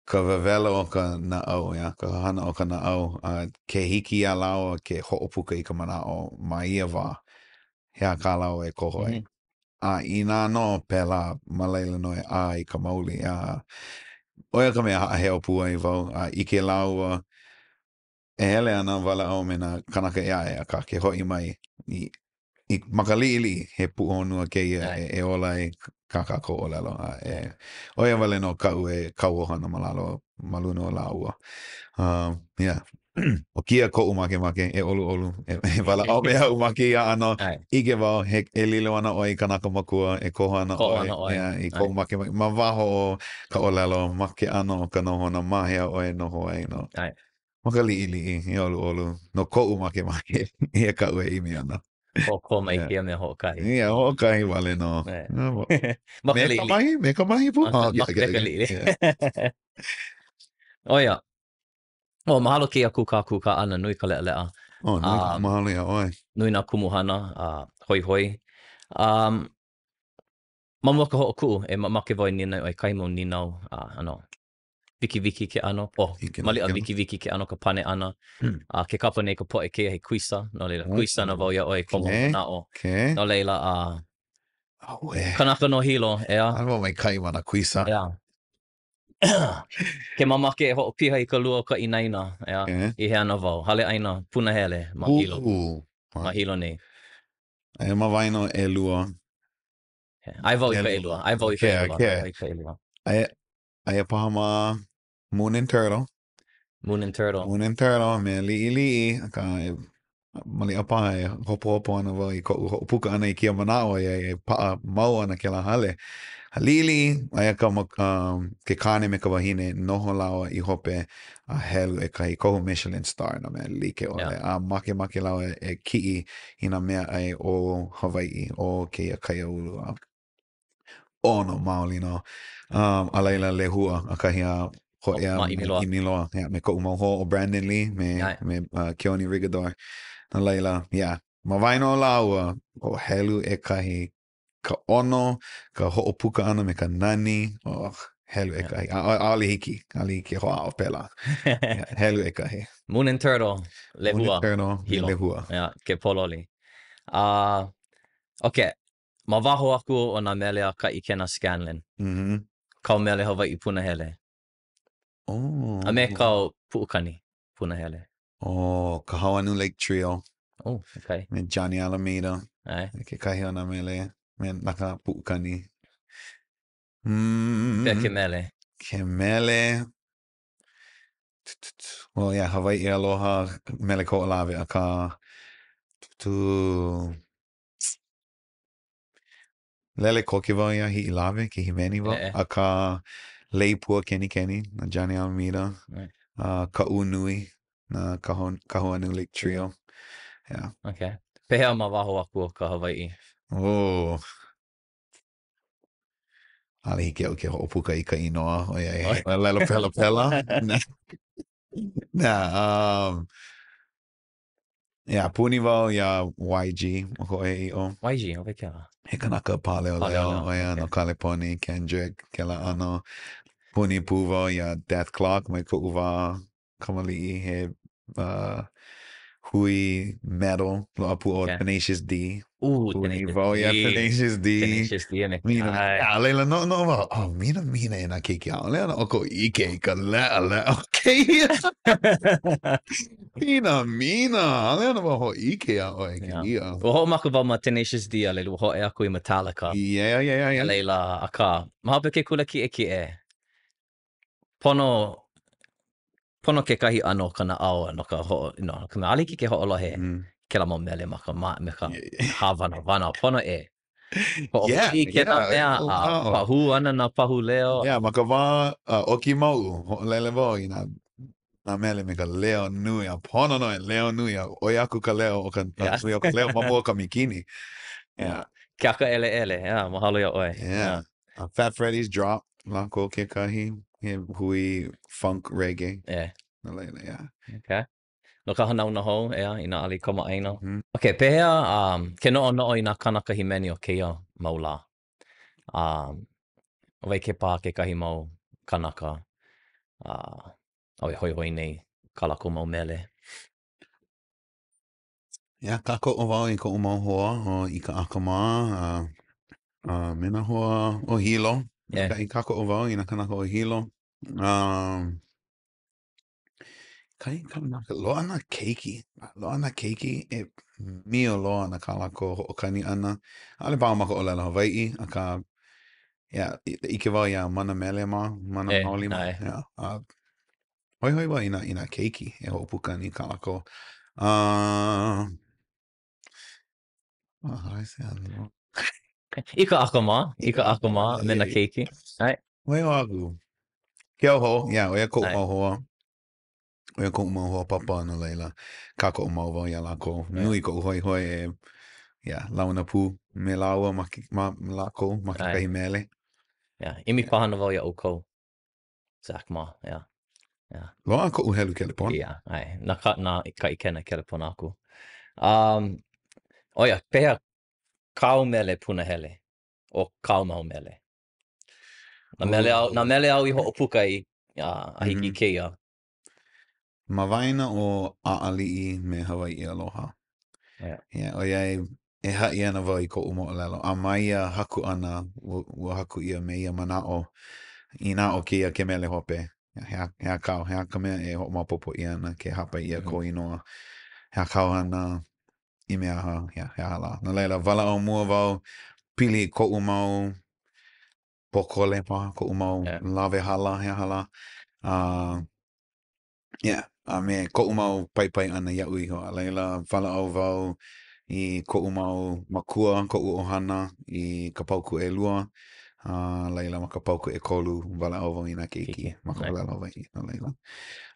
ka wewelo o ka naʻau, ʻeā, ka hana o ka naʻau, a ke hiki iā lāua ke hoʻopuka i ka manaʻo ma ia wā, he aha kā lāua e koho ai. Mm -hmm. A inā nō pēlā, ma laila nō e ʻā ai ka mauli, a ʻo ia ka mea haʻaheo pū ai wau, a ʻike lāua, e hele ana walaʻau me nā kānaka ʻē aʻe, akā ke hoʻi mai i, i ma ka liʻiliʻi, he puʻuhonua kēia e, e ola ai kā kākou ʻōlelo. A e, ʻo ia wale nō kaʻu e kauoha ana ma lalo, ma luna o lāua. Um, yeah. ʻO kēia koʻu makemake, e ʻoluʻolu, e, e walaʻau me aʻu ma kēia ʻano. ʻIke wau, he, e lilo ana ʻoe i kanaka makua, e koho ana ʻoe, ana ʻoe. Yeah, i kou makemake. Ma waho o ka ʻōlelo, ma ke ʻano o ka nohona, ma hea ʻoe noho ai, no. ʻAe. Ma ka liʻiliʻi, e ʻoluʻolu, no koʻu makemake, eia kaʻu e ʻimi ana. Hoʻokō mai kēia mea hoʻokahi. Ia, hoʻokahi wale nō. Ma ka liʻiliʻi. Me ka mahi, me ka mahi pū. Ma ka liʻiliʻi. ʻO ia. Oh, mahalo kēia kūkākūkā ʻana, nui ka leʻaleʻa. Oh, nui ka mahalo iā ʻoe. Nui nā kumuhana, a hoihoi. Um, ma mua ka hoʻokuʻu, e mamake wau e nīnau iā ʻoe kahi mau nīnau, a, ano, wikiwiki ke ʻano. Oh, maliʻa wikiwiki ke ʻano ka pane ʻana. Hmm. A ke kapa nei ka poʻe kēia he kuisa. No laila, kuisa ana wau iā ʻoe i kou okay. manaʻo. Okay. No laila, a Auē. Kanaka no Hilo, ʻeā? ʻAʻole wau maikaʻi ma nā kuisa. ʻEā. Ke mamake e hoʻopiha i ka lua o ka inaina, ʻeā? Okay. I hea ana wau? Hale ʻaina punahele ma Hilo. Ooh. Ma Hilo nei. Aia ma waena o ʻelua. ʻAe wau i ka ʻelua. ʻAe wau i ka ʻelua. Okay, ʻAe wau i ka ʻelua. Aia, aia paha ma Moon and Turtle. Moon and Turtle. Moon and Turtle, mea liʻiliʻi, akā, e, maliʻa paha e hopohopo ana wau i koʻu hoʻopuka ʻana i kēia manaʻo ʻoiai e paʻa mau ana kēlā hale. A liʻiliʻi, aia ka, um, ke kāne me ka wahine, noho lāua i hope a helu ʻekahi, kohu Michelin star nā mea like ʻole. Yeah. A makemake lāua e kiʻi i nā mea ʻai o Hawaiʻi, o kēia kaiāulu. A ʻono maoli nō. Um, a laila lehua, ʻakahi a hōʻea Ma ʻImiloa. ʻImiloa, yeah, me koʻu mau hoa ʻo Brandon Lee, me, Yeah. me uh, Keoni Rigador. No laila, yeah, ma waena o lāua, ʻo helu ʻekahi ka ʻono, ka hoʻopuka ʻana me ka nani, oh, helu ʻekahi. ʻAʻole hiki, ʻaʻole hiki ke hoʻāʻo pēlā. Yeah, helu ʻekahi. Moon and Turtle, Moon lehua. and Turtle, me Hilo. lehua. Yeah, ke pōloli. Uh, okay, ma waho aku o nā mele a Kaʻikena Scanlan, mm -hmm. kāu mele Hawaiʻi punahele. Oh. A me kāu puʻukani punahele. Oh, Kahauanu Lake Trio. Oh, okay. Me Johnny Alameda. ʻAe. Kekahi o nā mele me na ka puʻukani. Mm. Pehea ke mele? Ke mele. Well, yeah, Hawaiʻi Aloha, mele Kahoʻolawe, akā, tu, Lele koke wau iā Hiʻilawe, ke hīmeni wau, ʻEʻe. akā Lei Pua Kenikeni na Johnny Alameda, Right. uh, Kaʻū Nui na Kaho, Kahauanu Lake Trio. Yeah. Okay. Pehea ma waho aku o ka Hawaiʻi? Oh. ʻAʻole hiki iaʻu ke hoʻopuka i ka inoa, ʻoiai he ʻōlelo pelapela. Nā, um, Yeah, puni wau iā YG ma ka ʻoiaʻiʻo. YG, ʻo wai kēlā? He kanaka pāleoleo, ʻo ia no Kaleponi, Kendrick, kēlā ʻano. Puni pū wau iā Dethklok mai koʻu wā kamaliʻi, he uh, hui metal, loaʻa pū ʻo okay. Tenacious D. Ooh, Puni wau iā Tenacious D. Tenacious D, me Mina, a laila noʻonoʻo wau, oh, minamina e nā keiki, ʻaʻole ana ʻoukou ʻike i ka leʻaleʻa o kēia. Minamina, ʻaʻole ana wau hōʻike iā ʻoe i kēia. Ua hoʻomaka wau ma Tenacious D a laila ua hōʻea aku i Metallica. Yeah, yeah, yeah, yeah. A laila, akā, ma hope o ke kula kiʻekiʻe, pono, pono kekahi ʻano o ka naʻau no ka hoʻo, you know, no ka mea, ʻaʻole hiki ke hoʻolohe mm. kēlā mau mele ma ka, ma, me ka hāwanawana. Pono e hoʻopiʻi kēlā mea a pahū ana nā pahu leo. Yeah, ma ka wā uh, ʻoki mauʻu, hoʻolele wau i nā nā mele me ka leo nui, a pono nō e leo nui, a ʻoi aku ka leo o ka yeah. nui o ka leo ma mua o ka mikini. Yeah. Keaka ʻeleʻele, yeah, mahalo iā ʻoe. Yeah. yeah. Uh, Fat Freddy's Drop, lākou kekahi, he hui funk reggae. Yeah. No laila, yeah. Okay. No ka hanauna hou, ʻeā, inā ʻaʻole i kamaʻāina. Mm -hmm. Okay, pehea um, ke noʻonoʻo i nā kānaka hīmeni o kēia mau lā? Um, ʻo wai ke paha kekahi mau kānaka uh, āu e hoihoi nei kā lākou mau mele? Yeah, kākoʻo wau i koʻu mau hoa o ʻIkaʻaka mā, a uh, me nā hoa o Hilo. Yeah. I kākoʻo wau i nā kānaka o Hilo. Um, Kahi kanaka, loaʻa nā keiki, loaʻa nā keiki e mio loa ana kā lākou hoʻokani ʻana. ʻAʻole paha ma ka ʻōlelo Hawaiʻi, akā, yeah, ʻike wau iā Mana Mele mā, Mana E, Maoli mā, ʻae. yeah, a hoihoi wau i nā, i nā keiki e hoʻopukani kā lākou. Uh, oh, how do I say that? ʻIkaʻaka mā, ʻIkaʻaka mā, me nā keiki. ʻAe. Waiho aku. Keauhou, yeah, ʻo ia koʻu ʻAe. mau hoa. ʻO ia koʻu mau hoa papa, no laila, kākoʻo mau wau iā lākou. Nui koʻu hoihoi e, yeah, launa pū me lāua ma, ke, ma lākou ma kekahi mele. Yeah, ʻimi paha ana wau iā ʻoukou. Zach mā, yeah. Yeah. Loaʻa koʻu helu kelepona. Yeah, ʻae. Na ka, na ka ʻikena kelepona aku. Um, ʻo ia, pehea kāu mele punahele, ʻo kāu mau mele? Nā mele āu, nā mele āu i hoʻopuka ai a, a hiki i mm -hmm. kēia. Ma waena o ʻAʻaliʻi me Hawaiʻi Aloha. Yeah. Yeah, ʻoiai e haʻi ana wau i koʻu moʻolelo, a ma ia haku ʻana, ua, ua haku ʻia me ia manaʻo, inā ʻo kēia ke mele hope, he aha, he aha kāu, he aha ka mea e hoʻomaopopo ʻia ana ke hāpai ʻia mm -hmm. kou inoa, he aha kāu hana, i mea aha, yeah, he aha lā. No laila, walaʻau mua wau, pili i koʻu mau pōkole paha, koʻu mau yeah. lawehala, he aha lā. Uh, yeah, a me koʻu mau paipai ʻana iaʻu iho. A laila, walaʻau wau i koʻu mau makua, koʻu ʻohana i ka paukū ʻelua. A laila, ma ka paukū ʻekolu, walaʻau wau i nā keiki ma ka ʻōlelo Hawaiʻi. No laila.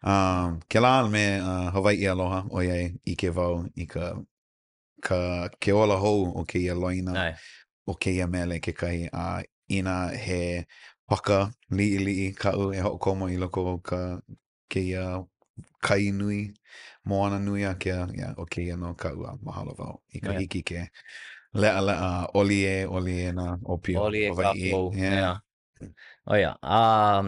Um, kēlā me uh, Hawaiʻi Aloha, ʻoiai ʻike wau i ka, ka, ke ola hou o kēia loina, ʻAe. o kēia mele kekahi, a inā he paka liʻiliʻi kaʻu e hoʻokomo i loko o ka kēia kai nui, moana nui ākea, yeah, ʻo kēia nō kaʻu a mahalo wau i ka Yeah. hiki ke leʻaleʻa a oli ē, oli ē nā ʻōpio Oli e Hawaiʻi. kākou. Yeah. Yeah. ʻO ia. Um,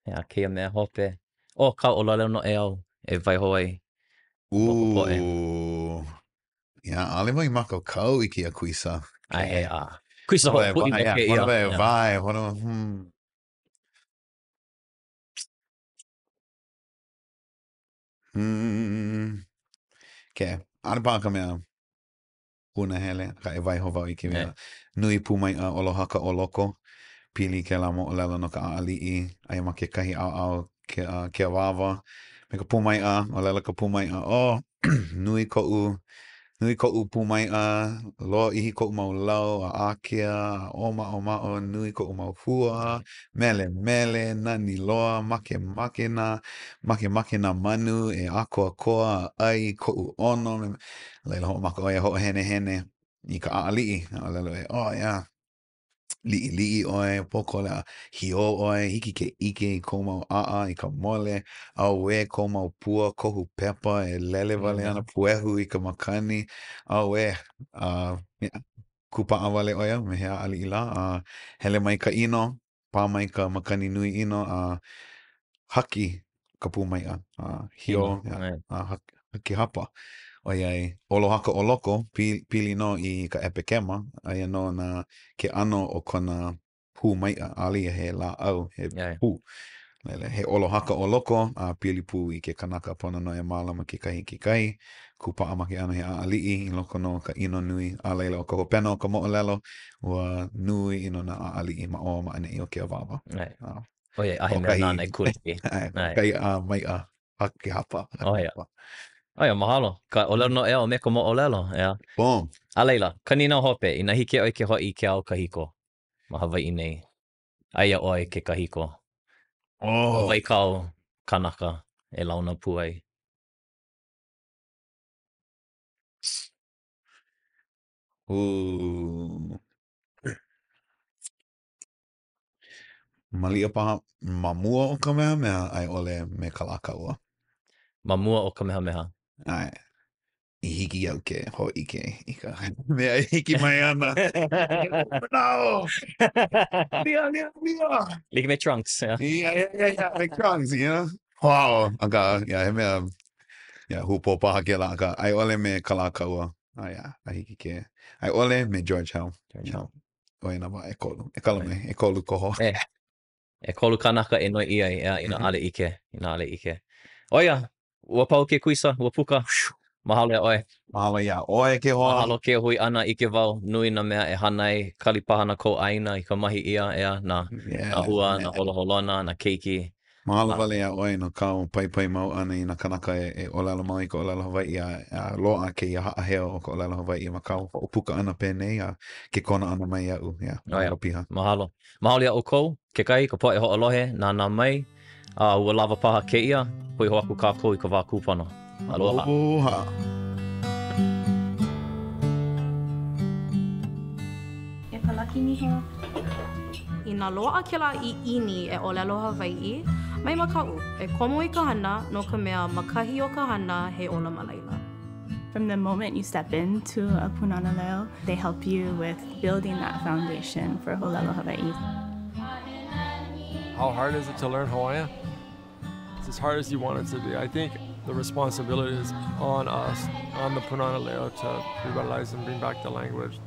yeah, kēia mea hope. ʻO kāu ʻōlelo noʻeau e waiho ai ma ka poʻe. Ooh. Yeah, ʻaʻole wau i mākaukau i kēia kuisa. ʻAe, a. Kuisa hoʻopuʻi nō kēia. Pono e wae, pono, hmm. Hmm. Okay. ʻAʻole paha ka mea punahele, akā e waiho wau i kēia mea. Nui pūmaiʻa ʻOlohaka o loko. Pili kēlā moʻolelo no ka ʻaʻaliʻi, aia ma kekahi ʻaoʻao ke, uh, ke awāwa. Me ka pūmaiʻa, ʻōlelo ka pūmaiʻa, oh, nui koʻu, nui koʻu pūmaiʻa, lōʻihi koʻu mau lau, a ākea, a ʻōmaʻomaʻo, nui koʻu mau hua, melemele, nani loa, makemake nā, makemake nā manu e ʻākoakoa a ʻai i koʻu ʻono. Laila hoʻomaka ʻo ia hoʻohenehene i ka ʻaʻaliʻi, a ʻōlelo ʻo ia, oh yeah. Liʻiliʻi ʻoe, pōkole a hiō ʻoe, hiki ke ʻike i kou mau ʻaʻa i ka mole, ʻauē kou mau pua kohu pepa e lele wale ana puehu i ka makani, ʻauē, a yeah, kūpaʻa wale ʻo ia me he ʻaʻaliʻi lā, a hele mai ka ʻino, pā mai ka makani nui ʻino, a haki ka pū maiʻa, a hiō, a haki hapa. ʻOiai, ʻolohaka ʻo loko, pili nō i ka ʻepekema, aia nō nā ke ʻano o kona pū maiʻa, ʻaʻole ia he lāʻau, he pū. Laila, he ʻolohaka ʻo loko, a pili pū i ke kanaka, pono nō e mālama kekahi i kekahi, kūpaʻa ma ke ʻano he ʻaʻaliʻi i loko nō o ka ʻino nui, a laila ʻo ka hopena o ka moʻolelo, ua nui ʻino nā ʻaʻaliʻi ma ʻō ma ʻaneʻi o ke awāwa. ʻOiai, ʻaʻohe mea nāna e kūliki. ʻAe, ka maiʻa haki hapa. ʻO ia. ʻO ia, mahalo. Ka ʻōlelo noʻeau me ka moʻolelo, ʻeā. Boom. A laila, ka nīnau hope, inā hiki iā ʻoe ke hoʻi i ke au kahiko ma Hawaiʻi nei, aia ʻoe ke kahiko. Oh. ʻO wai kāu kanaka e launa pū ai? Ooh. Maliʻa paha ma mua o Kamehameha a i ʻole me Kalākaua. Ma mua o Kamehameha. ʻAe. I hiki iaʻu ke hōʻike i ka mea e hiki mai ana. Manaʻo! Lia, lia, lia! Like me Trunks, yeah. Yeah, yeah, yeah, yeah, like Trunks, you know? Wow, akā, yeah, he mea, yeah, hūpō paha kēlā, akā, a i ʻole me Kalākaua, a yeah, a hiki ke, a i ʻole me George Helm. George Helm. ʻO ia nā wā ʻekolu. E kala mai, ʻekolu koho. E, ʻekolu kānaka e noiʻi ai, ʻeā, inā ʻaʻole ʻike, inā ʻaʻole ʻike. ʻO ia, ua pau ke kuisa, ua puka. Mahalo iā ʻoe. Mahalo iā ʻoe ke hoa. Mahalo kēia hui ʻana, ʻike wau, nui nā mea e hana ai, kali paha na kou ʻāina i ka mahi ʻia, ʻeā, nā, nā hua, nā holoholona, nā keiki. Mahalo wale iā ʻoe no kāu paipai mau ʻana i nā kānaka e ʻōlelo mau i ka ʻōlelo Hawaiʻi a a loaʻa kēia haʻaheo o ka ʻōlelo Hawaiʻi ma kāu hoʻopuka ʻana penei a ke kona ʻana mai iaʻu. Yeah, mahalo piha. Mahalo. Mahalo iā ʻoukou, kekahi, ka poʻe hoʻolohe, nānā mai, a ua lawa paha kēia, hui hou aku kākou i ka wā kūpono. Aloha. Aloha. E Palaki Niho. Inā loaʻa kēlā ʻiʻini e ʻōlelo Hawaiʻi, mai makaʻu, e komo i ka hana, no ka mea, ma kahi o ka hana, he ola ma laila. From the moment you step into a Pūnana Leo, they help you with building that foundation for ʻōlelo Hawaiʻi. How hard is it to learn Hawaiian? It's as hard as you want it to be. I think the responsibility is on us, on the Pūnana Leo, to revitalize and bring back the language.